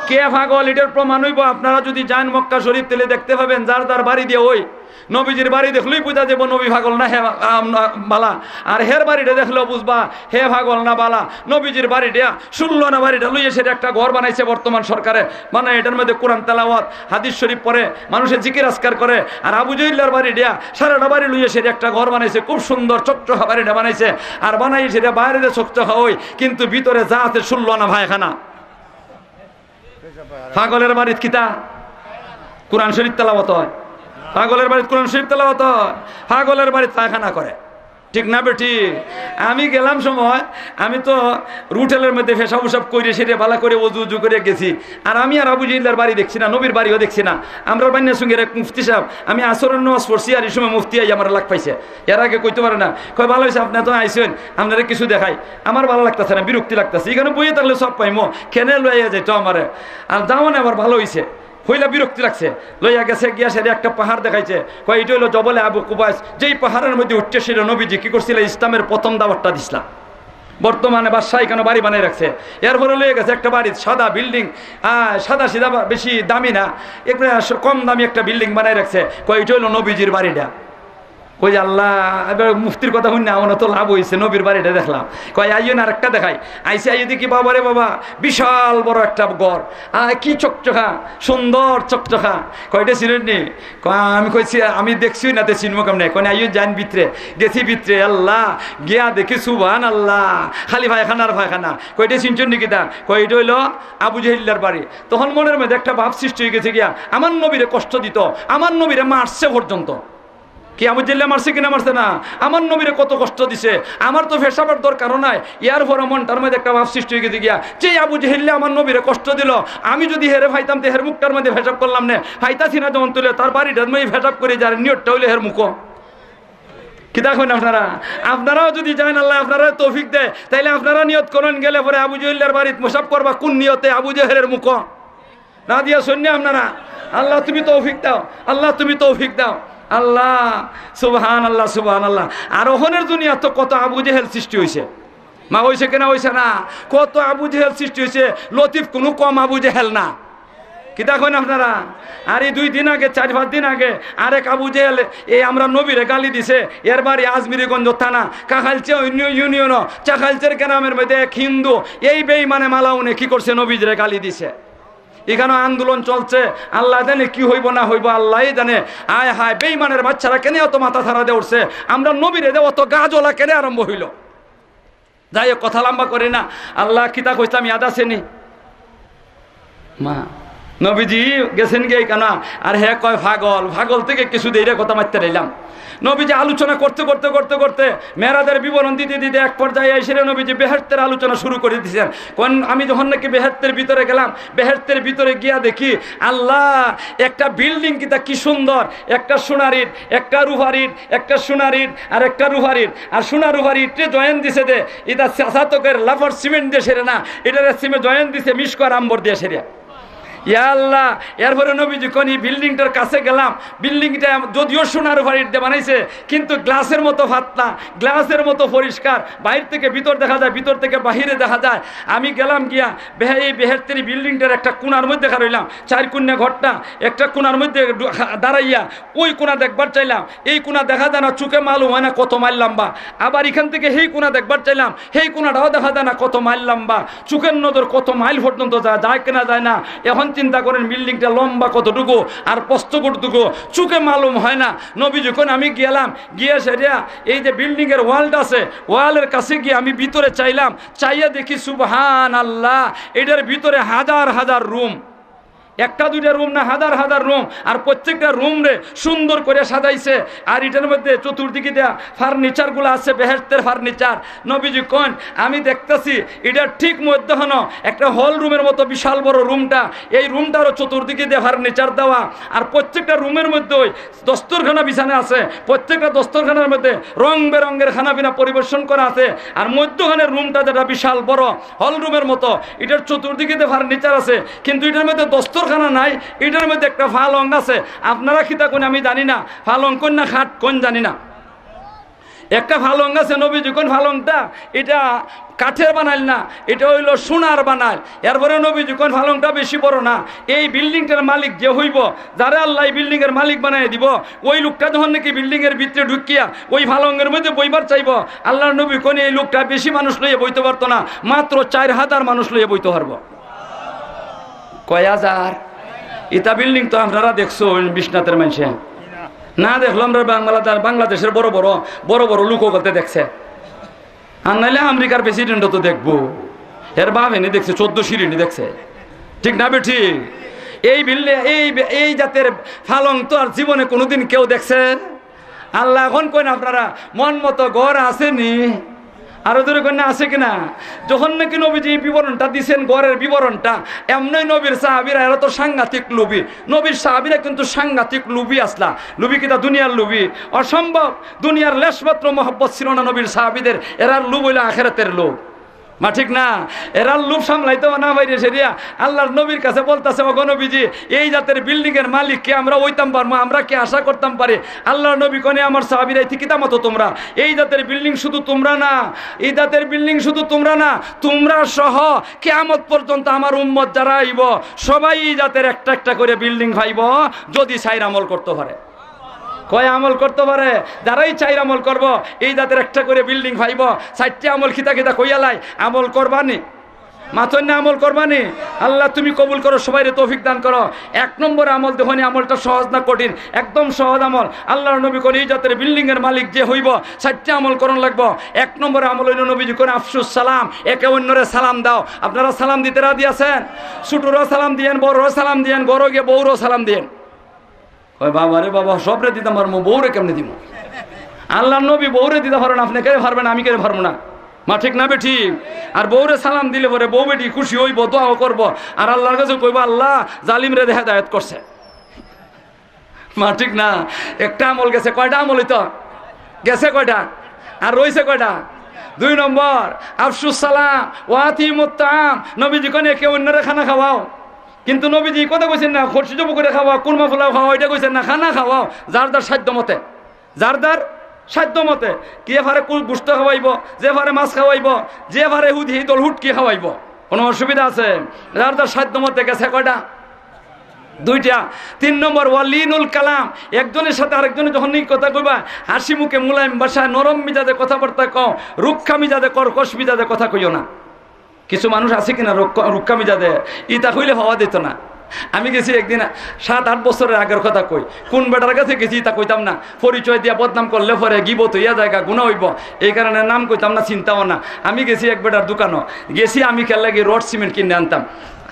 কে পাগল, এটার প্রমাণ হইবো। আপনারা যদি যান মক্কা শরীফ, তাহলে দেখতে পাবেন যার যার বাড়ি দিয়া ওই নবীজির বাড়ি দেখলেই বুঝা যাইবো নবী পাগল না হে, আম, বালা। আর হের বাড়িটা দেখলেও বুঝবা হে পাগল না বালা। নবীজির বাড়িটা, ষোলো আনা বাড়িটা লইয়া সেটা একটা ঘর বানাইছে বর্তমান সরকারে। মানে এটার মধ্যে কোরআন তেলাওয়াত, হাদিস শরীফ পড়ে, মানুষে জিকির আজকার করে। আর আবু জহিল্লার বাড়িটা, সারাটা বাড়ি লইয়া সেটা একটা ঘর বানাইছে, খুব সুন্দর চকচকা বাড়িটা বানাইছে। আর বানাই সেটা বাইরে যে চকচকা ওই, কিন্তু ভিতরে যা আছে ষোলো আনা পায়খানা। পাগলের বাড়িত কিতা? কোরআন শরীফ তেলাওয়াত হয়। পাগলের বাড়িত কোরআন শরীফ তেলাওয়াত হয়। পাগলের বাড়িত পায়খানা করে। ঠিক না বেটি? আমি গেলাম সময়, আমি তো হোটেলের মধ্যে পেশাব উশাব করে সেটা বালা করে অজু উজু করে গেছি। আর আমি আর আবু জেহেল্লার বাড়ি দেখছি না, নবীর বাড়িও দেখছি না। আমরা বান্না সঙ্গের এক মুফতি সাহেব, আমি আসরের নামাজ পড়ছি আর এই সময় মুফতি আইয়া আমার লাগ পাইছে। এর আগে কইতে পারে না। কয়, "ভালো হইছে, আপনি তো আইছেন, আপনারে কিছু দেখাই।" আমার ভালো লাগতেছে না, বিরক্তি লাগতেছে। এখানে বইয়ে থাকলে সব পাইমো, কেনে লইয়া যাইতো আমারে। আর যাওয়ানে আবার ভালো হইছে। হইলা বিরক্তি লাগছে, লইয়া গেছে, গিয়া সেটা একটা পাহাড় দেখাইছে। কয়, "এটা হইলো জবলে আবু কুবাইস, যেই পাহাড়ের মধ্যে উঠছে সেটা নবীজি কি করছিল, ইসলামের প্রথম দাওয়াতটা দিছিলা।" বর্তমানে বাদশাহ এখানে বাড়ি বানাই রাখছে। এরপরে লইয়া গেছে একটা বাড়ি, সাদা বিল্ডিং, আহ, সাদা সিধা বা-, বেশি দামি না, একটু কম দামি একটা বিল্ডিং বানাই রাখছে। কয়, "এটা হইলো নবীজির বাড়িটা।" কই যে, "আল্লাহ, এবার মুফতির কথা হুনি না, আমার তো লাভ হইছে, নবীর বাড়িটা দেখলাম।" কয়, "আইয়েন আরেকটা দেখাই।" আইছে, আইয়ে দেখি, বাবা রে বাবা, বিশাল বড় একটা ঘর। আহ, কি চকচকা, সুন্দর চকচকা। কয়, "এটা চিনেন নি?" কয়, আমি কইছি, "আমি দেখছি না, তে চিনবো কেমনে?" কয়, "আইয়েন, যান ভিতরে।" গেছি ভিতরে, আল্লাহ, গিয়া দেখি, সুবহানাল্লাহ, খালি পায়খানার পায়খানা। কয়, "এটা চিনছেন নি কিতা?" কয়, "এটা হইলো আবু জেহেল্লার বাড়ি।" তখন মনের মধ্যে একটা ভাব সৃষ্টি হয়ে গেছে গিয়া, "আমার নবীরে কষ্ট দিত, আমার নবীরে মারছে পর্যন্ত।" কি আবু জেহেলে মারছে কি না মারছে না? আমার নবীরে কত কষ্ট দিছে। আমার তো পেশাবর দরকারও নাই। ইয়ার পরে মনটার মধ্যে একটা ভাব সৃষ্টি অইগেছে গিয়া, যে আবু জেহেলে আমার নবীরে কষ্ট দিল, আমি যুদি হেরে পাইতাম, তে হের মুখটার মধ্যে পেশাব করলাম নে। পাইতাছি না যখন তুলে, তার বাড়িটার মধ্যে পেশাব করি যার, নিয়তটা অইলে হের মুখো। কিতা কইন আপনারা? আপনারাও যুদি যাইন, আল্লায় আপনারারে তৌফিক দেয়, তাইলে আপনারা নিয়ত করইন, গেলে পরে আবু জেহেলের বাড়িত পেশাব করবা। কোন নিয়তে? আবু জেহেলের মুখো। রাজি আছইন নি আপনারা? আল্লাহ, তুমি তৌফিক দাও, আল্লাহ, তুমি তৌফিক দাও। আল্লাহ, সুবহানাল্লাহ, সুবহানাল্লাহ। আর অখনের দুনিয়াত তো কত আবু জেহেল সৃষ্টি অইছে। মা, অইছে কি না, অইছে না? কত আবু জেহেল সৃষ্টি অইছে। লতিফ কুনু কম আবু জেহেল না। কিতা কইন আপনারা? আর এই দুই দিন আগে, চাইর পাঁচ দিন আগে আরেক আবু জেহেল এই আমরার নবীরে গালি দিছে। এর বাড়ি আজমিরিগঞ্জ থানা, কাখাইলচা ইউনি-, ইউনিয়ন, চাখাইলচার গ্রামের মধ্যে এক হিন্দু, এই বেইমানে মালাউনে কি করছে, নবীজিরে গালি দিছে। ইখানো আন্দোলন চলছে, আল্লায় জানে কি অইবো না অইবো, আল্লায়ই জানে। আয় হায়, বেইমানের বাচ্চারা কেনে অত মাথা ছাড়া দে উঠছে, আমরার নবীরে দে অত গা জ্বলা কেনে আরম্ভ অইলো? যাই হোক, কথা লম্বা করি না। আল্লাহ, কিতা কইছলাম, ইয়াদ আছে নি? মা, নবীজি গেছেন গিয়া ইখানো, আর হে কয় পাগল, পাগল থাকি কিছু দেরিরে কথা মাততে রইলাম। নবীজি আলোচনা করতে করতে করতে করতে মেরাজের বিবরণ দিতে দিতে এক পর্যায়ে আইসে রে নবীজি বেহেশতের আলোচনা শুরু করি দিছইন। কইন, আমি যখন নাকি বেহেশতের ভিতরে গেলাম, বেহেশতের ভিতরে গিয়া দেখি, আল্লাহ, একটা বিল্ডিং কিতা কি সুন্দর, একটা সোনার ইট, একটা রুফার ইট, একটা সোনার ইট, আর একটা রুফার ইট, আর সোনা রুফার ইটরে জয়েন দিছে দে, ইটা চাচাতকের লাফার সিমেন্ট দিয়া সেরে না, ইটারে সিমেন্ট জয়েন দিছে মিশকো আর আম্বর দিয়া সেরে। ইয়া আল্লাহ, এরপরে নবীজি কইন, এই বিল্ডিংটার কাছে গেলাম, বিল্ডিংটা যদিও সোনার রুফার ইট দিয়া বানাইছে, কিন্তু গ্লাসের মতো পাতলা, গ্লাসের মতো পরিষ্কার, বাইর থাকি ভিতর দেখা যায়, ভিতর থাকি বাহিরে দেখা যায়। আমি গেলাম গিয়া বেহে-, এই বেহেশতের বিল্ডিংটার একটা কোণার মধ্যে খাড়া অইলাম, চাইর কোণা ঘরটা, একটা কোণার মধ্যে ডু-, খা-, দাঁড়াইয়া ওই কোণা দেখবার চাইলাম, এই কোণা দেখা যায় না, চোখে মালুম হয় না কত মাইল লম্বা। আবার ইখান থাকি হেই কোণা দেখবার চাইলাম, হেই কোণাটাও দেখা যায় না কত মাইল লম্বা। চোখের নজর কত মাইল পর্যন্ত যায়, যায় কিনা যায় না, এখন চিন্তা করেন বিল্ডিংটা লম্বা কতটুকু আর প্রস্থ কতটুকু, চোখে মালুম হয় না। নবীজি কইন, আমি গেলাম, গিয়া সেটা এই যে বিল্ডিংয়ের ওয়ালটা আছে, ওয়ালের কাছে গিয়া আমি ভিতরে চাইলাম, চাইয়া দেখি সুবহানাল্লাহ, এটার ভিতরে হাজার হাজার রুম। একটা দুইটা রুম না, হাজার হাজার রুম, আর প্রত্যেকটা রুমরে সুন্দর করি সাজাইছে। আর ইটার মধ্যে চতুর্দিকে দেয়া ফার্নিচারগুলা আছে, বেহেশতের ফার্নিচার। নবীজি কইন, আমি দেখতাছি ইটার ঠিক মধ্যখানো একটা হল রুমের মতো বিশাল বড় রুমটা, এই রুমটারও চতুর্দিকে দেয়া ফার্নিচার দেওয়া, আর প্রত্যেকটা রুমের মধ্যে ওই দস্তরখানা বিছানা আছে, প্রত্যেকটা দস্তরখানার মধ্যে রং বেরঙের খানা পিনা পরিবেশন করা আছে। আর মধ্যখানের রুমটা যেটা বিশাল বড় হল রুমের মতো, ইটার চতুর্দিকে তো ফার্নিচার আছে, কিন্তু ইটার মধ্যে দস্তরখানা নাই, ইটার মধ্যে একটা পালং আছে। আপনারা কিতা কইন আমি জানি না, পালং কইন না খাট কইন জানি না। একটা পালং আছে, নবীজি কইন পালংটা ইটা কাঠের বানাইল না, ইটা অইলো সোনার বানাইল। এরপরে নবীজি কইন পালংটা বেশি বড় না, এই বিল্ডিংটার মালিক যে অইবো, যারে আল্লায় এই বিল্ডিংয়ের মালিক বানাইয়া দিবো, ওই লোকটা যখন নাকি বিল্ডিংয়ের ভিতরে ঢুকিয়া ওই পালংয়ের মধ্যে বইবার চাইবো, আল্লাহর নবী কইন, এই লোকটা বেশি মানুষ লইয়া বইতে পারতো না, মাত্র চাইর হাজার মানুষ লইয়া বইতে পারবো। কয় হাজার? ইতা বিল্ডিং তো আপনারা দেখছইন বিশ্বনাথের মানষে। না দেখলাম রে বাংলাদেশ, বাংলাদেশের বড় বড়, বড় বড় লোক অকলতে দেখছে। আর নাইলে আমেরিকার প্রেসিডেন্টও তো দেখবো। এর বাপ এনে দেখছে, চোদ্দ সিঁড়ি এনে দেখছে। ঠিক না বেঠিক? এই বিল্ডিং, এই, এই জাতের পালং তো আর জীবনে কোনোদিন কেউ দেখছে? আল্লাহ এখন কইন আপনারা, মন মতো ঘর আছে নি? আরো জোরে কইন না, আছে কিনা? যখন নাকি নবীজি এই বিবরণটা দিছেন, ঘরের বিবরণটা, এমনই নবীর সাহাবীরা, এরা তো সাংঘাতিক লোভী। নবীর সাহাবীরা কিন্তু সাংঘাতিক লোভী আছলা। লোভী কিতা? দুনিয়ার লোভী। অসম্ভব। দুনিয়ার লেশমাত্র মহব্বত ছিল না নবীর সাহাবীদের। এরার লোভ অইলো আখেরাতের লোভ। মা, ঠিক না? এরার লোভ সামলাইতে না পাইরা সেরিয়া আল্লাহর নবীর কাছে বলতাছে, "ওগো নবীজি, এই জাতের বিল্ডিং এর মালিক কে আমরা অইতাম পারমু? আমরা কি আশা করতাম পারি?" আল্লাহর নবী কইন, "আমার সাহাবীরা, ইতি কিতা মাতো তোমরা? এই জাতের বিল্ডিং শুধু তোমরা না, এই জাতের বিল্ডিং শুধু তোমরা না, তোমরা সহ কিয়ামত পর্যন্ত আমার উম্মত যারা আইবো, সবাই এই জাতের একটা একটা করি বিল্ডিং পাইবো, যদি চাইর আমল করতো পারে।" কয় আমল করতো পারে? যারাই চাইর আমল করবো, এই জাতের একটা করি বিল্ডিং পাইবো। চাইরটা আমল কিতা কিতা কইয়া লাই, আমল করবা নি? মাতইন না, আমল করবা নি? আল্লাহ, তুমি কবুল করো, সবাইরে তৌফিক দান করো। এক নম্বর আমল দেখো নি, আমলটা সহজ না কঠিন? একদম সহজ আমল। আল্লাহর নবী কইন, এই জাতের বিল্ডিং এর মালিক যে অইবো, চাইরটা আমল করন লাগবো। এক নম্বর আমল অইলো, নবীজি কইন, "আফসুস সালাম", একে অন্যরে সালাম দাও। আপনারা সালাম দিতে রাজি আছেন? ছোটরা সালাম দিয়েন, বড়রা সালাম দিয়েন, ঘরো গিয়া বউরও সালাম দিয়েন। কয়, "বাবা রে বাবা, সবরে দিতাম পারমু, বউরে কেমনে দিমু?" আল্লাহর নবী বউরে দিতা পারইন, আপনে কেনে পারবা না, আমি কেনে পারমু না? মা ঠিক না বেঠিক? আর বউরে সালাম দিলে পরে বউ বেটি খুশি অইবো, দোয়াও করবো, আর আল্লাহর কাছে কইবো, "আল্লাহ, জালিমরে হেদায়েত করছে।" মা ঠিক না? একটা আমল গেছে, কয়টা আমল অইতো? গেছে কয়টা? আর রইছে কয়টা? দুই নম্বর, আফসুস সালাম ওয়া আতিমুত তাআম। নবীজি কইন, "একে অন্যরে খানা খাওয়াও।" কিন্তু নবীজি ই কথা কইছইন না, খরচি জবু করি খাওয়া, কুরমা ফুলাও খাওয়া, ইটা কইছইন না, খানা খাওয়াও যার যার সাধ্য মতে, যার যার সাধ্য মতে। কে পারে কু-, গুস্ত খাওয়াইবো, যে পারে মাছ খাওয়াইবো, যে পারে হুদ হিদল হুটকি খাওয়াইবো, কোনো অসুবিধা আছে? যার যার সাধ্য মতে গেছে কয়টা? দুইটা। তিন নম্বর, ওয়ালিনুল কালাম, একজনের সাথে আরেকজনে যখন নাকি কথা কইবা, হাসি মুখে মুলায়েম ভাষায় নরম মিজাজে কথাবার্তা কও, রুক্ষা মিজাজে, কর্কশ মিজাজে কথা কইও না। কিছু মানুষ আছে কিনা রুক্ষ-, রুক্ষা মিজাজে, ইতা কইলে হওয়া দিত না। আমি গেছি একদিন, সাত আট বছরের আগের কথা কই, কোন বেটার কাছে গেছি ইতা কইতাম না, পরিচয় দিয়া বদনাম করলে পরে গিবত অইয়া যায়গা, গুনা অইবো, এই কারণে নাম কইতাম না, চিন্তাও না। আমি গেছি এক বেটার দোকানো, গেছি আমি কেল্লাগি রড সিমেন্ট কিনে আনতাম,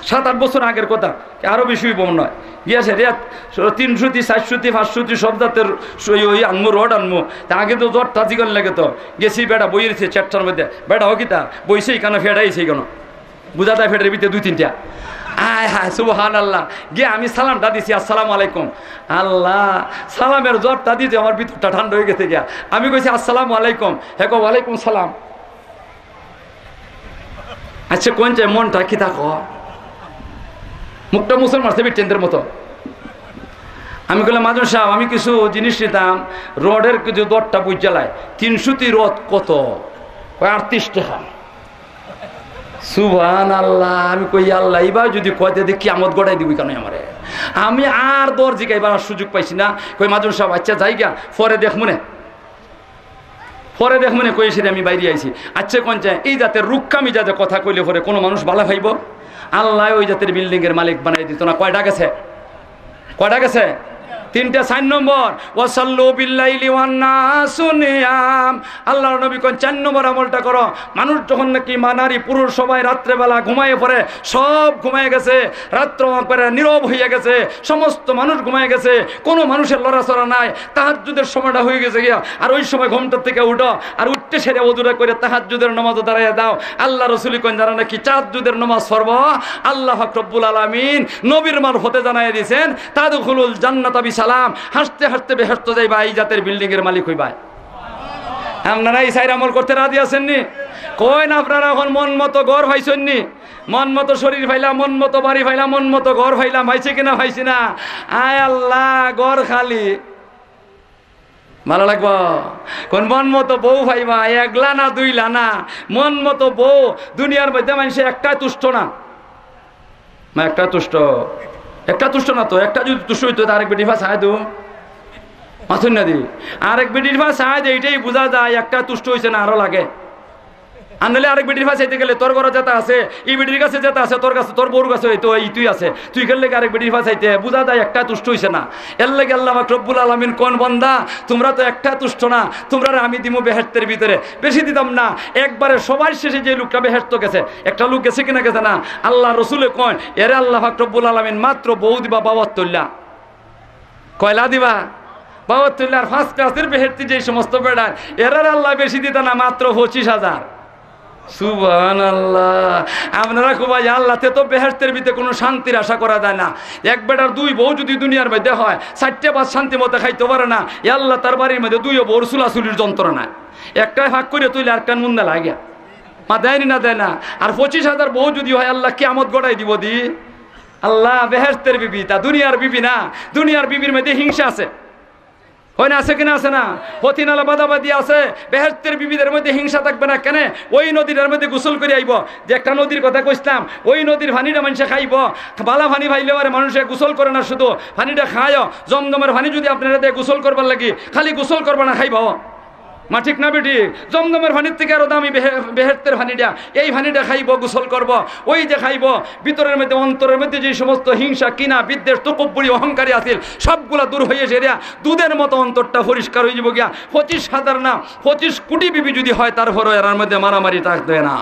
সাত আট বছর আগের কথা, আরো বেশি অইবো মনে হয়। গিয়া সে রেত তিন সুতি, চার সুতি, পাঁচ সুতি সব জাতের সই-, ওই আনমু, রড আনমু। তা আগে তো জটটা জিগন লাগে তো। গেছি বেটা বইয়ের সে চেট্টার মধ্যে। বেটা ও কিতা? বইছে ইখানো ফেড়াইছে ইখানো। বুঝা যায় ফেড়ের ভিতরে দুই তিনটা। আয় হায়, সুবহানাল্লাহ। গিয়া আমি সালামটা দিছি, "আসসালামু আলাইকুম।" আল্লাহ, সালামের জটটা দিতে আমার ভিতরটা ঠান্ডা অই গেছে গিয়া। আমি কইছি, "আসসালামু আলাইকুম।" হে কয়, "ওয়ালাইকুম সালাম।" আচ্ছা, কইন চাই মনটা কিতা কয়? মুখটা মুসলমানর সেবিটেন্ডের মতো। আমি কইলাম, "মাজন সাব, আমি কিছু জিনিস নিতাম, রডের কিছু দরটা বুঝালায়, তিন সুতি রড কত?" কয়, "আটত্রিশ টেকা।" সুবহানাল্লাহ। আমি কই, "আল্লাহ, ইবার যদি কয়, তে কিয়ামত গড়াই দিবি কেনে আমারে?" আমি আর দর জিগাইবার আর সুযোগ পাইছি না। কই, "মাজন সাব, আচ্ছা, যাইগা, পরে দেখমুনে।" পরে দেখমুনে কই সেটা আমি বাইরে আইছি। আচ্ছা, কইন চাই, এই জাতের রুক্কা মিজাজে কথা কইলে পরে কোনো মানুষ বালা পাইবো? আল্লাহ ওই জাতের বিল্ডিং এর মালিক বানাই দিত না। কয়টা গেছে? কয়টা গেছে? তিনটা। চার নম্বর, "ওয়াসাল্লু বিল্লাইলি ওয়ান নাসু নিয়াম।" আল্লাহর নবী কইন, "চার নম্বর আমলটা করো।" মানুষ যখন নাকি মা, নারী, পুরুষ সবাই রাত্রেবেলা ঘুমায় পড়ে, সব ঘুমায় গেছে, রাত্র একবারে নীরব হইয়া গেছে, সমস্ত মানুষ ঘুমায় গেছে, কোনো মানুষের লড়াচড়া নাই, তাহাজ্জুদের সময়টা হয়ে গেছে গিয়া, আর ওই সময় ঘুমটা থেকে উঠো, আর উঠতে সেরে ওযুটা করে তাহাজ্জুদের নামাজে দাঁড়াইয়া দাও। আল্লাহ রসুল কইন, যারা নাকি তাহাজ্জুদের নামাজ পড়বো, আল্লাহ পাক রব্বুল আলামিন নবীর মারফতে জানাইয়া দিয়েছেন, "তাদখুলুল জান্নাতা বিসালাম", হাসতে হাসতে বেহেশত যাইবা, এই জাতের বিল্ডিং এর মালিক হইবা। আপনারা এই চাইর আমল করতে রাজি আছেন নি? কইন, আপনারা এখন মন মতো ঘর পাইছেন নি? মন মতো শরীর পাইলাম, মন মতো বাড়ি পাইলাম, মন মতো ঘর পাইলাম, পাইছি কিনা পাইছি না? আয় আল্লাহ, ঘর খালি। ভালা লাগবো? কইন মন মতো বউ পাইবা, একলা না দুইলা না, মন মতো বউ। দুনিয়ার মধ্যে মানুষে একটা তুষ্ট না, না একটা তুষ্ট, একটা তুষ্ট না তো, একটা যদি তুষ্ট হইতো, তে আরেক বেটির ফাঁস আয় দু মাথুন না দি, আরেক বেটির ফাঁস আয় দে, এইটাই বোঝা যায় একটা তুষ্ট হইছে না, আরো লাগে। আর নাহলে আরেক বেটির ফাঁস আইতে গেলে তোর ঘরে যেটা আছে, এই বেটির কাছে যেটা আছে, তোর কাছে, তোর বউর কাছে হয়তো এইটুই আছে, তুই গেলে আরেক বেটির ফাঁস আইতে বোঝা যায় একটা তুষ্ট হইছে না। এর লাগি আল্লাহ পাক রব্বুল আলামিন কইন, "বান্দা, তোমরা তো একটা তুষ্ট না, তোমরারে আমি দিমু বেহেশতের ভিতরে, বেশি দিতাম না।" একবারে সবার শেষে যে লোকটা বেহেশত গেছে, একটা লোক গেছে কিনা গেছে না? আল্লাহ রসুলে কইন, "এরে আল্লাহ পাক রব্বুল আলামিন মাত্র বউ দিবা বাহাত্তরটা।" কয়টা দিবা? বাহাত্তরটা। আর ফার্স্ট ক্লাসের বেহেশতি যে সমস্ত বেটার, এরারে আল্লাহ বেশি দিতা না, মাত্র পঁচিশ হাজার। সুবহানাল্লাহ। আপনারা খুব আল্লাহ, তে তো বেহেশতের ভিতরে কোনো শান্তির আশা করা যায় না। এক বেটার দুই বউ যদি দুনিয়ার মধ্যে হয়, চারটে ভাত শান্তি মতো খাইতে পারে না, এ আল্লাহ তার বাড়ির মধ্যে দুইও বউর চুলাচুলির যন্ত্রণা। একটায় ফাঁক করে তুলে আরেকটার মুন্দা লাগে। মা দেয় নি না দেয় না? আর পঁচিশ হাজার বউ যদি হয়, আল্লাহ কিয়ামত গড়াই দিব দি। আল্লাহ, বেহেশতের বিবি, তা দুনিয়ার বিবি না। দুনিয়ার বিবির মধ্যে হিংসা আছে, হয় না? আছে কিনা? আছে না? হতিনালা বাদাবাদি আছে। বেহেশতের বিবিদের মধ্যে হিংসা থাকবে না কেনে? ওই নদীটার মধ্যে গোসল করে আইব, যে একটা নদীর কথা কইছিলাম, ওই নদীর পানিটা মানুষে খাইব। বালা পানি পাইলে পারে মানুষে গোসল করে না, শুধু পানিটা খায়। জমজমের পানি যদি আপনারা দেয় গোসল করবার লাগি, খালি গোসল করবা না, খাইব। মা ঠিক না বেঠিক? জমজমের পানির থেকে আরো দামি বেহে-, বেহেশতের পানিটা। এই পানিটা খাইব, গোসল করব। ওই যে খাইব, ভিতরের মধ্যে, অন্তরের মধ্যে যে সমস্ত হিংসা, কিনা, বিদ্বেষ, তকব্বুরি, অহংকারী আছিল, সবগুলা দূর হয়ে সেরিয়া দুধের মতো অন্তরটা পরিষ্কার হয়ে যাব গিয়া। পঁচিশ হাজার না, পঁচিশ কোটি বিবি যদি হয়, তারপরও এরার মধ্যে মারামারি থাকবে না।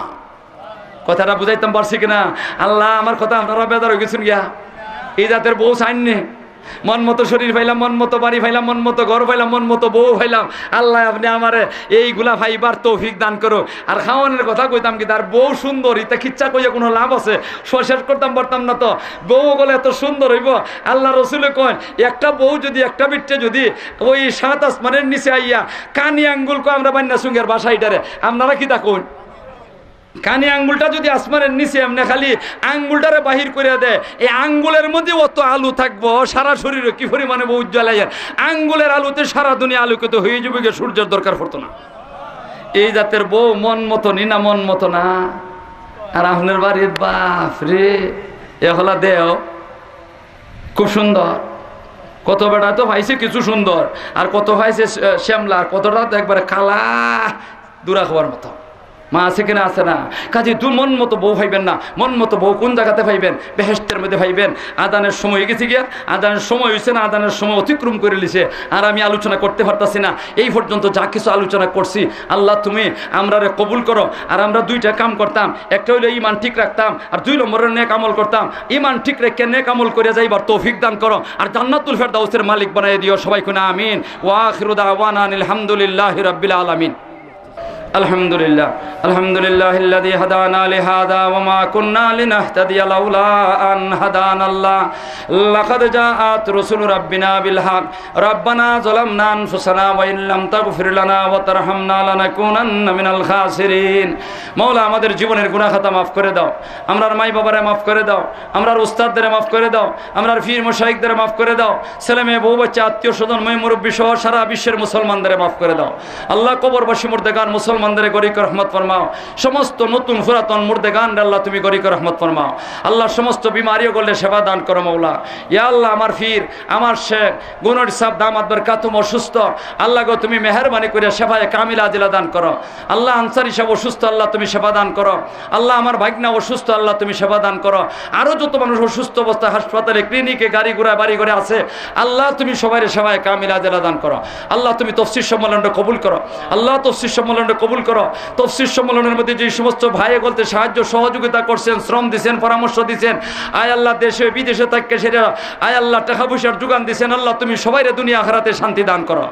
কথাটা বুঝাইতাম পারছি কিনা? আল্লাহ, আমার কথা আপনারা বেজার হয়ে গেছেন গিয়া? এই জাতের বউ চাইন নি? মন মতো শরীর পাইলাম, মন মতো বাড়ি পাইলাম, মন মতো ঘর পাইলাম, মন মতো বউ পাইলাম। আল্লাহ, আপনে আমারে এইগুলা পাইবার তৌফিক দান করো। আর খাওয়ানোর কথা কইতাম কি, তার বউ সুন্দর, ইতা কিচ্ছা কইয়া কোনো লাভ আছে? শ-, শেষ করতাম পারতাম না তো। বউ অকল এত সুন্দর অইবো। আল্লাহ রসুলে কইন, একটা বউ যদি, একটা বিট্টে যদি ওই সাত আসমানের নিচে আইয়া কানি আঙ্গুল কয়, আমরা বান্না সুঙ্গের ভাষা ইটারে, আপনারা কিতা কইন? কানি আঙ্গুলটা যদি আসমানের নিচে এমনে খালি আঙ্গুলটারে বাহির করিয়া দেয়, এই আঙ্গুলের মধ্যে অত আলু থাকবো, সারা শরীরে কি পরিমাণে বউ উজ্জ্বল অইয়ার, আঙ্গুলের আলোতে সারা দুনিয়া আলোকিত হয়ে যাবে, গিয়ে সূর্যের দরকার পড়তো না। এই জাতের বউ মন মতো নি না, মন মতো না? আর আপনার বাড়ির বাপ রে, এ হলা দেও, খুব সুন্দর। কত বেটা তো পাইছে কিছু সুন্দর, আর কত পাইছে শ্যামলা, আর কতটা তো একবারে কালা, দুরা খাওয়ার মতো। মা আছে কিনা? আছে না? কাজে দু মন মতো বউ পাইবেন না। মন মতো বউ কোন জাগাতে পাইবেন? বেহেশতের মধ্যে পাইবেন। আজানের সময় হয়ে গেছে গিয়া, আজানের সময় হইছে না, আজানের সময় অতিক্রম করে লিছে। আর আমি আলোচনা করতে পারতাছি না। এই পর্যন্ত যা কিছু আলোচনা করছি, আল্লাহ তুমি আমরারে কবুল করো। আর আমরা দুইটা কাম করতাম, একটা হইলো ইমান ঠিক রাখতাম, আর দুই নম্বরে নেক আমল করতাম। ইমান ঠিক রেখে নেক আমল করে যাইবার তৌফিক দান করো, আর জান্নাতুল ফেরদাউসের মালিক বানাই দিও। সবাই কইন আমিন। ওয়া আখিরু দাওয়ানা আনিল হামদুলিল্লাহি রাব্বিল আলামিন। الحمد لله، الحمد لله الذي هدانا لهذا وما كنا لنهتدي لولا أن هدانا الله، لقد جاءت رسل ربنا بالحق، ربنا ظلمنا أنفسنا وإن لم تغفر لنا وترحمنا لنكونن من الخاسرين। মাওলা, আমাদের জীবনের গুনাহ খাতা মাফ করে দাও, আমরার মাই বাবারে মাফ করে দাও, আমরার উস্তাদদের মাফ করে দাও, আমরার পীর মশাইকদের মাফ করে দাও, ছেলে মেয়ে বউ বাচ্চা আত্মীয় স্বজন ময় মুরব্বী সহ সারা বিশ্বের মুসলমানদের মাফ করে দাও। আল্লাহ, কবরবাসী মুর্দেগান মুসলমানদের গরিক রহমত ফরমাও। সমস্ত নতুন পুরাতন মুর্দেগান আল্লাহ তুমি গরিক রহমত ফরমাও। আল্লাহ, সমস্ত বিমারি অকলরে শেফা দান করো মাওলা। ইয়া আল্লাহ, আমার পীর, আমার শেখ গুনরি সাহেব দামাত বরকাতুহুম অসুস্থ, আল্লাহ গো তুমি মেহেরবানি করে শেফায়ে কামিলা আজিলা দান করো। আল্লাহ, আনসারি সাহেব অসুস্থ, আল্লাহ তুমি শেফা দান করো। আল্লাহ, আমার ভাগনা অসুস্থ, আল্লাহ তুমি শেফা দান করো। আরো যত মানুষ অসুস্থ অবস্থায় হাসপাতালে, ক্লিনিকে, গাড়ি ঘোড়া, বাড়ি ঘরে আছে, আল্লাহ তুমি সবাইরে শেফায়ে কামিলা আজিলা দান করো। আল্লাহ তুমি তফসির সম্মেলনটা কবুল করো। আল্লাহ তফসির সম্মেলনটা কবুল করো। তফসির সম্মেলনের মধ্যে যে সমস্ত ভাই অকলতে সাহায্য সহযোগিতা করছেন, শ্রম দিছেন, পরামর্শ দিছেন, আয় আল্লাহ দেশে বিদেশে থাকে সেটা, আয় আল্লাহ টাকা পয়সার যোগান দিছেন, আল্লাহ তুমি সবাইরে দুনিয়া আখেরাতে শান্তি দান করো।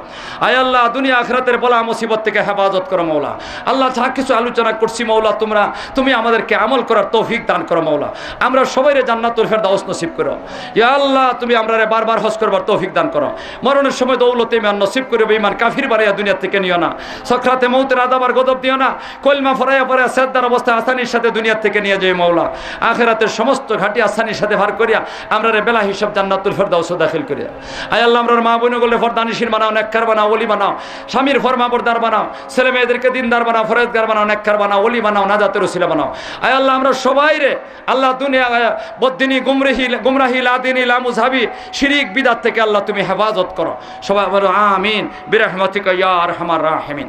আয় আল্লাহ, দুনিয়া আখেরাতের বালা মুসিবত থেকে হেফাজত করো মাওলা। আল্লাহ, যা কিছু আলোচনা করছি মাওলা, তোমরা, তুমি আমাদেরকে আমল করার তৌফিক দান করো মাওলা। আমরা সবাইরে জান্নাতুল ফেরদাউস নসিব করো। ইয়া আল্লাহ, তুমি আমরারে বারবার হজ করবার তৌফিক দান করো। মরণের সময় দৌলতে ইমান নসিব করো, বেঈমান কাফির বানাইয়া দুনিয়া থেকে নিও না। সকরাতে মউতের আযাব আর গজব দিও না। কলমা পড়াইয়া পড়াইয়া সেজদার অবস্থায় আসানির সাথে দুনিয়া থেকে নিয়ে যাও মাওলা। আখেরাতের সমস্ত ঘাটি আসানির সাথে পার করিয়া আমরারে বেলা হিসাব জান্নাতুল ফেরদাউসে দাখিল করিয়া। আয় আল্লাহ, আমরার মা বোন অকলরে পর্দানিশীন বানাও, নেককার বানাও, ওলি বানাও, স্বামীর ফরমাবরদার বানাও, ছেলে মেয়েদেরকে দিনদার বানাও, ফরেজগার বানাও, নেককার বানাও, ওলি বানাও, নাজাতের উসিলা বানাও। আয় আল্লাহ, আমরা সবাইরে আল্লাহ দুনিয়া, আহ, বদ্দিনী, গুমরাহি, গুমরাহি, লাদিনী, লামুজহাবি, শিরিক, বিদাত থেকে আল্লাহ তুমি হেফাজত করো। সবাই বলো আমিন, বিরহমাতিকা ইয়া আরহামার রাহিমিন।